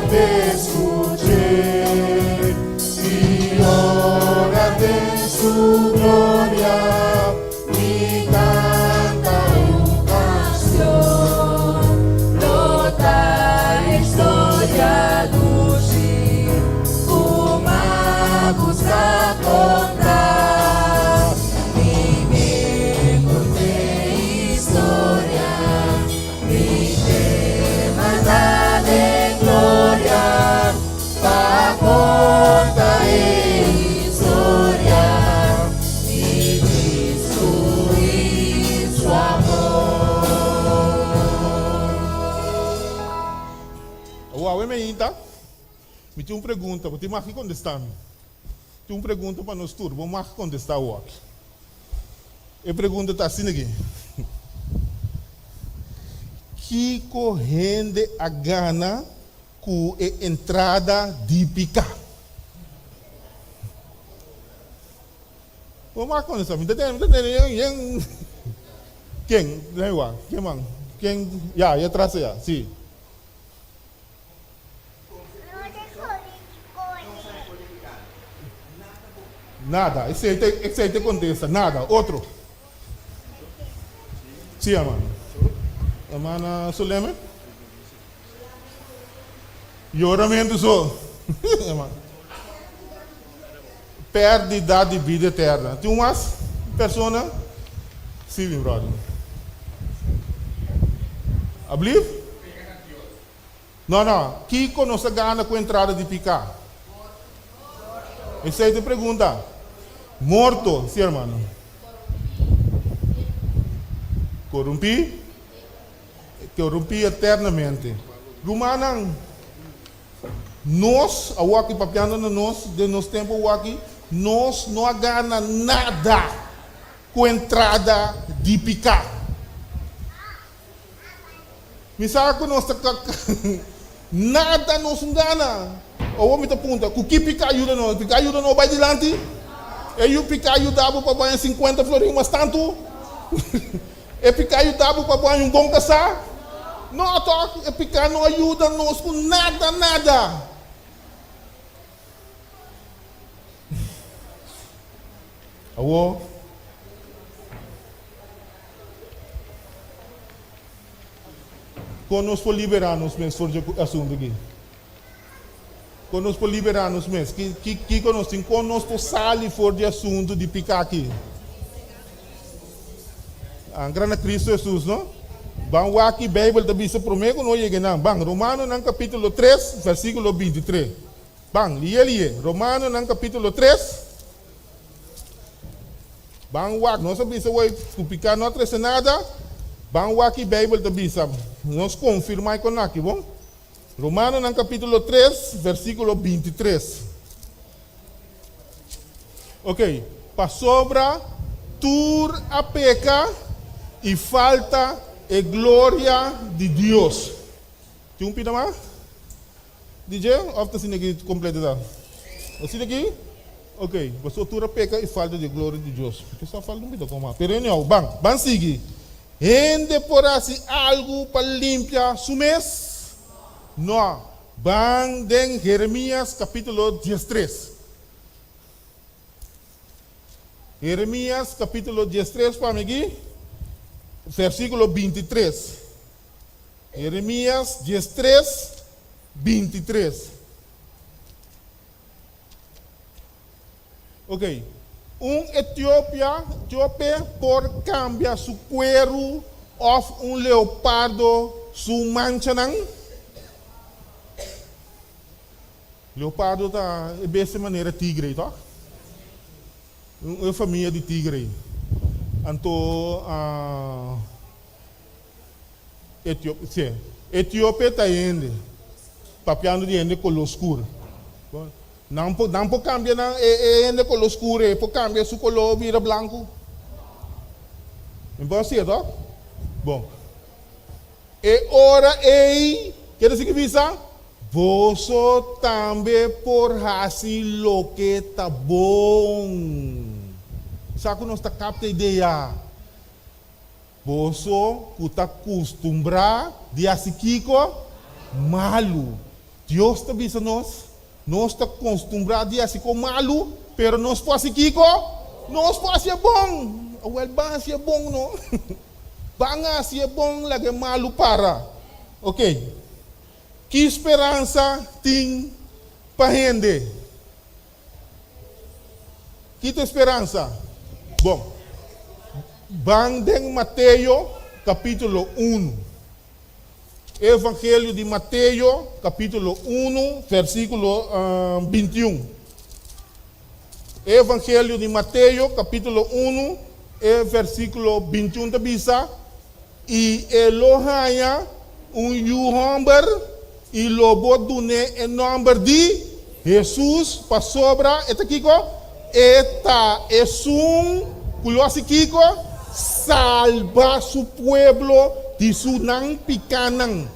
p'e skuch'é. I ora den su gloria mi kanta un kansion, lo ta historia dushi ku m'a gusta konta. Mi ke konta e historia, mi ke manda den gloria pa konta e historia di Cristo i su amor. Awor awe meinta, mi tin un pregunta, bo tin mag di kontestá mi. Tin un pregunta pa nos tur, bo mag kontestá awor. E pregunta ta asina aki, Kiko hende a gana ku e entrada di piká? Bo mag kontestá, mi ta tende, mi ta tende yen, yen. Ken? Lei wak, ken man? Ken? Ya, ya tras aya, si. Nada. Esei ta esei ta e kontesta. Nada. Otro. Sí, hermano. Hermana Soleme? Yoramentu so. Hermano. Pèrdida di bida eterna. Tin un mas persona? Sí, mi brother. Ablief? No, no. Kiko nos ta gana ku entrada di piká? Esei ta e pregunta. Morto, sí, hermano. Korumpí? Korumpí eternamente. Rumannan, nos, awor aki papiando na nos, den nos tempu awor aki, nos no a gana nada ku entrada di piká. Mi sa ku nos ta nada nos un gana. Awor mi ta puntra, ku ki piká yuda nos? Piká yuda nos bai dilanti? E yu piká yuda bo pa bo haña sinkuenta florin mas tantu? E piká yuda bo pa bo haña un bon kasá? No, tòg? E piká no a yuda nos ku nada, nada. Awor. Kon nos por liberá nos mes for dje asuntu aki? Kon nos por liberá nos mes? Kiko nos tin? Kon nos por sali for dje asuntu di piká aki? Ankra na Kristu Hesus, no? Ban wak ki Beibel ta bisa promé ku nos yega einan. Ban, Romanonan kapítulo tres, versíkulo bintitres. Ban, lié lié. Romanonan kapítulo tres. Ban wak, nos a bisa wei ku piká no a trese nada, ban wak ki Beibel ta bisa, nos konfirmá e kon aki, bon? Romanonan kapítulo tres, versíkulo 23. Ok, pasobra tur a peka i falta e gloria di Dios. Tin un pida mas? DJ, of ta asina aki completo ta? Asina aki? Ok, pasobra tur a peca y falta di e gloria di Dios. Porque sa falta un bita coma. Pero anyhow, ban, ban sigui. Hende por haci algo pa limpia su mes? No. Ban den Jeremias capitulo 13. Jeremias capitulo 13 pa mi aki, versiculo 23. Jeremias 13, 23. Ok, un etiopia, etiope por kambia su kueru òf un leopardo su manchanan? Leopardo ta e bestia manera tigre, tòg? Un famia di tigre. Anto, Etiope, sí. Etiope ta hende, papiando di hende koló skur. Nan por, nan por kambia nan, e, e hende koló skur ei por kambia su koló bira blanku? Mi por hasié tòg? Bon. E ora ei, ke ta sigui bisa? Boso tambe por hasi loke ta bon. Sa ku nos ta kapta idea. Boso ku ta kustumbrá di hasi kiko? Malu. Dios ta bisa nos, nos ta konstumbrá di hasi kon malu, pero nos por hasi kiko? Nos por hasi e bon! Awèl, ban hasi e bon no. Ban hasi e bon, laga e malu para. Oke. Ki speransa tin pa hende? Ki ta e speransa? Bon, ban den Mateo kapítulo unu. Evangelio di Mateo kapítulo unu, versíkulo 21. Evangelio di Mateo kapítulo unu, e versíkulo 21 ta bisa, I e lo haña un yu hòmber, i lo bo dun'é e nòmber di Hesus, pasobra e ta kiko? E ta esun ku lo hasi kiko? Salba su pueblo di su nan pikánan.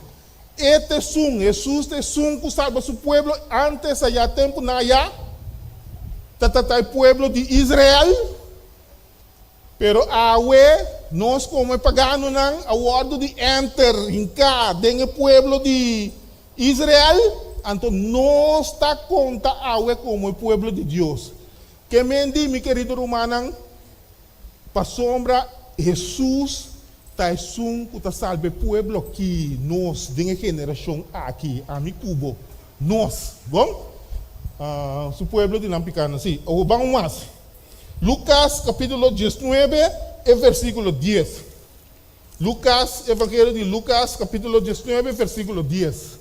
E ta esun, Hesus ta esun ku salba su pueblo ántes ayá tempunan ayá, ta ta e pueblo di Israel. Pero awe, nos komo e paganonan a wòrdu di enter, hinká, den e pueblo di Israel, anto nos ta konta awe komo e pueblo di Dios. Ke men di, mi kerido rumannan, pasobra Hesus ta esun ku ta salba e pueblo ki nos den e generashon aki, ami ku bo, nos, bon? Su pueblo di nan pikánan, sí. Awor ban un mas. Lukas kapítulo 19 e versíkulo 10. Lukas, Evangelio di Lukas kapítulo 19 versíkulo 10.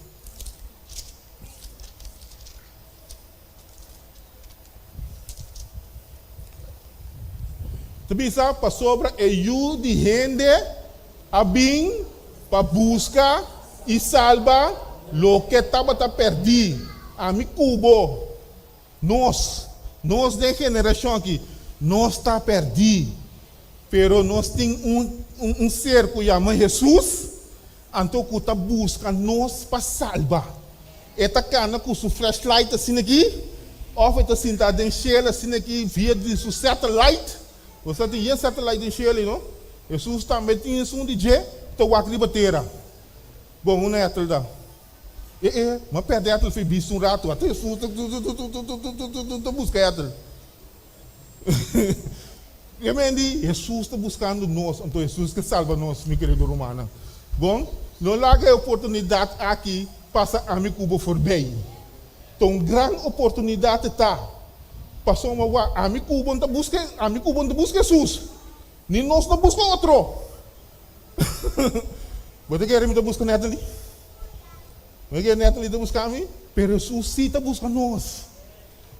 Ta bisa, Pasobra e Yu di hende a bin pa buska i salba loke tabata pèrdí. Ami ku bo. Nos, nos den generashon aki, nos ta pèrdí. Pero nos tin un, un, un ser ku yama Hesus, anto ku ta buska nos pa salba. E ta kana ku su flashlight asina aki, òf e ta sinta den shel asina aki via di su satellite. Bo sa tin yen satellite den shel ei, no? Hesus tambe tin esun di dje ku ta wak riba tera. Bon, un etel ta. E e, m'a pèrdè etel fi bista un ratu. Ata Hesus ta ta buska etel. E men di, Hesus ta buskando nos, anto Hesus ke salba nos, mi kerido rumannan. Bon, no laga e oportunidat aki pasa ami ku bo forbei. Ta un gran oportunidat e ta. Pasobra wak, ami ku bo no ta buska, ami ku bo no ta buska Hesus, ni nos no buska otro. Bo ta kere mi ta buska Natalie? Bo ta kere Natalie ta buska mi? Pero Hesus sí ta buska nos.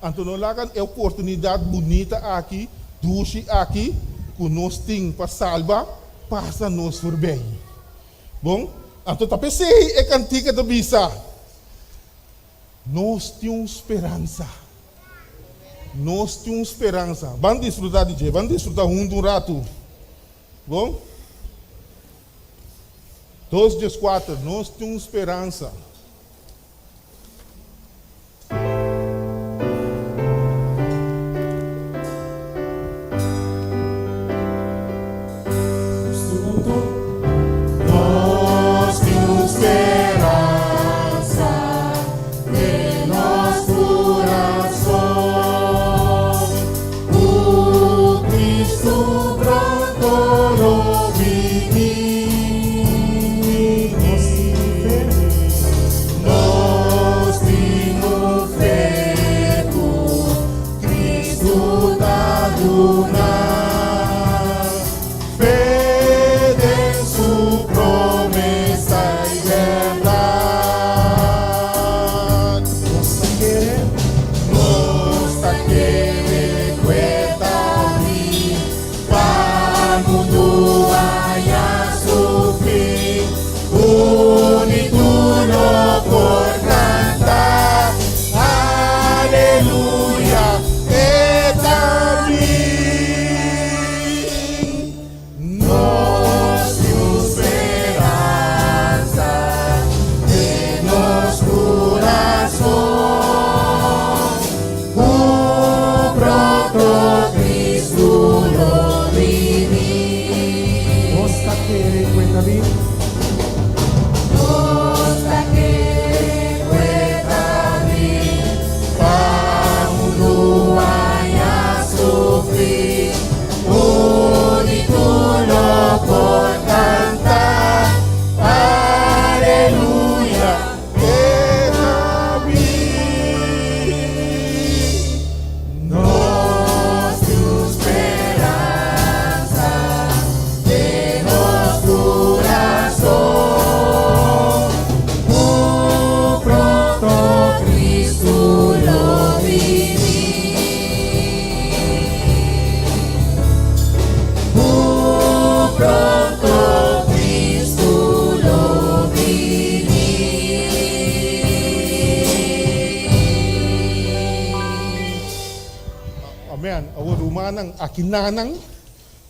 Anto no laga e oportunidat bunita aki, dushi aki, ku nos tin pa salba, pasa nos forbei. Bon, anto ta p'esei e kantika ta bisa, Nos tin un speransa. Nos tin un speransa. Ban disfrutá di dje. Ban disfrutá huntu un ratu. Bon? 2:14, Nos tin un speransa. Nos tin un speransa den nos kurason, ku Kristu pronto lo bini. Nos tin fe. Awor rumannan, aki nanan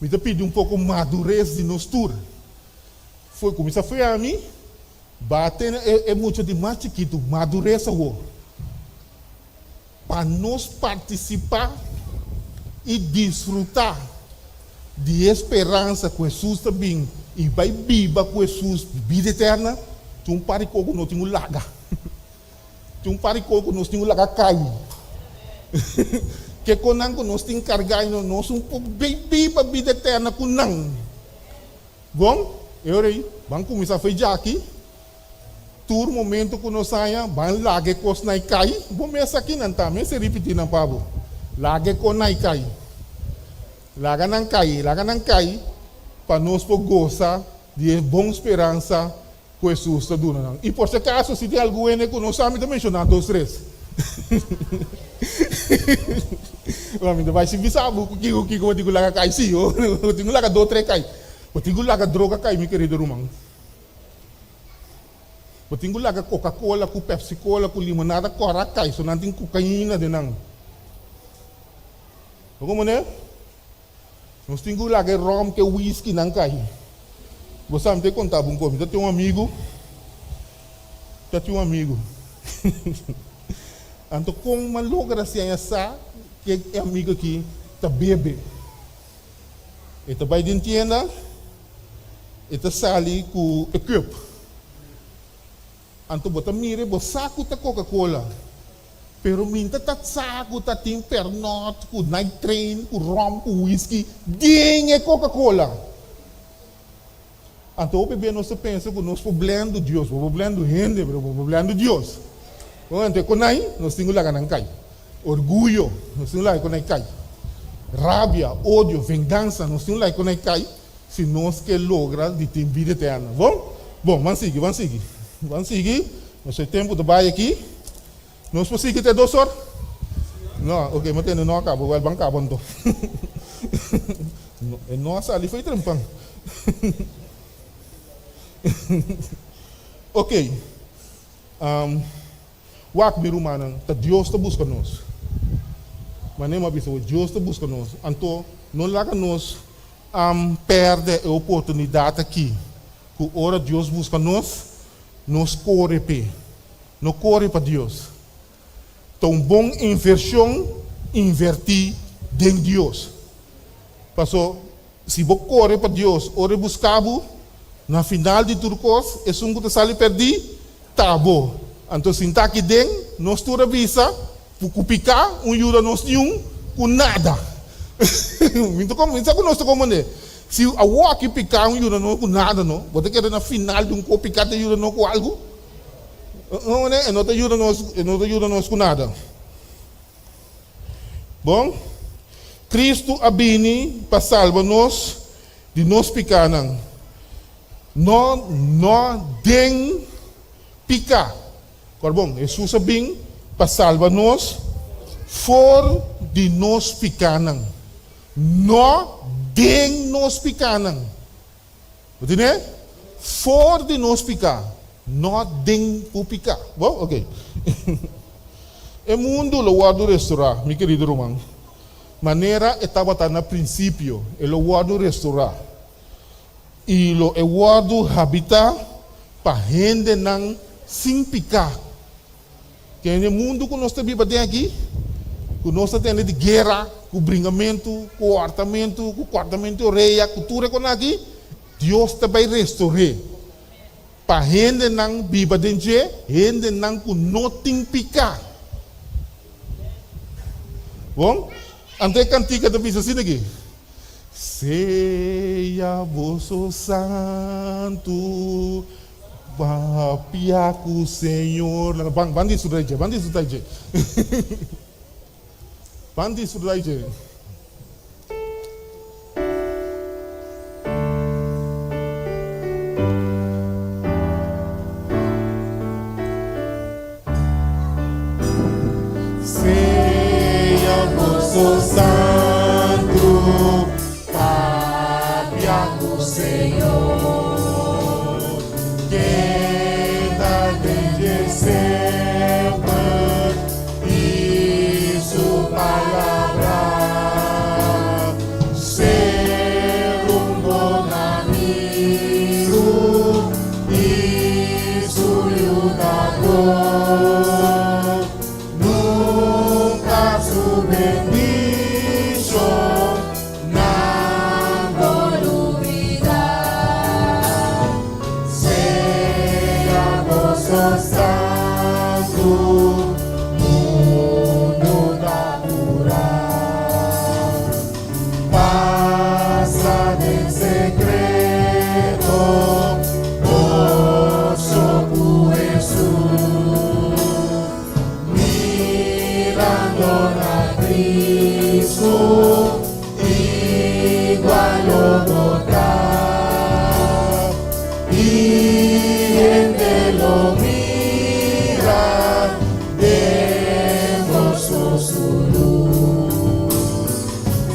mi ta pidi un poko madures di nos tur. Fo'i kuminsá fo'i ami, bate na e mucha di mas chikitu, madures awor. Pa nos partisipá i disfrutá di e speransa ku Hesus ta bin i bai biba ku Hesus bida eterna, tin un par di kos ku no tin ku laga. Tin un par di kos ku nos tin ku laga kai. Ke konan ku nos tin kargá i nos un por bai biba bida eterna ku nan. Bon, e ora ei, ban kuminsá fo'i djaki. Tur momento ku nos haña, ban laga e kosnan ei kai. Bo mes aki nan ta, mester ripití nan pa bo. Laga e kosnan ei kai. Laga nan kai, laga nan kai pa nos por gosa di e bon speransa ku Hesus ta duna nan. I por si akaso si tin algun hende ku no sa, mi ta menshoná dos tres. Bo mi ta bai sin bisa bo ku kiko kiko bo tin ku laga kai. Sí, bo tin ku laga dos tres kai. Bo tin ku laga droga kai, mi kerido ruman. Bo tin ku laga Coca Cola ku Pepsi Cola ku limonada kòrá kai so nan tin kokaina den nan. Bo komo ne? Nos tin ku laga e ròm ku e whisky nan kai. Bo sa mi ta konta bo un kos. Mi ta tin un amigu, ta tin un amigu. Anto kon mi a logra siña sa ke e amigu aki ta bebe? E ta bai den tienda, e ta sali ku e cup. Anto bo ta mira e bo sa ku ta Coca Cola, pero minta ta sa ku ta tin Pernod, ku Night Train, ku rom, ku whisky den e Coca Cola. Anto hopi bia nos ta pensa ku nos por blendu Dios, bo por blendu hende, pero bo por blendu Dios. Anto e konai nos tin ku laga nan kai. Orguyo, nos tin ku laga e konai kai. Rabia, odio, vengansa, nos tin ku laga e konai kai si nos ke logra di tin bida eterno. Bon? Bon, ban sigui, ban sigui. Ban sigui, nos e tempu ta bai aki. Nos por sigui te dos or? No, ok, mi a tende no a kaba, wèl ban kaba anto. E no a sali fo'i trempan. Ok, wak mi rumannan, ta Dios ta buska nos. Manera mi a bisa bo, Dios ta buska nos. Anto no laga nos pèrdè e oportunidat aki ku ora Dios buska nos, nos kore p'e. No kore pa Dios. Ta un bon invershon invertí den Dios. Paso, si bo kore pa Dios ora e buska bo, na final di tur kos, esun ku ta sali pèrdí ta bo. Anto sinta aki den, nos tur a bisa ku piká un yuda nos niun ku nada. Mi ta sa ku nos ta komprendé. Si awoki piká un yuda nos ku nada no, bo ta kere na final di un kos piká ta yuda nos ku algu? No, ne, e no ta yuda nos, e no ta yuda nos ku nada. Bon, Kristu a bini pa salba nos di nos pikánan, no, no den piká. Kor bon, Hesus a bin pa salba nos for di nos pikánan, no den nos pikánan. Bo tene? For di nos piká, no den ku piká. Bo? Ok. E mundu lo wòrdu restorá, mi kerido ruman. Manera e tabata na prinsipio, e lo wòrdu restorá. I lo e wòrdu habitá pa hendenan sin piká. Tene mundu ku nos ta biba den aki, ku nos ta tende di guera, ku bringamentu, ku hòrtamentu, ku kòrtamentu di orea, ku tur e konan aki, Dios ta bai restor'é pa hendenan biba den dje, hendenan ku no tin piká. Bon, anto e kantika ta bisa asina aki, Sea boso santu. Papia ku Señor. Laga ban ban disfruta dje, ban disfruta dje. Ban disfruta dje. Sea boso santu. Papia ku Señor, keda den dje semper i su palabra. Nunka su bendishon nan no lubidá. Sea boso santu, mundu ta purá. Pasa den sekreto, boso ku Hesus. Mirando na Kristu, igual lo bo ta. I hende lo mira den boso su lus.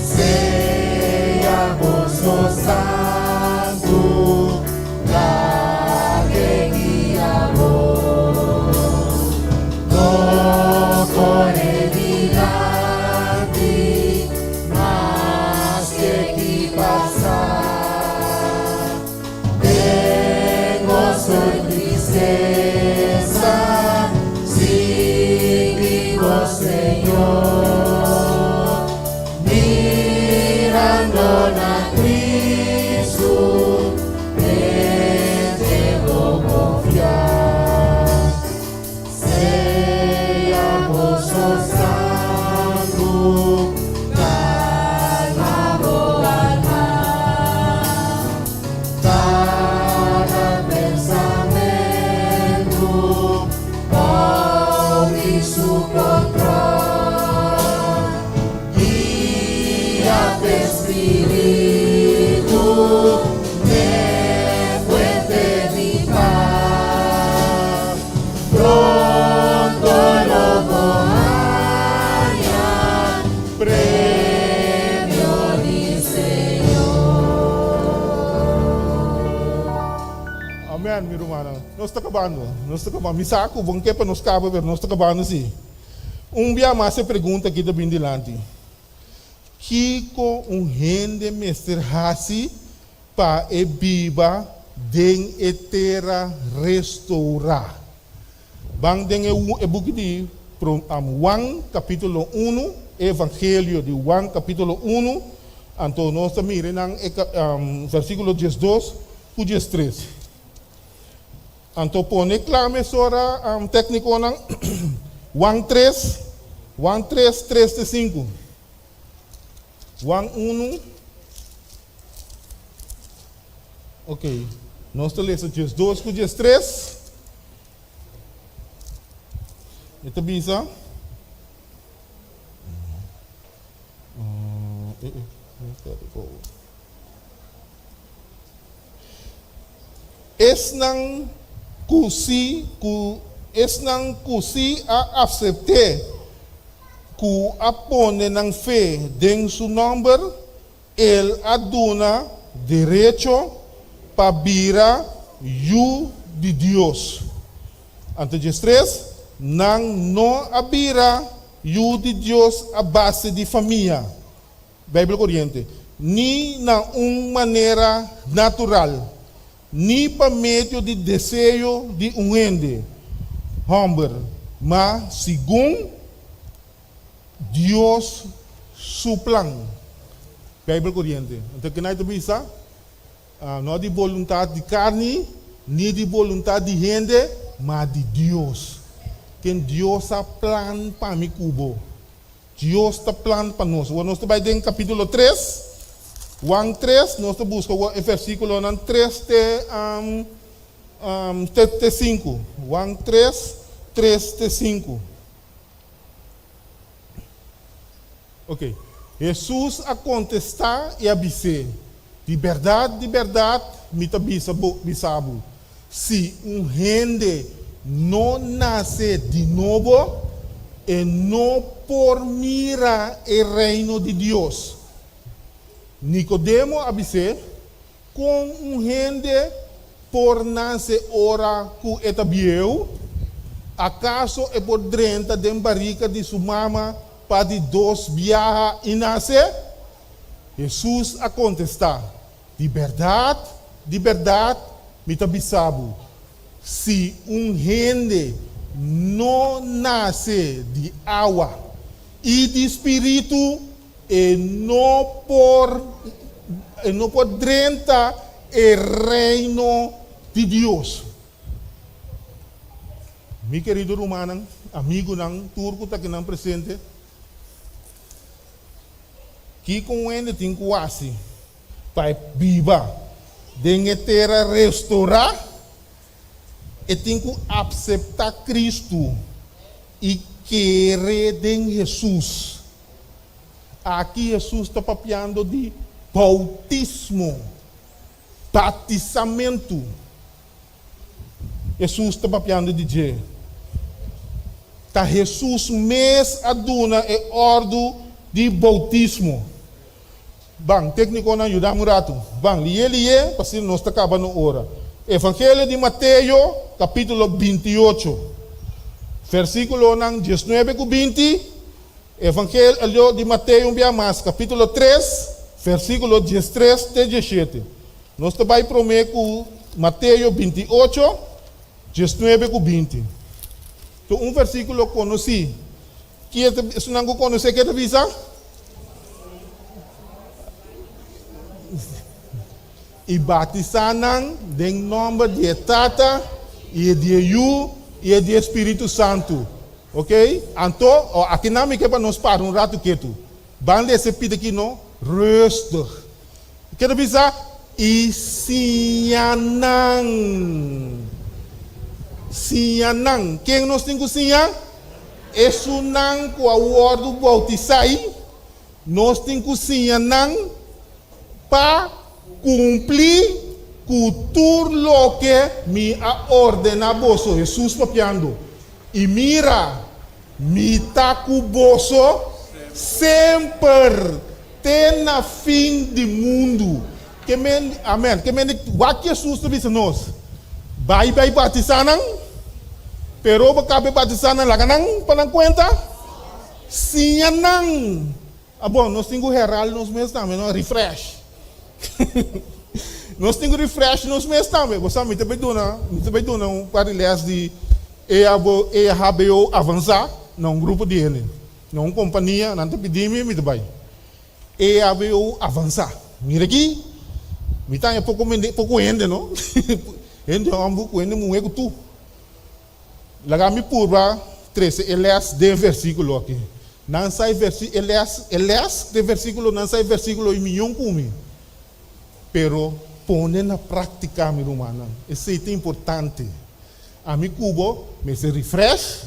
Sea boso santu, lag'é guia bo. No kore dilanti, maske ki pasa. Den goso i tristesa, sigui bo Señor. Mirando na Kristu, den dje bo konfia. Sea boso santu, kalma bo alma. Kada pensamentu, bou di su kontròl. Guia p'e Spiritu, n'e fuente di pas. Pronto lo bo haña premio di Señor. Amen, mi rumannan. Nos ta kabando, nos ta kabando. Mi sa ku bon ke pa nos kaba, pero nos ta kabando si. Un bia mas e pregunta aki ta bin dilanti, Kiko un hende mester hasi pa e biba den e tera restourá? Ban den e buki di Juan kapítulo unu, e Evangelio di Juan kapítulo unu, anto nos ta mira nan e versíkulo diesdos ku diestres. Anto pone kla mesora téknikonan Juan tres, Juan tres, tres te sinku. Juan unu, ok, nos ta lesa diesdos ku diestres. E ta bisa. Esnan ku si ku esnan ku si a asept'é, ku a pone nan fe den su nòmber, el a duna derecho pa bira yu di Dios. Anto diestres, nan no a bira yu di Dios a base di famia. Bijbel Koriente, Ni na un manera natural, ni pa medio di deseo di un hende hòmber, ma segun Dios su plan. Bijbel Koriente, Anto kenai ta bisa, No di boluntat di karni, ni di boluntat di hende, ma di Dios. Ken Dios a plan pa mi ku bo. Dios ta plan pa nos. Awor nos ta bai den kapítulo tres, Juan tres, nos ta buska awor e versíkulonan tres te te te sinku. Juan tres, tres te sinku. Ok. Hesus a kontestá i a bis'é, Di bèrdat, di bèrdat, mi ta bisa bo, bisa bo, Si un hende no nase di nobo, e no por mira e Reino di Dios. Nikodemo a bis'é, Kon un hende por nase ora ku e ta bieu? Akaso e por drenta den barika di su mama pa di dos biaha i nase? Hesus a kontestá, Di bèrdat, di bèrdat, mi ta bisa bo, si un hende no nase di awa i di spiritu, e no por e no por drenta e reino di Dios. Mi kerido rumannan, amigunan, tur ku ta akinan presente, kiko un hende tin ku hasi pa e biba den e tera restorá? E tin ku apseptá Kristu i kere den Hesus. Aki Hesus ta papiando di boutismo, batisamentu. Hesus ta papiando di dje. Ta Hesus mes a duna e òrdu di boutismo. Ban, téknikonan, yuda mi un ratu. Ban, lié lié, pa asina nos ta kaba no ora. Evangelio di Mateo, kapítulo 28, versíkulonan 19 ku 20, Evangelio di Mateo un bia mas, kapítulo 3, versíkulo 13 te 17. Nos ta bai promé ku Mateo 28, 19 ku 20. Ta un versíkulo konosí. Kie ta, esunnan ku konosé ke ta bisa? I batisá nan den nòmber di e Tata i e di e Yu i e di e Spiritu Santu. Ok? Anto, akinan mi ke pa nos para un ratu ketu. Ban lesa e pida aki no, rustig. Ke ta bisa? I siña nan. Siña nan. Ken nos tin ku siña? Esunnan ku a wòrdu boutisá i nos tin ku siña nan pa kumpli ku tur loke mi a ordená boso, Hesus papiando. I mira, mi ta ku boso semper, te na fin di mundu. Ke men, amen, ke men di, wak Hesus ta bisa nos, Bai bai batisá nan, pero bo kabe batisá nan, laga nan pa nan kuenta, siña nan. A bon, nos tin ku herhal nos mes tambe, no? Refresh. Nos tin ku refresh nos mes tambe. Bo sa, mi ta bai duna, mi ta bai duna un par di lès di EABO, EHBO avansá na un grupo di hende, na un kompania, nan ta pidi mi, mi ta bai. EHBO avansá. Mira aki, mi ta haña poko mende, poko hende, no? Hende hòmber ku hende muhé ku tur. Laga mi purba trese e lès den versíkulo aki. Nan sa e versi, e lès, e lès den versíkulo, nan sa e versíkulo i mion ku mi. Pero pone na práktika, mi rumannan. Esei ta importante. Ami ku bo mester refresh,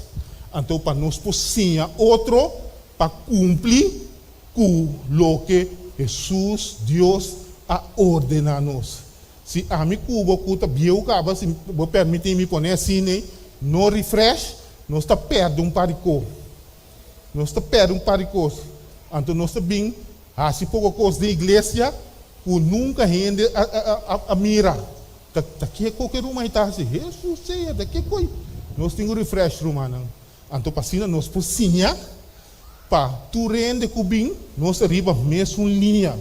anto pa nos por siña otro pa kumpli ku loke Hesus, Dios, a ordená nos. Si ami ku bo ku ta bieu kaba, si bo permití mi pone asina ei, no refresh, nos ta pèrdè un par di kos. Nos ta pèrdè un par di kos. Anto nos ta bin hasi poko kos den iglesia ku nunka hende a a a mira. Ta ta ke ko ke ruman ei ta hasi? Hesus sea, ta ke koi? Nos tin ku refresh rumannan. Anto pa asina nos por siña pa tur hende ku bin, nos ta riba mesun liña.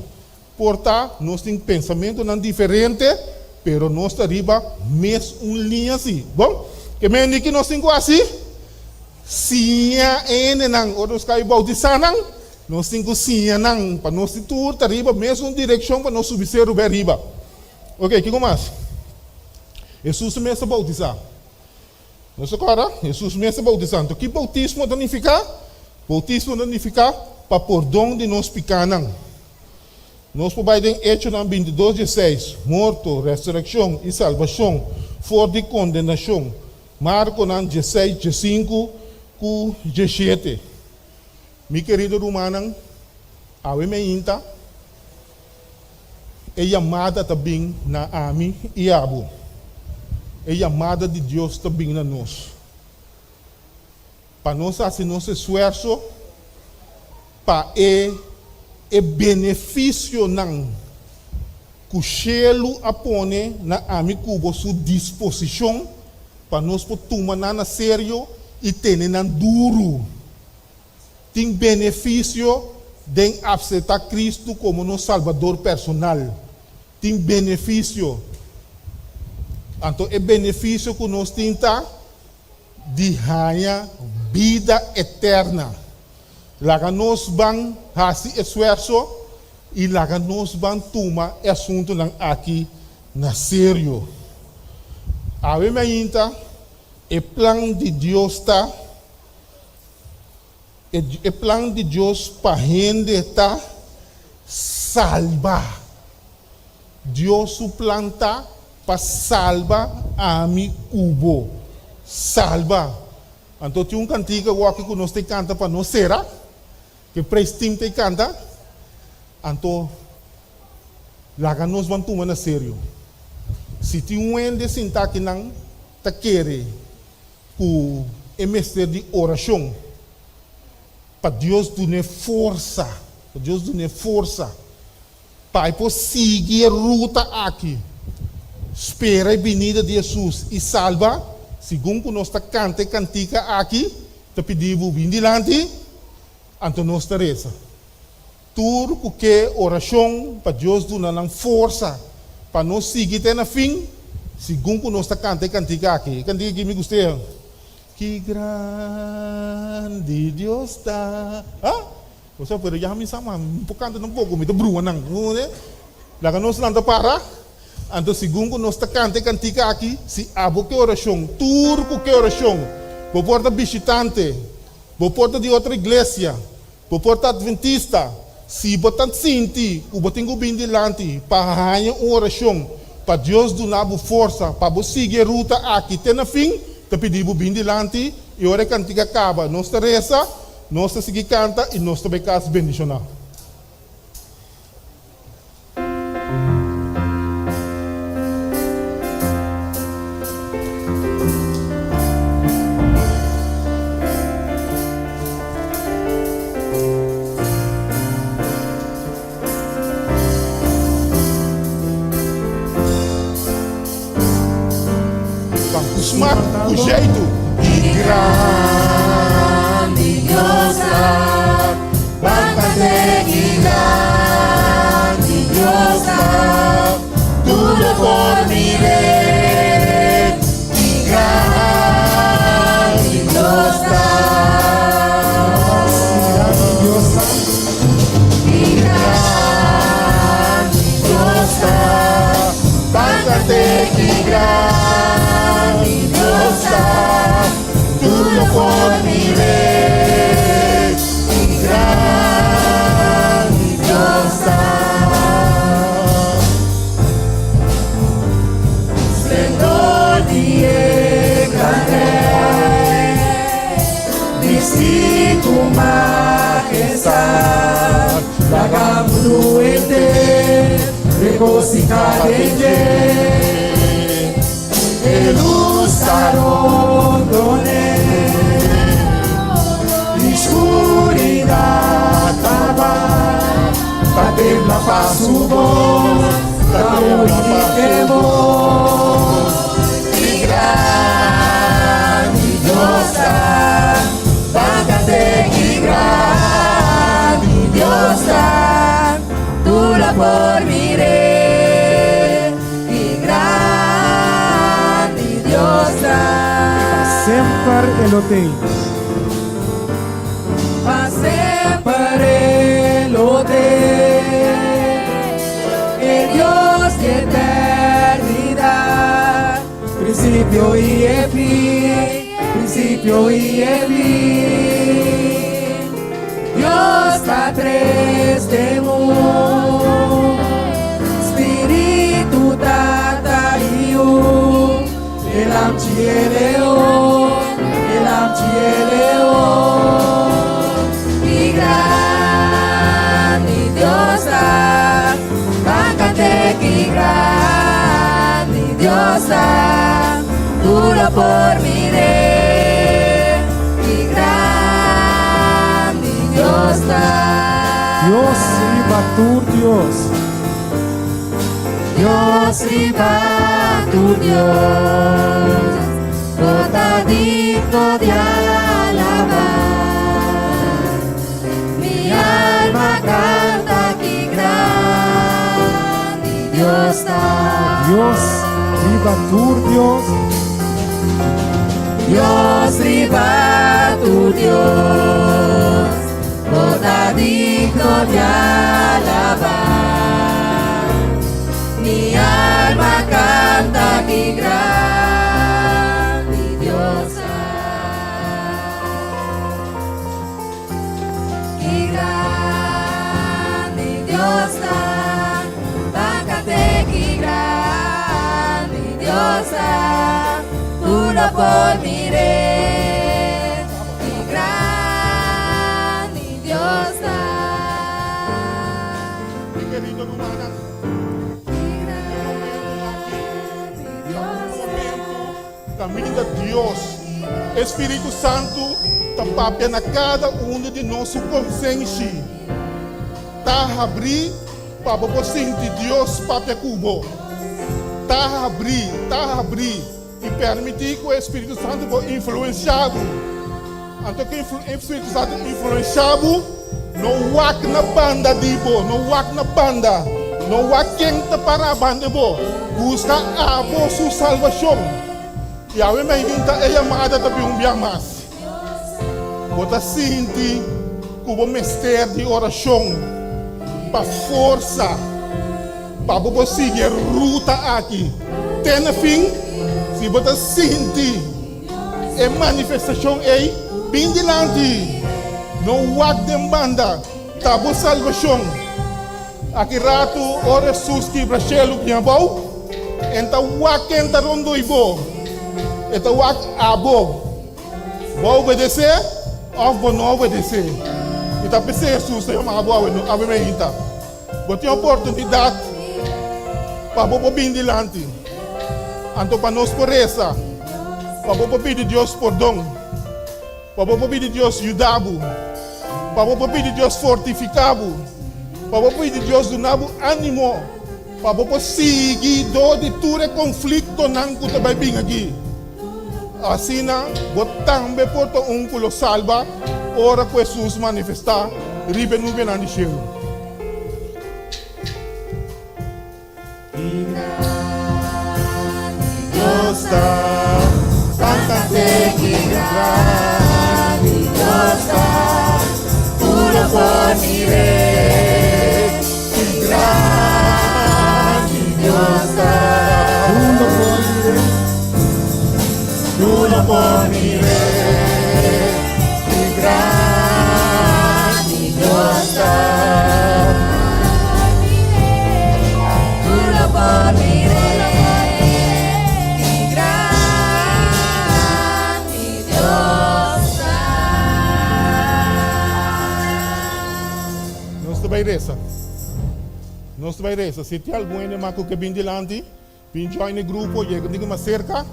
Por ta nos tin pensamentunan diferente, pero nos ta riba mes un liña si. Bon, ke men di ki nos tin ku hasi? Siña e hendenan. Ora nos kai boutisá nan, nos tin ku siña nan pa nos tin tur ta riba mes un direkshon pa nos subi seru bai riba. Oke, kiko mas? Hesus mes a boutisá. Nos ta kòrda? Hesus mes a boutisá. Anto ki boutismo ta nifiká? Boutismo ta nifiká pa pordon di nos pikánan. Nos por bai den Echonan 22 dieseis, morto, resurekshon i salbashon for di kondenashon, Markonan 16 15 ku 17. Mi kerido rumannan, awe meinta e yamada ta bin na ami i abo. E yamada di Dios ta bin na nos. Pa nos hasi nos esfuerso pa e e benefisionan ku shelu a pone na ami ku bo su disposishon pa nos por tuma nan na serio i tene nan duru. Tin benefisio den apseptá Kristu komo nos Salbador personal. Tin benefisio. Anto e benefisio ku nos tin ta. di haña bida eterna. Laga nos ban hasi esfuerso i laga nos ban tuma e asuntunan aki na serio. Awe mainta e plan di Dios ta e plan di Dios pa hende ta salba. Dios su plan ta pa salba ami ku bo. Salba. Anto tin un kantika wòki ku nos ta kanta pa nos sera, ku e praise team ta kanta, anto laga nos ban tuma na serio. Si tin un hende sinta akinan ta kere ku e mester di orashon pa Dios dun'é forsa, pa Dios dun'é forsa Pa e por sigui e ruta aki, spera e binida di Hesus i salba, segun ku nos ta kanta e kantika aki, ta pidi bo bin dilanti, anto nos ta resa. Tur ku ke orashon pa Dios duna nan forsa pa nos sigui te na fin, segun ku nos ta kanta e kantika aki. E kantika aki mi gust'é. Ki grandi Dios ta! Ha? Bo sa, pero ya mi sa, ma mi por kanta tampoko, mi ta brua nan. Laga nos lanta para, anto segun ku nos ta kanta e kantika aki, si abo ke orashon, tur ku ke orashon, bo por ta bishitante, bo por ta di otro iglesia, bo por ta adventista, si bo ta sinti ku bo tin ku bin dilanti pa haña un orashon, pa Dios duna bo forsa pa bo sigui e ruta aki te na fin, ta pidi bo bin dilanti i ora e kantika kaba nos ta resa. Nos ta sigui kanta i nos ta bai kas bendishoná. Ban ku smak, ku jeitu. Ki grandi Dios ta, ban kant'é ki grandi Dios ta, tur lo por mir'é. Ki grandi Dios ta. Ki grandi Dios ta. Ki grandi Dios ta, ban kant'é ki grandi Dios ta, tur lo por mir'é. Ki grandi Dios ta. Splendor di e gran Rei. Bisti ku majestad, laga mundu henter regosihá den dje. E lus ta rondon'é, i skuridat ta bai. Ta tembla pa su bos, ta oí e bos. Ki grandi Dios ta, ban kant'é ki grandi Dios ta, tur la por mir'é. Ki grandi Dios ta. Pa semper e lo t'ei. Pa semper e lo t'ei. E Dios di eternidad, principio y e fin, principio y e fin. Dios ta tres den un, Spiritu, Tata y Yu, e Lamchi y e Leon, e Lamchi y e Leon. Ki grandi Dios ta, ban kant'é ki grandi Dios ta, tur lo por mir'é. Ki grandi Dios ta. Dios riba tur Dios. Dios riba tur Dios, bo ta digno di alabá. Mi alma canta ki grandi Dios ta. Dios riba tur Dios. Dios riba tur Dios, bo ta digno di alabá. Mi alma kanta ki grandi Dios ta. Ki grandi Dios ta, ban kant'é ki grandi Dios ta, tur lo por mir'é. Ki grandi Dios ta. Mi kerido rumannan, e momento aki ta un momento Kaminda Dios, e Spiritu Santu, ta papia na kada unu di nos su konsenshi ta habrí pa bo por sinti Dios papia ku bo. Ta habrí, ta habrí i permití ku e Spiritu Santu por influenshá bo. Anto ku e Spiritu Santu influenshá bo, no wak na banda di bo, no wak na banda, no wak ken ta pará banda bo. Buska abo su salbashon. I awe mainta e yamada ta bin un bia mas. Bo ta sinti ku bo mester di orashon pa forsa pa bo por sigui e ruta aki te na fin? Si bo ta sinti E manifestashon ei bin dilanti, no wak den banda, ta bo salbashon. Aki ratu ora Hesus kibra shelu bin abou, en ta wak ken ta rondoi bo, e ta wak abo. Bo a obedesé òf bo no a obedesé? I ta p'esei Hesus ta yama abo awe, awe meinta. Bo tin oportunidat pa bo por bin dilanti, anto pa nos por resa, pa bo por pidi Dios pordon, pa bo por pidi Dios yuda bo, pa bo por pidi Dios fortifiká bo, pa bo pidi Dios duna bo ánimo, pa bo por sigui dor di tur e konfliktonan ku ta bai bin aki. Asina bo tambe por ta un ku lo salba ora ku Hesus manifestá riba e nubenan di shelu. Dios ta, cantante ki grandi Dios ta, tur lo por mir'é, ki grandi Dios ta. Tur lo por mir'é, tur lo por mir'é, ki grandi Dios ta. Tur lo por mir'é, ki grandi Dios ta. Nos ta bai resa. Nos ta bai resa. Si tin algun hende mas ku ke bin dilanti, bin join e grupo, yega un mas serka.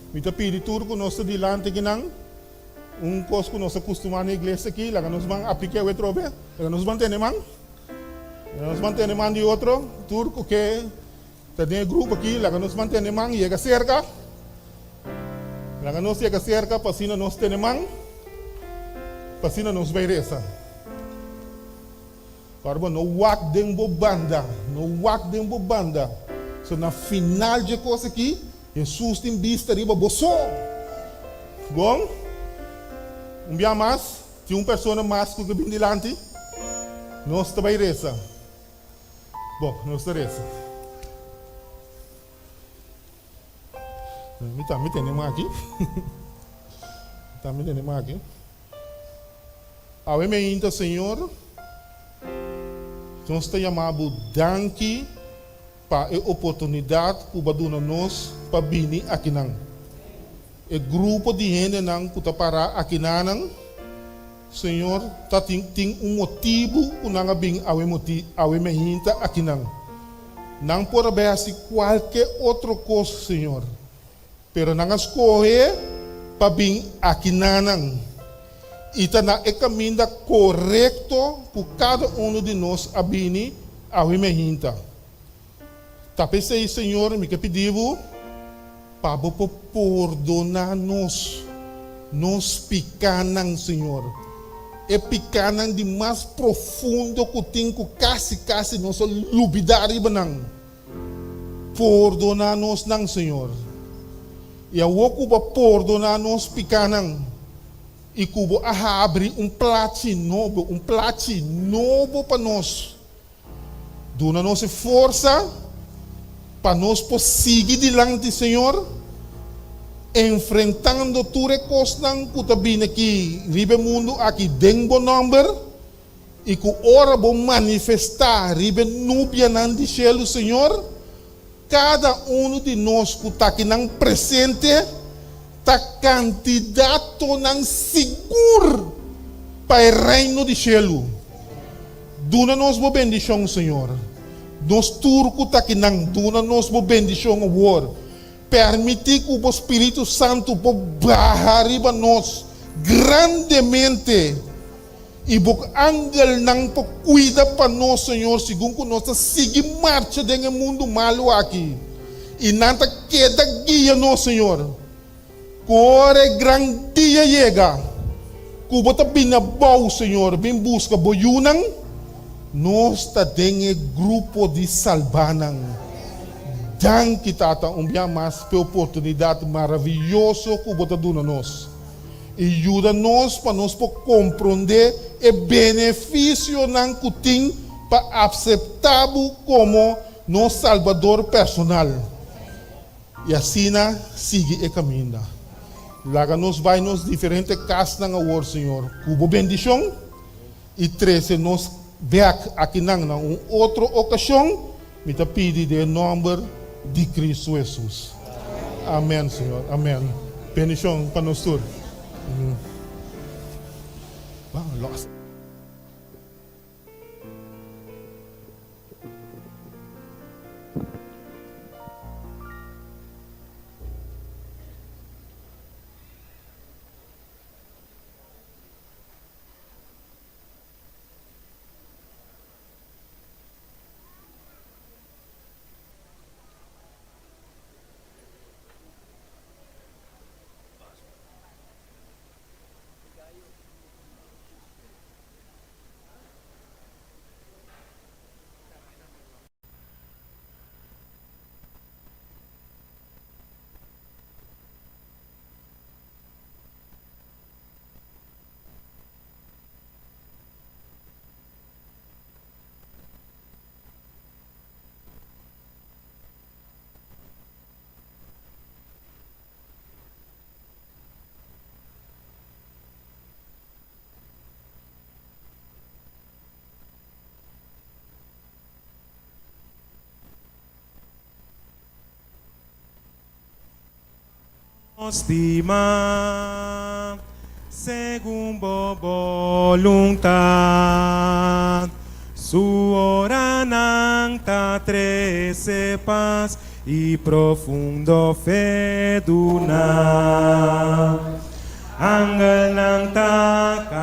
Mi ta pidi tur ku nos ta dilanti akinan, un kos ku nos a kustumá na iglesia aki, laga nos ban aplik'é awe atrobe. Laga nos ban tene man. Laga nos ban tene man di otro. Tur ku ke ta den e grupo aki, laga nos ban tene man, yega serka. Laga nos yega serka pa asina nos tene man, pa asina nos bai resa. Ora bo no wak den bo banda, no wak den bo banda. So na final dje kos aki, Hesus tin bista riba bo so. Bon, un bia mas, tin un persona mas ku ke bin dilanti? Nos ta bai resa. Bon, nos ta resa. Mi tambe tene maki. Mi tambe tene maki. Awe meinta, Señor, nos ta yama Bo danki pa e oportunidat ku Bo a duna nos pa bini akinan. E grupo di hendenan ku ta pará akinanan, Señor, ta tin tin un motibu ku nan a bin awe moti awe meinta akinan. Nan por a bai hasi kualke otro kos, Señor. Pero nan a skohe pa bin akinanan i ta na e kaminda korekto ku kada unu di nos a bini awe mehinta. Ta p'esei, Señor, mi ke pidi Bo pa Bo por pordoná nos nos pikánan, Señor, e pikánan di mas profundo ku tin ku kasi kasi nos a lubidá riba nan. Pordoná nos nan, Señor. I awor ku bo a pordoná nos pikánan i ku bo a habri un plachi nobo, un plachi nobo pa nos, duna nos e forsa pa nos por sigui dilanti, Señor, enfrentando tur e kosnan ku ta bini aki riba e mundu aki den bo nòmber, i ku ora bo manifestá riba e nubianan di shelu, Señor, Kada unu di nos ku ta akinan presente ta kandidatonan sigur pa e Reino di shelu. Duna nos bo bendishon, Señor. Nos tur ku ta akinan, duna nos bo bendishon awor. Permití ku bo Spiritu Santu por baha riba nos grandemente. I bo angelnan por kuida pa nos, Señor, segun ku nos ta sigui marcha den e mundu malu aki. I nan ta keda guia nos, Señor. Ku ora e gran dia yega, ku bo ta bini abou, Señor, bin buska bo yunan, nos ta den e grupo di salbánan. Danki, Tata, un bia mas p'e oportunidat maravioso ku bo ta duna nos. I yuda nos pa nos por komprondé e benefisionan ku tin pa apseptá bo komo nos Salbador personal i asina sigui e kaminda. Laga nos bai nos diferente kasnan awor, Señor, ku bo bendishon i trese nos bèk akinan na un otro okashon, mi ta pidi den e nòmber di Kristu Hesus. Amèn, Señor. Amèn. Bendishon pa nos tur. Stima segun bo boluntat. Su oranan ta trese pas i profundo fe duna. Angelnan ta.